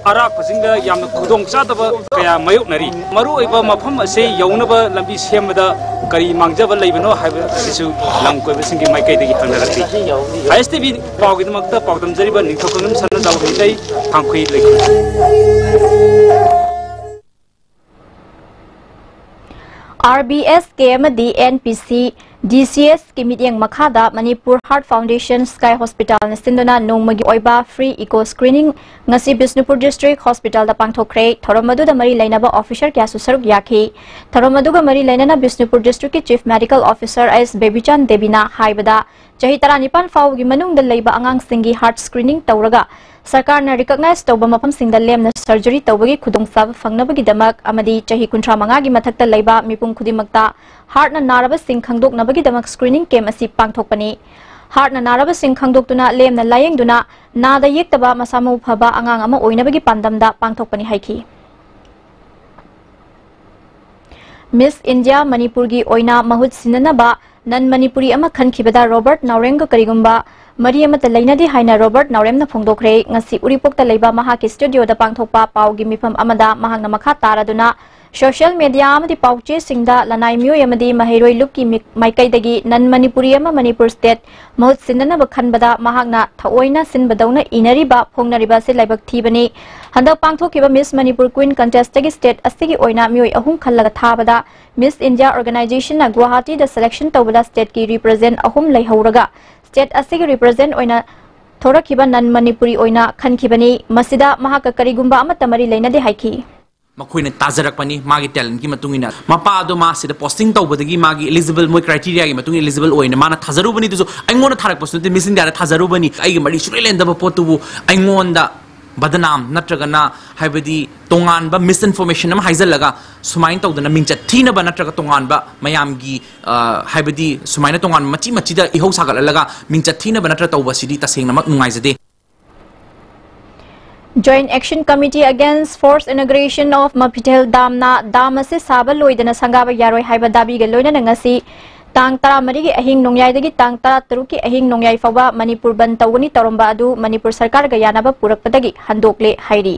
ꯑꯔꯥꯛꯄꯁꯤꯡꯗ ꯌꯥꯝꯅ ꯈꯨꯗꯣꯡ ꯆꯥꯗꯕ ꯀꯌꯥ ꯃꯥꯌꯣꯛꯅꯔꯤ꯫ ꯃꯔꯨ ꯑꯣꯏꯕ ꯃꯐꯝ ꯑꯁꯤ ꯌꯧꯅꯕ ꯂꯝꯕꯤ ꯁꯦꯝꯕꯗ ꯀꯔꯤ ꯃꯥꯡꯖꯕ ꯂꯩꯕꯅꯣ ꯍꯥꯏꯕ ꯑꯁꯤꯁꯨ ꯂꯝ ꯀꯣꯏꯕꯁꯤꯡꯒꯤ ꯃꯥꯏꯀꯩꯗꯒꯤ ꯍꯪꯅꯔꯛꯂꯤ꯫ ꯑꯥꯏ ꯑꯦꯁ ꯇꯤ ꯚꯤ ꯄꯥꯎꯒꯤꯗꯃꯛꯇ ꯄꯥꯎꯗꯝꯖꯔꯤꯕ ꯅꯤꯡꯊꯧꯈꯣꯡꯕꯝ ꯁꯅꯥꯖꯥꯎꯕ ꯃꯤꯇꯩ, ꯊꯥꯡꯈꯨꯏ ꯂꯩꯈꯨꯜ꯫ ꯑꯥꯔ ꯕꯤ ꯑꯦꯁ ꯀꯦ ꯑꯃꯗꯤ ꯑꯦꯟ ꯄꯤ ꯁꯤ DCSꯀꯤ ꯃꯤꯠꯌꯦꯡ ꯃꯈꯥꯗ Manipur Heart Foundation Sky Hospitalꯅ ꯁꯤꯟꯗꯨꯅ ꯅꯣꯡꯃꯒꯤ ꯑꯣꯏꯕ free echo screening ꯉꯁꯤ ꯕꯤꯁꯅꯨꯄꯨꯔ District Hospitalꯗ ꯄꯥꯡꯊꯣꯛꯈ꯭ꯔꯦ꯫ ꯊꯧꯔꯝ ꯑꯗꯨꯗ ꯃꯔꯤ ꯂꯩꯅꯕ officer ꯀꯌꯥꯁꯨ ꯁꯔꯨꯛ ꯌꯥꯈꯤ꯫ ꯊꯧꯔꯝ ꯑꯗꯨꯒ ꯃꯔꯤ ꯂꯩꯅꯅ Bishnupur Districtꯀꯤ Chief Medical Officer S ꯕꯦꯕꯤꯆꯥꯟ ꯗꯦꯕꯤꯅ ꯍꯥꯏꯕꯗ, ꯆꯍꯤ ꯇꯔꯥꯅꯤꯄꯥꯟ ꯐꯥꯎꯕꯒꯤ ꯃꯅꯨꯡꯗ ꯂꯩꯕ ꯑꯉꯥꯡꯁꯤꯡꯒꯤ heart screening ꯇꯧꯔꯒ ꯁꯔꯀꯥꯔꯅ recognize ꯇꯧꯕ ꯃꯐꯝꯁꯤꯡꯗ ꯂꯦꯝꯅ surgery ꯇꯧꯕꯒꯤ ꯈꯨꯗꯣꯡꯆꯥꯕ ꯐꯪꯅꯕꯒꯤꯗꯃꯛ ꯑꯃꯗꯤ ꯆꯍꯤ ꯀꯨꯟꯊ꯭ꯔꯥ ꯃꯉꯥꯒꯤ ꯃꯊꯛꯇ ꯂꯩꯕ ꯃꯤꯄꯨꯝ ꯈꯨꯗꯤꯡꯃꯛꯇ heartꯅ ꯅꯥꯔꯕꯁꯤꯡ ꯈꯪꯗꯣꯛꯅꯕꯒꯤꯗꯃꯛ screening camp ꯑꯁꯤ ꯄꯥꯡꯊꯣꯛꯄꯅꯤ꯫ Heartꯅ ꯅꯥꯔꯕꯁꯤꯡ ꯈꯪꯗꯣꯛꯇꯨꯅ ꯂꯦꯝꯅ ꯂꯥꯌꯦꯡꯗꯨꯅ ꯅꯥꯗ ꯌꯦꯛꯇꯕ ꯃꯁꯥ ꯃꯎ ꯐꯕ ꯑꯉꯥꯡ ꯑꯃ ꯑꯣꯏꯅꯕꯒꯤ ꯄꯥꯟꯗꯝꯗ ꯄꯥꯡꯊꯣꯛꯄꯅꯤ ꯍꯥꯏꯈꯤ꯫ Miss India ꯃꯅꯤꯄꯨꯔꯒꯤ ꯑꯣꯏꯅ ꯃꯍꯨꯠ ꯁꯤꯟꯅꯅꯕ non Manipuri ꯑꯃ ꯈꯟꯈꯤꯕꯗ ꯔꯣꯕꯔꯠ ꯅꯥꯎꯔꯦꯝꯒ ꯀꯔꯤꯒꯨꯝꯕ ꯃꯔꯤ ꯑꯃꯠꯇ ꯂꯩꯅꯗꯦ ꯍꯥꯏꯅ ꯔꯣꯕꯔꯠ ꯅꯥꯎꯔꯦꯝꯅ ꯐꯣꯡꯗꯣꯛꯈ꯭ꯔꯦ꯫ ꯉꯁꯤ ꯎꯔꯤꯄꯣꯛꯇ ꯂꯩꯕ ꯃꯍꯥꯛꯀꯤ studioꯗ ꯄꯥꯡꯊꯣꯛꯄ ꯄꯥꯎꯒꯤ ꯃꯤꯐꯝ ꯑꯃꯗ ꯃꯍꯥꯛꯅ ꯃꯈꯥ ꯇꯥꯔꯗꯨꯅ social media ꯑꯃꯗꯤ ꯄꯥꯎꯆꯦꯁꯤꯡꯗ ꯂꯅꯥꯏ ꯃꯤꯑꯣꯏ ꯑꯃꯗꯤ ꯃꯍꯩꯔꯣꯏ ꯂꯨꯞꯀꯤ ꯃꯤ-, ꯃꯥꯏꯀꯩꯗꯒꯤ non Manipuri ꯑꯃ ꯃꯅꯤꯄꯨꯔ state ꯃꯍꯨꯠ ꯁꯤꯟꯅꯅꯕ ꯈꯟꯕꯗ ꯃꯍꯥꯛꯅ ꯊꯑꯣꯏꯅ ꯁꯤꯟꯕꯗꯧꯅ ꯏꯅꯔꯤꯕ ꯐꯣꯡꯅꯔꯤꯕ ꯑꯁꯤ ꯂꯥꯏꯕꯛ ꯊꯤꯕꯅꯤ꯫ ꯍꯟꯗꯛ ꯄꯥꯡꯊꯣꯛꯈꯤꯕ Miss Manipur Queen contestꯇꯒꯤ state ꯑꯁꯤꯒꯤ ꯑꯣꯏꯅ ꯃꯤꯑꯣꯏ ꯑꯍꯨꯝ ꯈꯜꯂꯒ ꯊꯥꯕꯗ Miss India organizationꯅ ꯒꯨꯋꯥꯍꯥꯇꯤꯗ selection ꯇꯧꯕꯗ stateꯀꯤ represent ꯑꯍꯨꯝ ꯂꯩꯍꯧꯔꯒ state ꯑꯁꯤꯒꯤ represent ꯑꯣꯏꯅ ꯊꯣꯔꯛꯈꯤꯕ non Manipuri ꯑꯣꯏꯅ ꯈꯟꯈꯤꯕꯅꯤ꯫ ꯃꯁꯤꯗ ꯃꯍꯥꯛꯀ ꯀꯔꯤꯒꯨꯝꯕ ꯑꯃꯠꯇ ꯃꯔꯤ ꯂꯩꯅꯗꯦ ꯍꯥꯏꯈꯤ꯫ ꯃꯈꯣꯏꯅ ꯇꯥꯖꯔꯛꯄꯅꯤ꯫ ꯃꯥꯒꯤ talentꯀꯤ ꯃꯇꯨꯡ ꯏꯟꯅ ꯃꯄꯥ ꯑꯗꯣ ꯃꯥ ꯁꯤꯗ posting ꯇꯧꯕꯗꯒꯤ ꯃꯥꯒꯤ eligible, ꯃꯣꯏ criteriaꯒꯤ ꯃꯇꯨꯡ ꯏꯟꯅ eligible ꯑꯣꯏꯅ ꯃꯥꯅ ꯊꯥꯖꯔꯨꯕꯅꯤ꯫ ꯑꯗꯨꯁꯨ ꯑꯩꯉꯣꯟꯗ ꯊꯥꯔꯛꯄꯁꯨ ꯅꯠꯇꯦ, Miss Indiaꯗ ꯊꯥꯖꯔꯨꯕꯅꯤ꯫ ꯑꯩꯒꯤ ꯃꯔꯤ ꯁꯨꯡꯂꯩ ꯂꯩꯅꯗꯕ ꯄꯣꯠꯇꯨꯕꯨ ꯑꯩꯉꯣꯟꯗ ꯕꯗꯅꯥꯝ ꯅꯠꯇ꯭ꯔꯒꯅ ꯍꯥꯏꯕꯗꯤ ꯇꯣꯉꯥꯟꯕ misinformation ꯑꯃ ꯍꯥꯏꯖꯜꯂꯒ ꯁꯨꯃꯥꯏꯅ ꯇꯧꯗꯅ ꯃꯤꯡꯆꯠ ꯊꯤꯅꯕ ꯅꯠꯇ꯭ꯔꯒ ꯇꯣꯉꯥꯟꯕ ꯃꯌꯥꯝꯒꯤ, ꯑ, ꯍꯥꯏꯕꯗꯤ ꯁꯨꯃꯥꯏꯅ ꯇꯣꯉꯥꯟꯕ ꯃꯆꯤ ꯃꯆꯤꯗ ꯏꯍꯧ ꯁꯥꯒꯠꯍꯜꯂꯒ ꯃꯤꯡꯆꯠ ꯊꯤꯅꯕ ꯅꯠꯇ꯭ꯔ ꯇꯧꯕꯁꯤꯗꯤ ꯇꯁꯦꯡꯅꯃꯛ ꯅꯨꯡꯉꯥꯏꯖꯗꯦ꯫ Joint Action Committee Against Forced Inauguration of Mapithel Damꯅ dam ꯑꯁꯤ ꯁꯥꯕ ꯂꯣꯏꯗꯅ ꯁꯪꯒꯥꯕ ꯌꯥꯔꯣꯏ ꯍꯥꯏꯕ ꯗꯥꯕꯤꯒ ꯂꯣꯏꯅꯅ ꯉꯁꯤ ꯇꯥꯡ ꯇꯔꯥꯃꯔꯤꯒꯤ ꯑꯍꯤꯡ ꯅꯣꯡꯌꯥꯏꯗꯒꯤ ꯇꯥꯡ ꯇꯔꯥꯇꯔꯨꯛꯀꯤ ꯑꯍꯤꯡ ꯅꯣꯡꯌꯥꯏ ꯐꯥꯎꯕ ꯃꯅꯤꯄꯨꯔ ꯕꯟ ꯇꯧꯒꯅꯤ ꯇꯧꯔꯝꯕ ꯑꯗꯨ ꯃꯅꯤꯄꯨꯔ ꯁꯔꯀꯥꯔꯒ ꯌꯥꯅꯕ ꯄꯨꯔꯛꯄꯗꯒꯤ ꯍꯟꯗꯣꯛꯂꯦ ꯍꯥꯏꯔꯤ꯫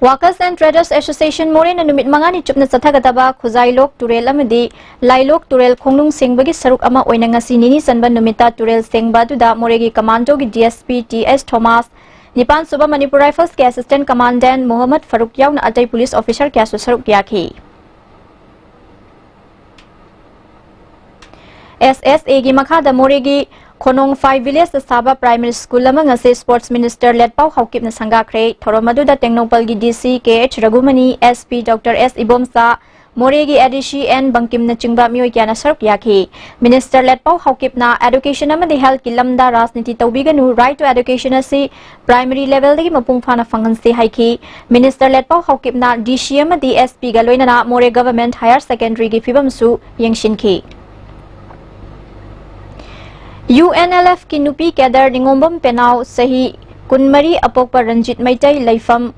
Workers and Traders Association ꯃꯣꯔꯦꯅ ꯅꯨꯃꯤꯠ ꯃꯉꯥꯅꯤ ꯆꯨꯞꯅ ꯆꯠꯊꯒꯗꯕ ꯈꯨꯖꯥꯏꯂꯣꯛ ꯇꯨꯔꯦꯜ ꯑꯃꯗꯤ ꯂꯥꯏꯂꯣꯛ ꯇꯨꯔꯦꯜ ꯈꯣꯡꯅꯨꯡ ꯁꯦꯡꯕꯒꯤ ꯁꯔꯨꯛ ꯑꯃ ꯑꯣꯏꯅ ꯉꯁꯤ ꯅꯤꯅꯤ ꯆꯟꯕ ꯅꯨꯃꯤꯠꯇ ꯇꯨꯔꯦꯜ ꯁꯦꯡꯕ ꯑꯗꯨꯗ ꯃꯣꯔꯦꯒꯤ ꯀꯃꯥꯟꯗꯣꯒꯤ DSP T S Thomas, ꯅꯤꯄꯥꯟ ꯁꯨꯕ Manipur Riflesꯀꯤ Assistant Commandant Mohammad Farooq ꯌꯥꯎꯅ ꯑꯇꯩ police officer ꯀꯌꯥꯁꯨ ꯁꯔꯨꯛ ꯌꯥꯈꯤ꯫ S S A ꯒꯤ ꯃꯈꯥꯗ ꯃꯣꯔꯦꯒꯤ ꯈꯣꯅꯣꯡꯐꯥꯏ ꯚꯤꯂꯦꯖꯇ ꯁꯥꯕ ꯄ꯭ꯔꯥꯏꯃꯔꯤ ꯁ꯭ꯀꯨꯜ ꯑꯃ ꯉꯁꯤ ꯁ꯭ꯄꯣꯔꯠꯁ ꯃꯤꯅꯤꯁꯇꯔ ꯂꯦꯠꯄꯥꯎ ꯍꯥꯎꯀꯤꯞꯅ ꯁꯪꯒꯥꯈ꯭ꯔꯦ꯫ ꯊꯧꯔꯝ ꯑꯗꯨꯗ ꯇꯦꯡꯅꯧꯄꯜꯒꯤ D C K H ꯔꯘꯨꯃꯅꯤ, S P Doctor S Ibomcha, ꯃꯣꯔꯦꯒꯤ A D C N ꯕꯪꯀꯤꯝꯅꯆꯤꯡꯕ ꯃꯤꯑꯣꯏ ꯀꯌꯥꯅ ꯁꯔꯨꯛ ꯌꯥꯈꯤ꯫ ꯃꯤꯅꯤꯁꯇꯔ ꯂꯦꯠꯄꯥꯎ ꯍꯥꯎꯀꯤꯞꯅ education ꯑꯃꯗꯤ healthꯀꯤ ꯂꯝꯗ ꯔꯥꯖꯅꯤꯇꯤ ꯇꯧꯕꯤꯒꯅꯨ, right to education ꯑꯁꯤ primary levelꯗꯒꯤ ꯃꯄꯨꯡ ꯐꯥꯅ ꯐꯪꯍꯟꯁꯤ ꯍꯥꯏꯈꯤ꯫ ꯃꯤꯅꯤꯁꯇꯔ ꯂꯦꯠꯄꯥꯎ ꯍꯥꯎꯀꯤꯞꯅ D C ꯑꯃꯗꯤ S Pꯒ ꯂꯣꯏꯅꯅ ꯃꯣꯔꯦ Government Higher Secondaryꯒꯤ ꯐꯤꯕꯝꯁꯨ ꯌꯦꯡꯁꯤꯟꯈꯤ꯫ UNLFꯀꯤ ꯅꯨꯄꯤ cadre ꯅꯤꯉꯣꯝꯕꯝ ꯄꯦꯅꯥꯎ, ꯆꯍꯤ ꯀꯨꯟꯃꯔꯤ, ꯑꯄꯣꯛꯄ ꯔꯟꯖꯤꯠ ꯃꯩꯇꯩ, ꯂꯩꯐꯝ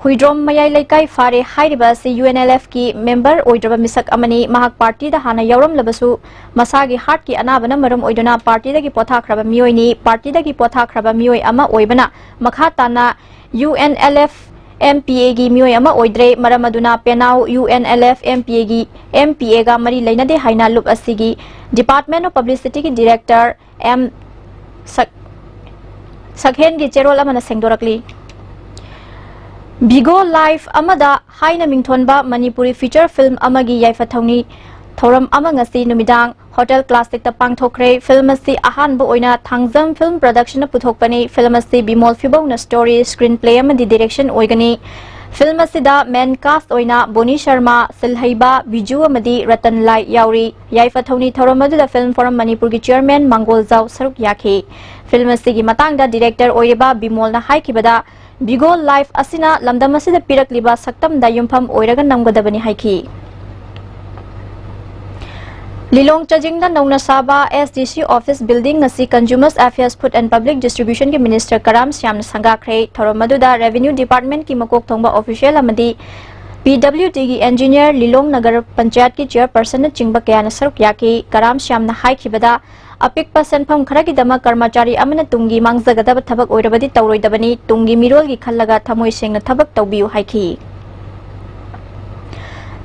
ꯍꯨꯏꯗ꯭ꯔꯣꯝ ꯃꯌꯥꯏ ꯂꯩꯀꯥꯏ ꯐꯥꯔꯦ ꯍꯥꯏꯔꯤꯕ ꯑꯁꯤ UNLFꯀꯤ member ꯑꯣꯏꯗ꯭ꯔꯕ ꯃꯤꯁꯛ ꯑꯃꯅꯤ꯫ ꯃꯍꯥꯛ partyꯗ ꯍꯥꯟꯅ ꯌꯥꯎꯔꯝꯂꯕꯁꯨ ꯃꯁꯥꯒꯤ heartꯀꯤ ꯑꯅꯥꯕꯅ ꯃꯔꯝ ꯑꯣꯏꯗꯨꯅ partyꯗꯒꯤ ꯄꯣꯊꯥꯈ꯭ꯔꯕ ꯃꯤꯑꯣꯏꯅꯤ꯫ Partyꯗꯒꯤ ꯄꯣꯊꯥꯈ꯭ꯔꯕ ꯃꯤꯑꯣꯏ ꯑꯃ ꯑꯣꯏꯕꯅ ꯃꯈꯥ ꯇꯥꯅ UNLF MPAꯒꯤ ꯃꯤꯑꯣꯏ ꯑꯃ ꯑꯣꯏꯗ꯭ꯔꯦ꯫ ꯃꯔꯝ ꯑꯗꯨꯅ ꯄꯦꯅꯥꯎ UNLF MPAꯒꯤ, MPAꯒ ꯃꯔꯤ ꯂꯩꯅꯗꯦ ꯍꯥꯏꯅ ꯂꯨꯞ ꯑꯁꯤꯒꯤ Department of Publicityꯒꯤ director M ꯁꯛ-, ꯁꯛꯍꯦꯟꯒꯤ ꯆꯦꯔꯣꯜ ꯑꯃꯅ ꯁꯦꯡꯗꯣꯔꯛꯂꯤ꯫ Vigo Life ꯑꯃꯗ ꯍꯥꯏꯅ ꯃꯤꯡꯊꯣꯟꯕ ꯃꯅꯤꯄꯨꯔꯤ feature film ꯑꯃꯒꯤ ꯌꯥꯏꯐ ꯊꯧꯅꯤ ꯊꯧꯔꯝ ꯑꯃ ꯉꯁꯤ ꯅꯨꯃꯤꯗꯥꯡ Hotel Classicꯇ ꯄꯥꯡꯊꯣꯛꯈ꯭ꯔꯦ꯫ Film ꯑꯁꯤ ꯑꯍꯥꯟꯕ ꯑꯣꯏꯅ ꯊꯥꯡꯖꯝ Film Productionꯅ ꯄꯨꯊꯣꯛꯄꯅꯤ꯫ Film ꯑꯁꯤ ꯕꯤꯃꯣꯜ ꯐꯤꯕꯧꯅ story, screenplay ꯑꯃꯗꯤ direction ꯑꯣꯏꯒꯅꯤ꯫ Film ꯑꯁꯤꯗ main cast ꯑꯣꯏꯅ ꯕꯣꯅꯤ ꯁꯔꯃ, ꯁꯤꯜꯍꯩꯕ, ꯕꯤꯖꯨ ꯑꯃꯗꯤ ꯔꯇꯟ ꯂꯥꯏ ꯌꯥꯎꯔꯤ꯫ ꯌꯥꯏꯐ ꯊꯧꯅꯤ ꯊꯧꯔꯝ ꯑꯗꯨꯗ Film Forum ꯃꯅꯤꯄꯨꯔꯒꯤ chairman ꯃꯥꯡꯒꯣꯜꯖꯥꯎ ꯁꯔꯨꯛ ꯌꯥꯈꯤ꯫ Film ꯑꯁꯤꯒꯤ ꯃꯇꯥꯡꯗ director ꯑꯣꯏꯔꯤꯕ ꯕꯤꯃꯣꯜꯅ ꯍꯥꯏꯈꯤꯕꯗ, Vigo Life ꯑꯁꯤꯅ ꯂꯝꯗꯝ ꯑꯁꯤꯗ ꯄꯤꯔꯛꯂꯤꯕ ꯁꯛꯇꯝꯗ ꯌꯨꯝꯐꯝ ꯑꯣꯏꯔꯒ ꯅꯝꯒꯗꯕꯅꯤ ꯍꯥꯏꯈꯤ꯫ ꯂꯤꯂꯣꯡ ꯆꯥꯖꯤꯡꯗ ꯅꯧꯅ ꯁꯥꯕ SDC office building ꯑꯁꯤ Consumers Affairs, Food and Public Distributionꯒꯤ minister ꯀꯔꯥꯝ ꯁ꯭ꯌꯥꯝꯅ ꯁꯪꯒꯥꯈ꯭ꯔꯦ꯫ ꯊꯧꯔꯝ ꯑꯗꯨꯗ Revenue Departmentꯀꯤ ꯃꯀꯣꯛ ꯊꯣꯡꯕ official ꯑꯃꯗꯤ PWDꯒꯤ engineer, ꯂꯤꯂꯣꯡ ꯅꯒꯔ ꯄꯟꯆꯥꯌꯠꯀꯤ chairpersonꯅꯆꯤꯡꯕ ꯀꯌꯥꯅ ꯁꯔꯨꯛ ꯌꯥꯈꯤ꯫ ꯀꯔꯥꯝ ꯁ꯭ꯌꯥꯝꯅ ꯍꯥꯏꯈꯤꯕꯗ, ꯑꯄꯤꯛꯄ ꯁꯦꯟꯐꯝ ꯈꯔꯒꯤꯗꯃꯛ ꯀꯔꯃꯆꯥꯔꯤ ꯑꯃꯅ ꯇꯨꯡꯒꯤ ꯃꯥꯡꯖꯒꯗꯕ ꯊꯕꯛ ꯑꯣꯏꯔꯕꯗꯤ ꯇꯧꯔꯣꯏꯗꯕꯅꯤ꯫ ꯇꯨꯡꯒꯤ ꯃꯤꯔꯣꯜꯒꯤ ꯈꯜꯂꯒ ꯊꯃꯣꯏ ꯁꯦꯡꯅ ꯊꯕꯛ ꯇꯧꯕꯤꯌꯨ ꯍꯥꯏꯈꯤ꯫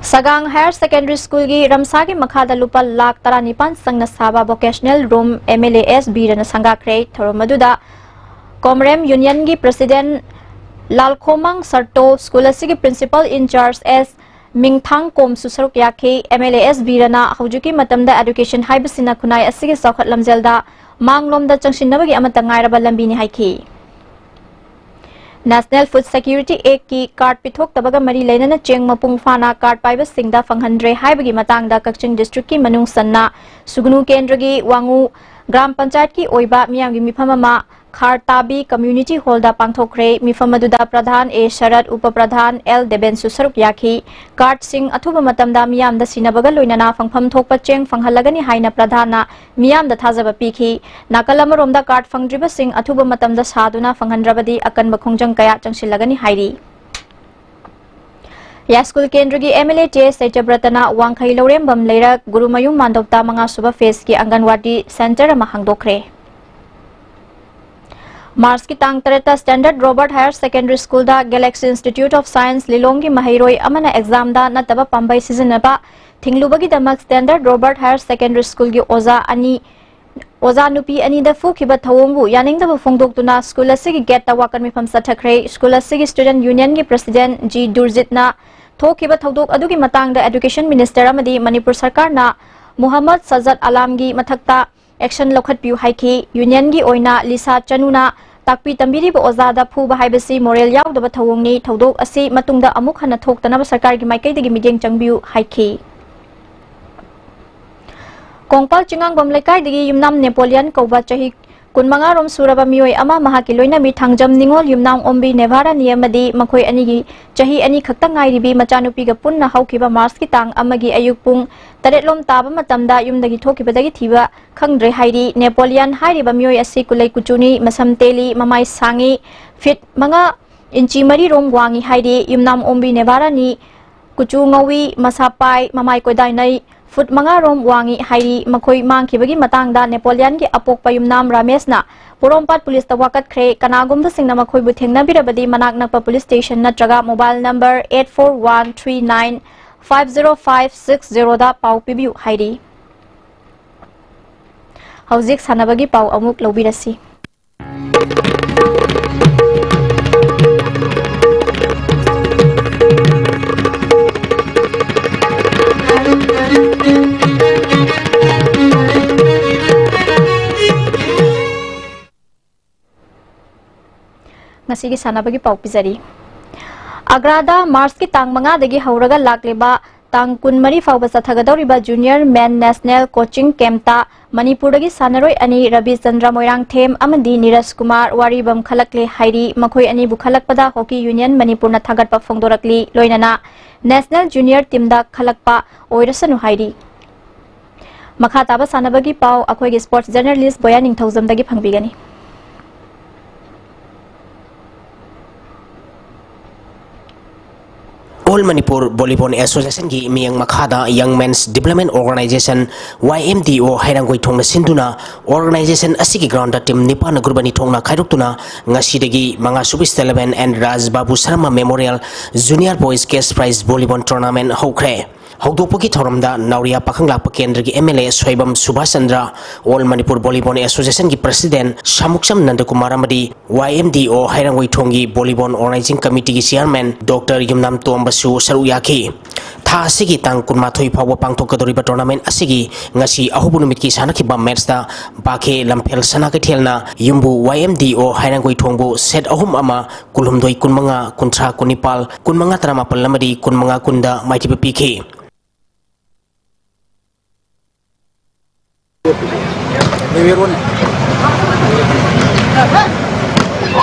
ꯁꯒꯥꯡ Higher Secondary Schoolꯒꯤ ꯔꯝꯁꯥꯒꯤ ꯃꯈꯥꯗ ꯂꯨꯄꯥ ꯂꯥꯈ ꯇꯔꯥꯅꯤꯄꯥꯟ ꯆꯪꯅ ꯁꯥꯕ vocational room MLA S ꯕꯤꯔꯦꯟꯅ ꯁꯪꯒꯥꯈ꯭ꯔꯦ꯫ ꯊꯧꯔꯝ ꯑꯗꯨꯗ ꯀꯣꯝꯔꯦꯝ Unionꯒꯤ president ꯂꯥꯜꯈꯣꯃꯥꯡ ꯁꯔꯇꯣ, school ꯑꯁꯤꯒꯤ principal in charge S ꯃꯤꯡꯊꯥꯡ ꯀꯣꯝꯁꯨ ꯁꯔꯨꯛ ꯌꯥꯈꯤ꯫ ꯑꯦꯝ ꯑꯦꯜ ꯑꯦ ꯑꯦꯁ ꯕꯤꯔꯅ ꯍꯧꯖꯤꯛꯀꯤ ꯃꯇꯝꯗ education ꯍꯥꯏꯕꯁꯤꯅ ꯈꯨꯟꯅꯥꯏ ꯑꯁꯤꯒꯤ ꯆꯥꯎꯈꯠ ꯂꯝꯖꯦꯜꯗ ꯃꯥꯡꯂꯣꯝꯗ ꯆꯪꯁꯤꯟꯅꯕꯒꯤ ꯑꯃꯠꯇ ꯉꯥꯏꯔꯕ ꯂꯝꯕꯤꯅꯤ ꯍꯥꯏꯈꯤ꯫ National Food Security Actꯀꯤ card ꯄꯤꯊꯣꯛꯇꯕꯒ ꯃꯔꯤ ꯂꯩꯅꯅ ꯆꯦꯡ ꯃꯄꯨꯡ ꯐꯥꯅ card ꯄꯥꯏꯕꯁꯤꯡꯗ ꯐꯪꯍꯟꯗ꯭ꯔꯦ ꯍꯥꯏꯕꯒꯤ ꯃꯇꯥꯡꯗ ꯀꯛꯆꯤꯡ districtꯀꯤ ꯃꯅꯨꯡ ꯆꯟꯅ ꯁꯨꯒꯅꯨ ꯀꯦꯟꯗ꯭ꯔꯒꯤ ꯋꯥꯉꯨ ꯒ꯭ꯔꯥꯝ ꯄꯟꯆꯥꯌꯠꯀꯤ ꯑꯣꯏꯕ ꯃꯤꯌꯥꯝꯒꯤ ꯃꯤꯐꯝ ꯑꯃ ꯈꯥꯔꯇꯥꯕꯤ community hallꯗ ꯄꯥꯡꯊꯣꯛꯈ꯭ꯔꯦ꯫ ꯃꯤꯐꯝ ꯑꯗꯨꯗ ꯄ꯭ꯔꯙꯥꯟ ꯑꯦ ꯁꯔꯠ, ꯎꯄ ꯄ꯭ꯔꯙꯥꯟ ꯑꯦꯜ ꯗꯦꯕꯦꯟꯁꯨ ꯁꯔꯨꯛ ꯌꯥꯈꯤ꯫ Cardꯁꯤꯡ ꯑꯊꯨꯕ ꯃꯇꯝꯗ ꯃꯤꯌꯥꯝꯗ ꯁꯤꯟꯅꯕꯒ ꯂꯣꯏꯅꯅ ꯐꯪꯐꯝ ꯊꯣꯛꯄ ꯆꯦꯡ ꯐꯪꯍꯜꯂꯒꯅꯤ ꯍꯥꯏꯅ ꯄ꯭ꯔꯙꯥꯟꯅ ꯃꯤꯌꯥꯝꯗ ꯊꯥꯖꯕ ꯄꯤꯈꯤ꯫ ꯅꯥꯀꯜ ꯑꯃꯔꯣꯝꯗ card ꯐꯪꯗ꯭ꯔꯤꯕꯁꯤꯡ ꯑꯊꯨꯕ ꯃꯇꯝꯗ ꯁꯥꯗꯨꯅ ꯐꯪꯍꯟꯗ꯭ꯔꯕꯗꯤ ꯑꯀꯟꯕ ꯈꯣꯡꯖꯪ ꯀꯌꯥ ꯆꯪꯁꯤꯜꯂꯒꯅꯤ ꯍꯥꯏꯔꯤ꯫ ꯌꯥꯏꯁ꯭ꯀꯨꯜ ꯀꯦꯟꯗ꯭ꯔꯒꯤ ꯑꯦꯝ ꯑꯦꯜ ꯑꯦ ꯇꯤ ꯑꯦꯁ ꯖꯌꯕ꯭ꯔꯇꯅ ꯋꯥꯡꯈꯩ ꯂꯧꯔꯦꯝꯕꯝ ꯂꯩꯔꯛ ꯒꯨꯔꯨꯃꯌꯨꯝ ꯃꯥꯟꯗꯣꯞꯇ ꯃꯉꯥꯁꯨꯕ phaseꯀꯤ ꯑꯪꯒꯟꯋꯥꯗꯤ centre ꯑꯃ ꯍꯥꯡꯗꯣꯛꯈ꯭ꯔꯦ꯫ ꯃꯥꯔꯆꯀꯤ ꯇꯥꯡ ꯇꯔꯦꯠꯇ Standard Robert Higher Secondary Schoolꯗ Galaxy Institute of Science ꯂꯤꯂꯣꯡꯒꯤ ꯃꯍꯩꯔꯣꯏ ꯑꯃꯅ examꯗ ꯅꯠꯇꯕ ꯄꯥꯝꯕꯩ ꯁꯤꯖꯤꯟꯅꯕ ꯊꯤꯡꯂꯨꯕꯒꯤꯗꯃꯛ Standard Robert Higher Secondary Schoolꯒꯤ ꯑꯣꯖꯥ ꯑꯅꯤ, ꯑꯣꯖꯥ ꯅꯨꯄꯤ ꯑꯅꯤꯗ ꯐꯨꯈꯤꯕ ꯊꯧꯑꯣꯡꯕꯨ ꯌꯥꯅꯤꯡꯗꯕ ꯐꯣꯡꯗꯣꯛꯇꯨꯅ school ꯑꯁꯤꯒꯤ gateꯇ ꯋꯥꯀꯠ ꯃꯤꯐꯝ ꯆꯠꯊꯈ꯭ꯔꯦ꯫ School ꯑꯁꯤꯒꯤ student unionꯒꯤ president ꯖꯤ ꯗꯨꯔꯖꯤꯠꯅ ꯊꯣꯛꯈꯤꯕ ꯊꯧꯗꯣꯛ ꯑꯗꯨꯒꯤ ꯃꯇꯥꯡꯗ education minister ꯑꯃꯗꯤ ꯃꯅꯤꯄꯨꯔ ꯁꯔꯀꯥꯔꯅ ꯃꯨꯍꯝꯃꯗ ꯁꯖꯠ ꯑꯂꯥꯝꯒꯤ ꯃꯊꯛꯇ action ꯂꯧꯈꯠꯄꯤꯌꯨ ꯍꯥꯏꯈꯤ꯫ Unionꯒꯤ ꯑꯣꯏꯅ ꯂꯤꯁꯥ ꯆꯅꯨꯅ ꯇꯥꯛꯄꯤ ꯇꯝꯕꯤꯔꯤꯕ ꯑꯣꯖꯥꯗ ꯐꯨꯕ ꯍꯥꯏꯕꯁꯤ moral ꯌꯥꯎꯗꯕ ꯊꯧꯑꯣꯡꯅꯤ꯫ ꯊꯧꯗꯣꯛ ꯑꯁꯤ ꯃꯇꯨꯡꯗ ꯑꯃꯨꯛ ꯍꯟꯅ ꯊꯣꯛꯇꯅꯕ ꯁꯔꯀꯥꯔꯒꯤ ꯃꯥꯏꯀꯩꯗꯒꯤ ꯃꯤꯠꯌꯦꯡ ꯆꯪꯕꯤꯌꯨ ꯍꯥꯏꯈꯤ꯫ ꯀꯣꯡꯄꯥꯜ ꯆꯤꯡꯉꯥꯡꯕꯝ ꯂꯩꯀꯥꯏꯗꯒꯤ ꯌꯨꯝꯅꯥꯝ ꯅꯦꯄꯣꯂꯤꯌꯟ ꯀꯧꯕ ꯆꯍꯤ ꯀꯨꯟꯃꯉꯥ ꯔꯣꯝ ꯁꯨꯔꯕ ꯃꯤꯑꯣꯏ ꯑꯃ ꯃꯍꯥꯛꯀꯤ ꯂꯣꯏꯅꯕꯤ ꯊꯥꯡꯖꯝ ꯅꯤꯉꯣꯜ ꯌꯨꯝꯅꯥꯝ ꯑꯣꯝꯕꯤ ꯅꯦꯚꯥꯔꯥꯅꯤ ꯑꯃꯗꯤ ꯃꯈꯣꯏ ꯑꯅꯤꯒꯤ ꯆꯍꯤ ꯑꯅꯤ ꯈꯛꯇ ꯉꯥꯏꯔꯤꯕꯤ ꯃꯆꯥꯅꯨꯄꯤꯒ ꯄꯨꯟꯅ ꯍꯧꯈꯤꯕ ꯃꯥꯔꯆꯀꯤ ꯇꯥꯡ ꯑꯃꯒꯤ ꯑꯌꯨꯛ ꯄꯨꯡ ꯇꯔꯦꯠ ꯂꯣꯝ ꯇꯥꯕ ꯃꯇꯝꯗ ꯌꯨꯝꯗꯒꯤ ꯊꯣꯛꯈꯤꯕꯗꯒꯤ ꯊꯤꯕ ꯈꯪꯗ꯭ꯔꯦ ꯍꯥꯏꯔꯤ꯫ ꯅꯦꯄꯣꯂꯤꯌꯟ ꯍꯥꯏꯔꯤꯕ ꯃꯤꯑꯣꯏ ꯑꯁꯤ ꯀꯨꯂꯩ ꯀꯨꯆꯨꯅꯤ, ꯃꯁꯝ ꯇꯦꯜꯂꯤ, ꯃꯃꯥꯏ ꯁꯥꯡꯉꯤ, ꯐꯤꯠ ꯃꯉꯥ ꯏꯟꯆꯤ ꯃꯔꯤ ꯔꯣꯝ ꯋꯥꯡꯉꯤ ꯍꯥꯏꯔꯤ꯫ ꯌꯨꯝꯅꯥꯝ ꯑꯣꯝꯕꯤ ꯅꯦꯚꯥꯔꯥꯅꯤ ꯀꯨꯆꯨ ꯉꯧꯏ, ꯃꯁꯥ ꯄꯥꯏ, ꯃꯃꯥꯏ ꯀꯣꯏꯗꯥꯏꯅꯩ, ꯐꯨꯠ ꯃꯉꯥ ꯔꯣꯝ ꯋꯥꯡꯏ ꯍꯥꯏꯔꯤ꯫ ꯃꯈꯣꯏ ꯃꯥꯡꯈꯤꯕꯒꯤ ꯃꯇꯥꯡꯗ ꯅꯦꯄꯣꯂꯤꯌꯟꯒꯤ ꯑꯄꯣꯛꯄ ꯌꯨꯝꯅꯥꯝ ꯔꯥꯃꯦꯁꯅ ꯄꯣꯔꯣꯝꯄꯥꯠ ꯄꯨꯂꯤꯁꯇ ꯋꯥꯀꯠꯈ꯭ꯔꯦ꯫ ꯀꯅꯥꯒꯨꯝꯕꯁꯤꯡꯅ ꯃꯈꯣꯏꯕꯨ ꯊꯦꯡꯅꯕꯤꯔꯕꯗꯤ ꯃꯅꯥꯛ ꯅꯛꯄ police station ꯅꯠꯇ꯭ꯔꯒ mobile number eight four one three nine five zero five six zero ꯗ ꯄꯥꯎ ꯄꯤꯕꯤꯌꯨ ꯍꯥꯏꯔꯤ꯫ ꯍꯧꯖꯤꯛ ꯁꯥꯟꯅꯕꯒꯤ ꯄꯥꯎ ꯑꯃꯨꯛ ꯂꯧꯕꯤꯔꯁꯤ꯫ ꯁꯤꯒꯤ ꯁꯥꯟꯅꯕꯒꯤ ꯄꯥꯎ ꯄꯤꯖꯔꯤ꯫ ꯑꯒ꯭ꯔꯥꯗ ꯃꯥꯔꯆꯀꯤ ꯇꯥꯡ ꯃꯉꯥꯗꯒꯤ ꯍꯧꯔꯒ ꯂꯥꯛꯂꯤꯕ ꯇꯥꯡ ꯀꯨꯟꯃꯔꯤ ꯐꯥꯎꯕ ꯆꯠꯊꯒꯗꯧꯔꯤꯕ Junior Men National Coaching Campꯇ ꯃꯅꯤꯄꯨꯔꯗꯒꯤ ꯁꯥꯟꯅꯔꯣꯏ ꯑꯅꯤ ꯔꯕꯤꯆꯟꯗ꯭ꯔ ꯃꯣꯏꯔꯥꯡꯊꯦꯝ ꯑꯃꯗꯤ ꯅꯤꯔꯖ ꯀꯨꯃꯥꯔ ꯋꯥꯔꯤꯕꯝ ꯈꯜꯂꯛꯂꯦ ꯍꯥꯏꯔꯤ꯫ ꯃꯈꯣꯏ ꯑꯅꯤꯕꯨ ꯈꯜꯂꯛꯄꯗ Hockey Union ꯃꯅꯤꯄꯨꯔꯅ ꯊꯥꯒꯠꯄ ꯐꯣꯡꯗꯣꯔꯛꯂꯤ꯫ ꯂꯣꯏꯅꯅ National Junior Teamꯗ ꯈꯜꯂꯛꯄ ꯑꯣꯏꯔꯁꯅꯨ ꯍꯥꯏꯔꯤ꯫ ꯃꯈꯥ ꯇꯥꯕ ꯁꯥꯟꯅꯕꯒꯤ ꯄꯥꯎ ꯑꯩꯈꯣꯏꯒꯤ sports journalist ꯕꯣꯌꯥ ꯅꯤꯡꯊꯧꯖꯝꯗꯒꯤ ꯐꯪꯕꯤꯒꯅꯤ꯫ All Manipur Volleyball Associationꯒꯤ ꯃꯤꯠꯌꯦꯡ ꯃꯈꯥꯗ Young Men's Development Organization, Y M D O, ꯍꯩꯔꯥꯡꯒꯣꯏ ꯊꯣꯡꯅ ꯁꯤꯟꯗꯨꯅ organization ꯑꯁꯤꯒꯤ groundꯗ team ꯅꯤꯄꯥꯟꯅ group ꯑꯅꯤ ꯊꯣꯛꯅ ꯈꯥꯏꯗꯣꯛꯇꯨꯅ ꯉꯁꯤꯗꯒꯤ ꯃꯉꯥꯁꯨꯕ State Level and Raj Babu Sarma Memorial Junior Boys Cash Prize Volleyball Tournament ꯍꯧꯈ꯭ꯔꯦ꯫ ꯍꯧꯗꯣꯛꯄꯒꯤ ꯊꯧꯔꯝꯗ ꯅꯥꯎꯔꯤꯌꯥ ꯄꯥꯈꯪ ꯂꯥꯛꯄ ꯀꯦꯟꯗ꯭ꯔꯒꯤ M L A Soibam Subhas Chandra, All Manipur Volleyball Associationꯒꯤ President ꯁꯥꯃꯨꯛꯆꯝ ꯅꯟꯗꯀꯨꯃꯥꯔ ꯑꯃꯗꯤ Y M D O ꯍꯩꯔꯥꯡꯒꯣꯏ ꯊꯣꯡꯒꯤ Volleyball Organizing Committeeꯒꯤ Chairman Doctor ꯌꯨꯝꯅꯥꯝ ꯇꯣꯝꯕꯁꯨ ꯁꯔꯨꯛ ꯌꯥꯈꯤ꯫ ꯊꯥ ꯑꯁꯤꯒꯤ ꯇꯥꯡ ꯀꯨꯟꯃꯥꯊꯣꯏ ꯐꯥꯎꯕ ꯄꯥꯡꯊꯣꯛꯀꯗꯧꯔꯤꯕ tournament ꯑꯁꯤꯒꯤ ꯉꯁꯤ ꯑꯍꯧꯕ ꯅꯨꯃꯤꯠꯀꯤ ꯁꯥꯟꯅꯈꯤꯕ matchꯇ ꯕꯥꯈꯦ ꯂꯝꯐꯦꯜ ꯁꯅꯥ ꯀꯩꯊꯦꯜꯅ ꯌꯨꯝꯕꯨ Y M D O ꯍꯩꯔꯥꯡꯒꯣꯏ ꯊꯣꯡꯕꯨ set ꯑꯍꯨꯝ ꯑꯃ, ꯀꯨꯟꯍꯨꯝꯗꯣꯏ ꯀꯨꯟꯃꯉꯥ, ꯀꯨꯟꯊ꯭ꯔꯥ ꯀꯨꯟꯅꯤꯄꯥꯜ, ꯀꯨꯟꯃꯉꯥ ꯇꯔꯥꯃꯥꯄꯜ ꯑꯃꯗꯤ ꯀꯨꯟꯃꯉꯥ ꯀꯨꯟꯗ ꯃꯥꯏꯊꯤꯕ ꯄꯤꯈꯤ꯫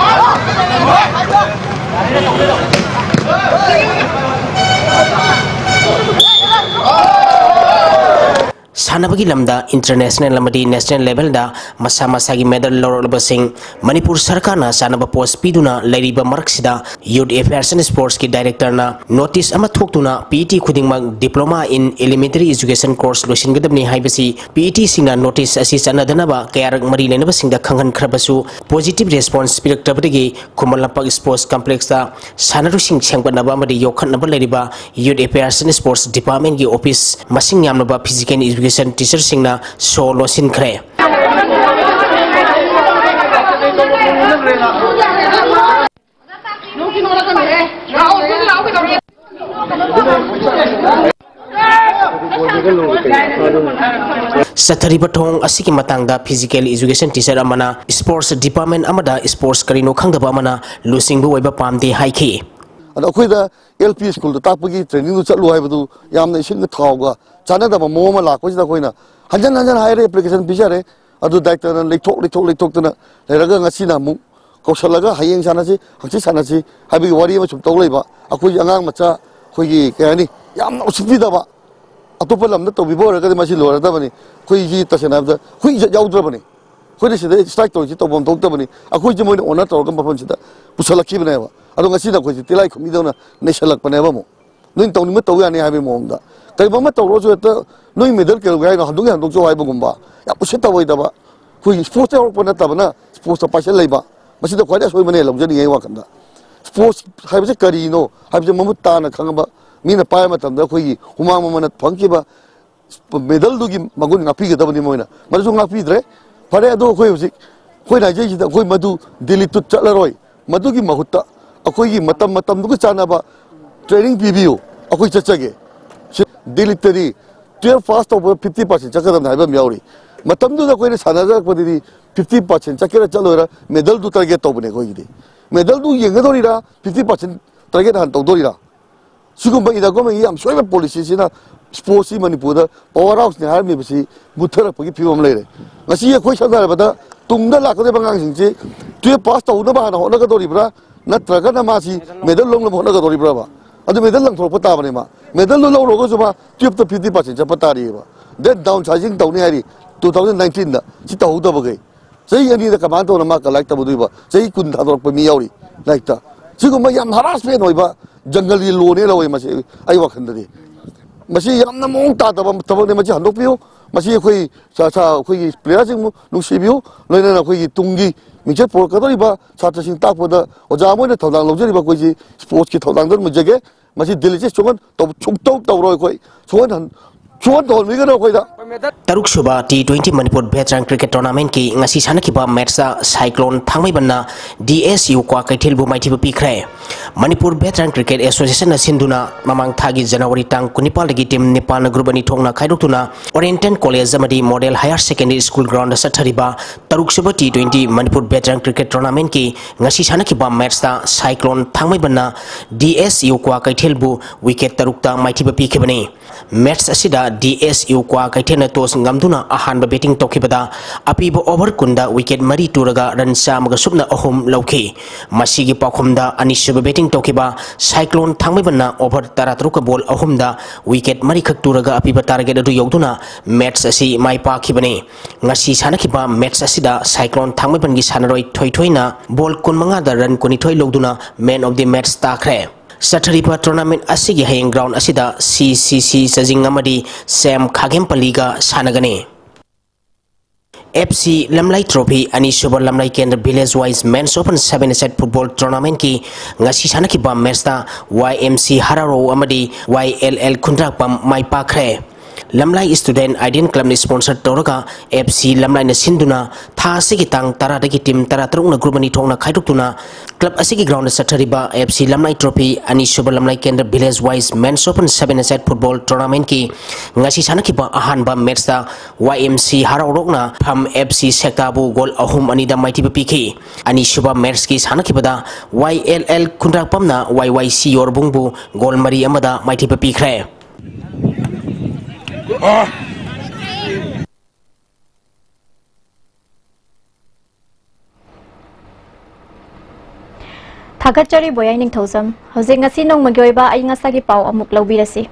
ꯁꯥꯟꯅꯕꯒꯤ ꯂꯝꯗ international ꯑꯃꯗꯤ national levelꯗ ꯃꯁꯥ ꯃꯁꯥꯒꯤ medal ꯂꯧꯔꯛꯂꯕꯁꯤꯡ ꯃꯅꯤꯄꯨꯔ ꯁꯔꯀꯥꯔꯅ ꯆꯥꯅꯕ post ꯄꯤꯗꯨꯅ ꯂꯩꯔꯤꯕ ꯃꯔꯛꯁꯤꯗ, Youth Affairs and Sportsꯀꯤ directorꯅ notice ꯑꯃ ꯊꯣꯛꯇꯨꯅ P E T ꯈꯨꯗꯤꯡꯃꯛ Diploma in Elementary Education course ꯂꯣꯏꯁꯤꯟꯒꯗꯕꯅꯤ ꯍꯥꯏꯕꯁꯤ P E Tꯁꯤꯡꯅ notice ꯑꯁꯤ ꯆꯠꯅꯗꯅꯕ ꯀꯌꯥꯔꯛ ꯃꯔꯤ ꯂꯩꯅꯕꯁꯤꯡꯗ ꯈꯪꯍꯟꯈ꯭ꯔꯕꯁꯨ, positive response ꯄꯤꯔꯛꯇꯕꯗꯒꯤ Khuman Lampak Sports Complexꯇ ꯁꯥꯟꯅꯔꯣꯏꯁꯤꯡ ꯁꯦꯝꯒꯠꯅꯕ ꯑꯃꯗꯤ ꯌꯣꯛꯈꯠꯅꯕ ꯂꯩꯔꯤꯕ Youth Affairs and Sports Departmentꯀꯤ office ꯃꯁꯤꯡ ꯌꯥꯝꯂꯕ physical education teacherꯁꯤꯡꯅ ꯁꯣ ꯂꯣꯟꯁꯤꯟꯈ꯭ꯔꯦ꯫ ꯆꯠꯊꯔꯤꯕ ꯊꯧꯑꯣꯡ ꯑꯁꯤꯒꯤ ꯃꯇꯥꯡꯗ physical education teacher ꯑꯃꯅ sports department ꯑꯃꯗ sports ꯀꯔꯤꯅꯣ ꯈꯪꯗꯕ ꯑꯃꯅ ꯂꯨꯆꯤꯡꯕ ꯑꯣꯏꯕ ꯄꯥꯝꯗꯦ ꯍꯥꯏꯈꯤ꯫ ꯑꯗꯣ ꯑꯩꯈꯣꯏꯗ L P schoolꯗ ꯇꯥꯛꯄꯒꯤ trainingꯗꯨ ꯆꯠꯂꯨ ꯍꯥꯏꯕꯗꯨ ꯌꯥꯝꯅ ꯏꯁꯤꯡꯒ ꯊꯥꯎꯒ ꯆꯥꯟꯅꯗꯕ ꯃꯑꯣꯡ ꯑꯃ ꯂꯥꯛꯄꯁꯤꯗ ꯑꯩꯈꯣꯏꯅ ꯍꯟꯖꯟ ꯍꯟꯖꯟ ꯍꯥꯏꯔꯦ, application ꯄꯤꯖꯔꯦ꯫ ꯑꯗꯨ directorꯅ ꯂꯩꯊꯣꯛ ꯂꯩꯊꯣꯛ ꯂꯩꯊꯣꯛꯇꯅ ꯂꯩꯔꯒ ꯉꯁꯤꯅ ꯑꯃꯨꯛ ꯀꯧꯁꯜꯂꯒ ꯍꯌꯦꯡ ꯁꯥꯟꯅꯁꯤ, ꯍꯪꯆꯤꯠ ꯁꯥꯟꯅꯁꯤ ꯍꯥꯏꯕꯒꯤ ꯋꯥꯔꯤ ꯑꯃ ꯁꯨꯝ ꯇꯧ ꯂꯩꯕ꯫ ꯑꯩꯈꯣꯏꯒꯤ ꯑꯉꯥꯡ ꯃꯆꯥ, ꯑꯩꯈꯣꯏꯒꯤ ꯀꯩ ꯍꯥꯏꯅꯤ, ꯌꯥꯝꯅ ꯎꯁꯤꯠꯄꯤꯗꯕ, ꯑꯇꯣꯞꯄ ꯂꯝꯗ ꯇꯧꯕꯤꯕ ꯑꯣꯏꯔꯒꯗꯤ ꯃꯁꯤ ꯂꯣꯏꯔꯗꯕꯅꯤ꯫ ꯑꯩꯈꯣꯏꯁꯤ ꯇꯁꯦꯡꯅ ꯍꯥꯏꯕꯗ ꯑꯩꯈꯣꯏ ꯏꯖꯠ ꯌꯥꯎꯗ꯭ꯔꯕꯅꯤ꯫ ꯑꯩꯈꯣꯏꯅ ꯁꯤꯗ strike ꯇꯧꯔꯤꯁꯤ ꯇꯧꯐꯝ ꯊꯣꯛꯇꯕꯅꯤ꯫ ꯑꯩꯈꯣꯏꯁꯦ ꯃꯣꯏꯅ honour ꯇꯧꯔꯒ ꯃꯐꯝꯁꯤꯗ ꯄꯨꯁꯜꯂꯛꯈꯤꯕꯅꯦꯕ꯫ ꯑꯗꯣ ꯉꯁꯤꯅ ꯑꯩꯈꯣꯏꯁꯦ ꯇꯤꯂꯥꯏ ꯈꯨꯝꯕꯤꯗꯧꯅ ꯅꯩꯁꯜꯂꯛꯄꯅꯦꯕ ꯑꯃꯨꯛ꯫ ꯅꯣꯏꯅ ꯇꯧꯅꯤꯡꯕ ꯇꯧ ꯌꯥꯅꯤ ꯍꯥꯏꯕꯒꯤ ꯃꯑꯣꯡꯗ꯫ ꯀꯔꯤꯒꯨꯝꯕ ꯑꯃ ꯇꯧꯔꯁꯨ ꯍꯦꯛꯇ ꯅꯣꯏ medal ꯀꯩꯗꯧꯒꯦ ꯍꯥꯏꯅꯣ, ꯍꯟꯗꯣꯛꯀꯦ ꯍꯟꯗꯣꯛꯆꯧ ꯍꯥꯏꯕꯒꯨꯝꯕ꯫ ꯌꯥꯝ ꯎꯁꯤꯠꯇꯕ ꯑꯣꯏꯗꯕ꯫ ꯑꯩꯈꯣꯏꯒꯤ sportsꯇ ꯍꯧꯔꯛꯄ ꯅꯠꯇꯕꯅ sportsꯇ ꯄꯥꯏꯁꯤꯜ ꯂꯩꯕ꯫ ꯃꯁꯤꯗ ꯈ꯭ꯋꯥꯏꯗꯒꯤ ꯑꯁꯣꯏꯕꯅꯦ ꯂꯧꯖꯅꯤꯡꯉꯤ ꯑꯩ ꯋꯥꯈꯜꯗ꯫ Sports ꯍꯥꯏꯕꯁꯤ ꯀꯔꯤꯅꯣ ꯍꯥꯏꯕꯁꯤ ꯃꯃꯨꯠ ꯇꯥꯅ ꯈꯪꯉꯕ ꯃꯤꯅ ꯄꯥꯏꯕ ꯃꯇꯝꯗ ꯑꯩꯈꯣꯏꯒꯤ ꯍꯨꯃꯥꯡ ꯃꯃꯜꯅ ꯐꯪꯈꯤꯕ medalꯗꯨꯒꯤ ꯃꯒꯨꯟ ꯉꯥꯛꯄꯤꯒꯗꯕꯅꯤ ꯃꯣꯏꯅ꯫ ꯃꯗꯨꯁꯨ ꯉꯥꯛꯄꯤꯗ꯭ꯔꯦ꯫ ꯐꯔꯦ, ꯑꯗꯣ ꯑꯩꯈꯣꯏ ꯍꯧꯖꯤꯛ ꯑꯩꯈꯣꯏꯅ ꯍꯥꯏꯖꯔꯤꯁꯤꯗ ꯑꯩꯈꯣꯏ ꯃꯗꯨ Delhiꯗ ꯆꯠꯂꯔꯣꯏ꯫ ꯃꯗꯨꯒꯤ ꯃꯍꯨꯠꯇ ꯑꯩꯈꯣꯏꯒꯤ ꯃꯇꯝ ꯃꯇꯝꯗꯨꯒ ꯆꯥꯟꯅꯕ training ꯄꯤꯕꯤꯌꯨ, ꯑꯩꯈꯣꯏ ꯆꯠꯆꯒꯦ꯫ ꯁꯤ Delhiꯗꯗꯤ twelve pass ꯇꯧꯕ fifty percent ꯆꯠꯀꯗꯕꯅꯤ ꯍꯥꯏꯕ ꯑꯃ ꯌꯥꯎꯔꯤ꯫ ꯃꯇꯝꯗꯨꯗ ꯑꯩꯈꯣꯏꯅ ꯁꯥꯟꯅꯖꯔꯛꯄꯗꯗꯤ fifty percent ꯆꯠꯀꯦꯔꯥ ꯆꯠꯂꯣꯏꯔꯥ medalꯗꯨ target ꯇꯧꯕꯅꯦ ꯑꯩꯈꯣꯏꯒꯤꯗꯤ꯫ Medalꯗꯨ ꯌꯦꯡꯒꯗꯧꯔꯤꯔꯥ, fifty percent target ꯍꯥꯟꯅ ꯇꯧꯗꯣꯔꯤꯔꯥ? ꯁꯤꯒꯨꯝꯕ ꯏꯟꯗꯤꯌꯥ ꯒꯣꯔꯃꯦꯟꯒꯤ ꯌꯥꯝ ꯁꯣꯏꯕ policyꯁꯤꯅ sportsꯁꯤ ꯃꯅꯤꯄꯨꯔꯗ power houseꯅꯤ ꯍꯥꯏꯔꯝꯃꯤꯕꯁꯤ ꯃꯨꯠꯊꯔꯛꯄꯒꯤ ꯐꯤꯕꯝ ꯑꯃ ꯂꯩꯔꯦ꯫ ꯉꯁꯤ ꯑꯩꯈꯣꯏ ꯁꯝꯅ ꯍꯥꯏꯔꯕꯗ ꯇꯨꯡꯗ ꯂꯥꯛꯀꯗꯧꯔꯤꯕ ꯑꯉꯥꯡꯁꯤꯡꯁꯤ twelve pass ꯇꯧꯅꯕ ꯍꯥꯟꯅ ꯍꯣꯠꯅꯒꯗꯧꯔꯤꯕ꯭ꯔꯥ, ꯅꯠꯇ꯭ꯔꯒꯅ ꯃꯥꯁꯤ medal ꯂꯧꯅꯕ ꯍꯣꯠꯅꯒꯗꯧꯔꯤꯕ꯭ꯔꯕ? ꯑꯗꯨ medal ꯂꯪꯊꯣꯔꯛꯄ ꯇꯥꯕꯅꯦ ꯃꯥ꯫ Medalꯗꯨ ꯂꯧꯔꯒꯁꯨ ꯃꯥ twelveꯇ fifty percent ꯆꯠꯄ ꯇꯥꯔꯤꯑꯕ꯫ Then downsizing ꯇꯧꯅꯤ ꯍꯥꯏꯔꯤ two thousand nineteenꯗ꯫ ꯁꯤ ꯇꯧꯍꯧꯗꯕꯈꯩ꯫ ꯆꯍꯤ ꯑꯅꯤꯗ ꯀꯃꯥꯏꯅ ꯇꯧꯅ ꯃꯥ ꯀ ꯂꯥꯏꯔꯤꯛ ꯇꯝꯃꯗꯣꯏꯕ? ꯆꯍꯤ ꯀꯨꯟ ꯊꯥꯗꯣꯔꯛꯄ ꯃꯤ ꯌꯥꯎꯔꯤ ꯂꯥꯏꯔꯤꯛꯇ꯫ ꯁꯤꯒꯨꯝꯕ ꯌꯥꯝ harassment ꯑꯣꯏꯕ ꯖꯪꯒꯜꯒꯤ ꯂꯣꯅꯦ ꯂꯧꯋꯦ ꯃꯁꯤ ꯑꯩ ꯋꯥꯈꯜꯗꯗꯤ꯫ ꯃꯁꯤ ꯌꯥꯝꯅ ꯃꯑꯣꯡ ꯇꯥꯗꯕ ꯊꯕꯛꯅꯤ꯫ ꯃꯁꯤ ꯍꯟꯗꯣꯛꯄꯤꯌꯨ꯫ ꯃꯁꯤ ꯑꯩꯈꯣꯏ ꯁꯥ-, ꯁꯥ-, ꯑꯩꯈꯣꯏꯒꯤ playerꯁꯤꯡꯕꯨ ꯅꯨꯡꯁꯤꯕꯤꯌꯨ꯫ ꯂꯣꯏꯅꯅ ꯑꯩꯈꯣꯏꯒꯤ ꯇꯨꯡꯒꯤ ꯃꯤꯡꯆꯠ ꯄꯨꯔꯛꯀꯗꯧꯔꯤꯕ ꯁꯥꯇ꯭ꯔꯁꯤꯡ ꯇꯥꯛꯄꯗ ꯑꯣꯖꯥ ꯑꯃ ꯑꯣꯏꯅ ꯊꯧꯗꯥꯡ ꯂꯧꯖꯔꯤꯕ ꯑꯩꯈꯣꯏꯁꯤ sportsꯀꯤ ꯊꯧꯗꯥꯡꯗ ꯑꯗꯨꯝ ꯂꯩꯖꯒꯦ꯫ ꯃꯁꯤ Delhiꯁꯦ ꯁꯨꯡꯍꯟ ꯇꯧ-, ꯁꯨꯡꯇꯧ ꯇꯧꯔꯣꯏ ꯑꯩꯈꯣꯏ꯫ ꯁꯨꯡꯍꯟ ꯍꯟ-, ꯁꯨꯍꯟ ꯇꯧꯍꯟꯕꯤꯒꯅꯨ ꯑꯩꯈꯣꯏꯗ꯫ ꯇꯔꯨꯛ ꯁꯨꯕ T twenty Manipur Veteran Cricket Tournamentꯀꯤ ꯉꯁꯤ ꯁꯥꯟꯅꯈꯤꯕ ꯃꯦꯠꯁꯇ ꯁꯥꯏꯀ꯭ꯂꯣꯟ ꯊꯥꯡꯃꯩꯕꯟꯅ D S U ꯀ꯭ꯋꯥꯀꯩꯊꯦꯜꯕꯨ ꯃꯥꯏꯊꯤꯕ ꯄꯤꯈ꯭ꯔꯦ꯫ ꯃꯅꯤꯄꯨꯔ Veteran Cricket Associationꯅ ꯁꯤꯟꯗꯨꯅ ꯃꯃꯥꯡ ꯊꯥꯒꯤ ꯖꯅꯋꯥꯔꯤ ꯇꯥꯡ ꯀꯨꯟꯅꯤꯄꯥꯜꯗꯒꯤ ꯇꯤꯝ ꯅꯤꯄꯥꯜꯅ ꯒ꯭ꯔꯨꯞ ꯑꯅꯤ ꯊꯣꯛꯅ ꯈꯥꯏꯗꯣꯛꯇꯨꯅ Oriental College ꯑꯃꯗꯤ Model Higher Secondary School groundꯗ ꯆꯠꯊꯔꯤꯕ ꯇꯔꯨꯛ ꯁꯨꯕ T twenty Manipur Veteran Cricket Tournamentꯀꯤ ꯉꯁꯤ ꯁꯥꯟꯅꯈꯤꯕ ꯃꯦꯠꯁꯇ ꯁꯥꯏꯀ꯭ꯂꯣꯟ ꯊꯥꯡꯃꯩꯕꯟꯅ D S U ꯀ꯭ꯋꯥꯀꯩꯊꯦꯜꯕꯨ ꯋꯤꯀꯦꯠ ꯇꯔꯨꯛꯇ ꯃꯥꯏꯊꯤꯕ ꯄꯤꯈꯤꯕꯅꯤ꯫ ꯃꯦꯠꯁ ꯑꯁꯤꯗ D S U ꯀ꯭ꯋꯥꯀꯩꯊꯦꯜꯅ ꯇꯣꯁ ꯉꯝꯗꯨꯅ ꯑꯍꯥꯟꯕ ꯕꯦꯇꯤꯡ ꯇꯧꯈꯤꯕꯗ ꯑꯄꯤꯕ ꯑꯣꯚꯔ ꯀꯨꯟꯗ ꯋꯤꯀꯦꯠ ꯃꯔꯤ ꯇꯨꯔꯒ ꯔꯟ ꯆꯥꯝꯃꯒ ꯁꯨꯞꯅ ꯑꯍꯨꯝ ꯂꯧꯈꯤ꯫ ꯃꯁꯤꯒꯤ ꯄꯥꯎꯈꯨꯝꯗ ꯑꯅꯤꯁꯨꯕ ꯕꯦꯇꯤꯡ ꯇꯧꯈꯤꯕ ꯁꯥꯏꯀ꯭ꯂꯣꯟ ꯊꯥꯡꯃꯩꯕꯟꯅ ꯑꯣꯚꯔ ꯇꯔꯥꯇꯔꯨꯛꯀ ꯕꯣꯜ ꯑꯍꯨꯝꯗ ꯋꯤꯀꯦꯠ ꯃꯔꯤꯈꯛ ꯇꯨꯔꯒ ꯑꯄꯤꯕ ꯇꯥꯔꯒꯦꯠ ꯑꯗꯨ ꯌꯧꯗꯨꯅ ꯃꯦꯠꯁ ꯑꯁꯤ ꯃꯥꯏ ꯄꯥꯛꯈꯤꯕꯅꯤ꯫ ꯉꯁꯤ ꯁꯥꯟꯅꯈꯤꯕ ꯃꯦꯠꯁ ꯑꯁꯤꯗ ꯁꯥꯏꯀ꯭ꯂꯣꯟ ꯊꯥꯡꯃꯩꯕꯟꯒꯤ ꯁꯥꯟꯅꯔꯣꯏ ꯊꯣꯏꯊꯣꯏꯅ ꯕꯣꯜ ꯀꯨꯟꯃꯉꯥꯗ ꯔꯟ ꯀꯨꯟꯅꯤꯊꯣꯏ ꯂꯧꯗꯨꯅ Man of the Match ꯇꯥꯈ꯭ꯔꯦ꯫ ꯆꯠꯊꯔꯤꯕ tournament ꯑꯁꯤꯒꯤ ꯍꯌꯦꯡ ground ꯑꯁꯤꯗ C C C ꯆꯖꯤꯡ ꯑꯃꯗꯤ ꯁꯦꯝ ꯈꯥꯒꯦꯝꯄꯜꯂꯤꯒ ꯁꯥꯟꯅꯒꯅꯤ꯫ F C ꯂꯝꯂꯥꯏ Trophy ꯑꯅꯤꯁꯨꯕ ꯂꯝꯂꯥꯏ ꯀꯦꯟꯗ꯭ꯔ Village Wise Men's Open Seven-a-side Football Tournamentꯀꯤ ꯉꯁꯤ ꯁꯥꯟꯅꯈꯤꯕ ꯃꯦꯠꯁꯇ Y M C ꯍꯔꯥꯎꯔꯧ ꯑꯃꯗꯤ Y L L ꯈꯨꯟꯗ꯭ꯔꯥꯛꯄꯝ ꯃꯥꯏ ꯄꯥꯛꯈ꯭ꯔꯦ꯫ ꯂꯝꯂꯥꯏ Student Ideal Clubꯅ sponsor ꯇꯧꯔꯒ F C ꯂꯝꯂꯥꯏꯅ ꯁꯤꯟꯗꯨꯅ ꯊꯥ ꯑꯁꯤꯒꯤ ꯇꯥꯡ ꯇꯔꯥꯗꯒꯤ ꯇꯤꯝ ꯇꯔꯥꯇꯔꯨꯛꯅ ꯒ꯭ꯔꯨꯞ ꯑꯅꯤ ꯊꯣꯛꯅ ꯈꯥꯏꯗꯣꯛꯇꯨꯅ ꯀ꯭ꯂꯕ ꯑꯁꯤꯒꯤ ꯒ꯭ꯔꯥꯎꯟꯗ ꯆꯠꯊꯔꯤꯕ F C ꯂꯝꯂꯥꯏ Trophy ꯑꯅꯤꯁꯨꯕ ꯂꯝꯂꯥꯏ ꯀꯦꯟꯗ꯭ꯔ Village Wise Men's Open Seven-a-side Football Tournamentꯀꯤ ꯉꯁꯤ ꯁꯥꯟꯅꯈꯤꯕ ꯑꯍꯥꯟꯕ ꯃꯦꯠꯁꯇ Y M C ꯍꯔꯥꯎꯔꯣꯛꯅ ꯐꯝ F C ꯁꯦꯛꯇꯥꯕꯨ ꯒꯣꯜ ꯑꯍꯨꯝ ꯑꯅꯤꯗ ꯃꯥꯏꯊꯤꯕ ꯄꯤꯈꯤ꯫ ꯑꯅꯤꯁꯨꯕ ꯃꯦꯠꯁꯀꯤ ꯁꯥꯟꯅꯈꯤꯕꯗ Y L L ꯈꯨꯟꯗ꯭ꯔꯥꯛꯄꯝꯅ Y Y C ꯌꯣꯔꯕꯨꯡꯕꯨ ꯒꯣꯜ ꯃꯔꯤ ꯑꯃꯗ ꯃꯥꯏꯊꯤꯕ ꯄꯤꯈ꯭ꯔꯦ꯫ ꯊꯥꯒꯠꯆꯔꯤ ꯕꯣꯌꯥꯏ ꯅꯤꯡꯊꯧꯖꯝ꯫ ꯍꯧꯖꯤꯛ ꯉꯁꯤ ꯅꯣꯡꯃꯒꯤ ꯑꯣꯏꯕ ꯑꯏꯪ ꯑꯁꯥꯒꯤ ꯄꯥꯎ ꯑꯃꯨꯛ ꯂꯧꯕꯤꯔꯁꯤ꯫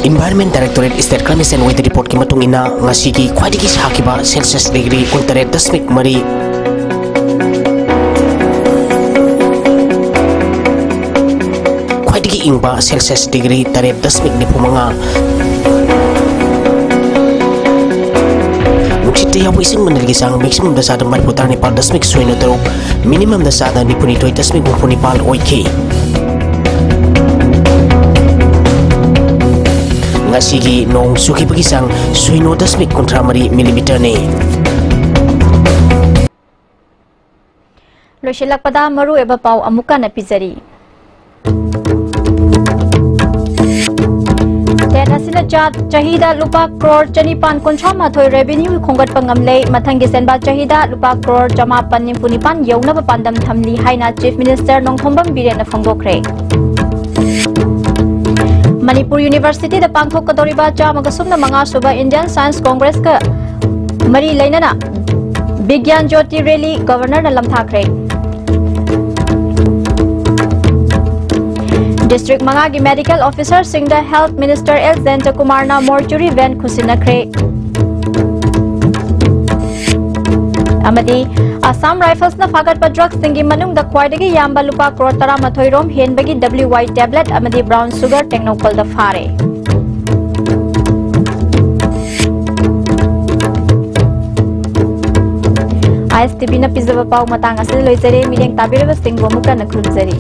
Environment Directorate State Climate and Weather Reportꯀꯤ ꯃꯇꯨꯡ ꯏꯟꯅ, ꯉꯁꯤꯒꯤ ꯈ꯭ꯋꯥꯏꯗꯒꯤ ꯁꯥꯈꯤꯕ Celsius degree ꯀꯨꯟꯇꯔꯦꯠ ꯗꯁꯃꯤꯛ ꯃꯔꯤ, ꯈ꯭ꯋꯥꯏꯗꯒꯤ ꯏꯪꯕ Celsius degree ꯇꯔꯦꯠ ꯗꯁꯃꯤꯛ ꯅꯤꯐꯨ ꯃꯉꯥ꯫ ꯅꯨꯡꯁꯤꯠꯇ ꯌꯥꯎꯕ ꯏꯁꯤꯡ ꯃꯅꯤꯜꯒꯤ ꯆꯥꯡ maximumꯗ ꯆꯥꯗ ꯃꯔꯤꯐꯨ ꯇꯔꯥꯅꯤꯄꯥꯜ ꯗꯁꯃꯤꯛ ꯁꯤꯅꯣ ꯇꯔꯨꯛ, minimumꯗ ꯆꯥꯗ ꯅꯤꯐꯨ ꯅꯤꯊꯣꯏ ꯗꯁꯃꯤꯛ ꯍꯨꯝꯐꯨ ꯅꯤꯄꯥꯜ ꯑꯣꯏꯈꯤ꯫ ꯑꯁꯤꯒꯤ ꯅꯣꯡ ꯆꯨꯈꯤꯕꯒꯤ ꯆꯥꯡ ꯁꯤꯅꯣ ꯗꯁꯃꯤꯛ ꯀꯨꯟꯊ꯭ꯔꯥ ꯃꯔꯤ ꯃꯤꯂꯤꯃꯤꯇꯔꯅꯤ꯫ ꯂꯣꯏꯁꯤꯜꯂꯛꯄꯗ ꯃꯔꯨꯑꯣꯏꯕ ꯄꯥꯎ ꯑꯃꯨꯛꯀ ꯍꯟꯅ ꯄꯤꯖꯔꯤ꯫ ꯇꯦꯠ ꯑꯁꯤꯅ ꯆꯥ-, ꯆꯍꯤꯗ ꯂꯨꯄꯥ ꯀ꯭ꯔꯣꯔ ꯆꯅꯤꯄꯥꯟ ꯀꯨꯟꯊ꯭ꯔꯥ ꯃꯥꯊꯣꯏ revenue ꯈꯣꯝꯒꯠꯄ ꯉꯝꯂꯦ꯫ ꯃꯊꯪꯒꯤ ꯁꯦꯟꯕꯥ ꯆꯍꯤꯗ ꯂꯨꯄꯥ ꯀ꯭ꯔꯣꯔ ꯆꯃꯥꯄꯟ ꯅꯤꯐꯨ ꯅꯤꯄꯥꯟ ꯌꯧꯅꯕ ꯄꯥꯟꯗꯝ ꯊꯝꯂꯤ ꯍꯥꯏꯅ Chief Minister ꯅꯣꯡꯊꯣꯝꯕꯝ ꯕꯤꯔꯦꯟꯅ ꯐꯣꯡꯗꯣꯛꯈ꯭ꯔꯦ꯫ ꯃꯅꯤꯄꯨꯔ ꯌꯨꯅꯤꯚꯔꯁꯤꯇꯤꯗ ꯄꯥꯡꯊꯣꯛꯀꯗꯧꯔꯤꯕ ꯆꯥꯝꯃꯒ ꯁꯨꯞꯅ ꯃꯉꯥ ꯁꯨꯕ Indian Science Congressꯀ ꯃꯔꯤ ꯂꯩꯅꯅ ꯕꯤꯒ꯭ꯌꯥꯟ ꯖꯣꯇꯤ rally Governorꯅ ꯂꯝꯊꯥꯈ꯭ꯔꯦ꯫ District ꯃꯉꯥꯒꯤ medical officerꯁꯤꯡꯗ Health Minister ꯑꯦꯜ ꯖꯌꯟꯇꯀꯨꯃꯥꯔꯅ mortuary van ꯈꯨꯠꯁꯤꯟꯅꯈ꯭ꯔꯦ꯫ ꯑꯃꯗꯤ Assam Riflesꯅ ꯐꯥꯒꯠꯄ drugsꯁꯤꯡꯒꯤ ꯃꯅꯨꯡꯗ ꯈ꯭ꯋꯥꯏꯗꯒꯤ ꯌꯥꯝꯕ ꯂꯨꯄꯥ ꯀ꯭ꯔꯣꯔ ꯇꯔꯥꯃꯥꯊꯣꯏ ꯔꯣꯝ ꯍꯦꯟꯕꯒꯤ W Y tablet ꯑꯃꯗꯤ brown sugar ꯇꯦꯡꯅꯧꯄꯜꯗ ꯐꯥꯔꯦ꯫ ISTVꯅ ꯄꯤꯖꯕ ꯄꯥꯎ ꯃꯇꯥꯡ ꯑꯁꯤꯗ ꯂꯣꯏꯖꯔꯦ꯫ ꯃꯤꯠꯌꯦꯡ ꯇꯥꯕꯤꯔꯤꯕꯁꯤꯡꯕꯨ ꯑꯃꯨꯛ ꯍꯟꯅ ꯈꯨꯔꯨꯝꯖꯔꯤ꯫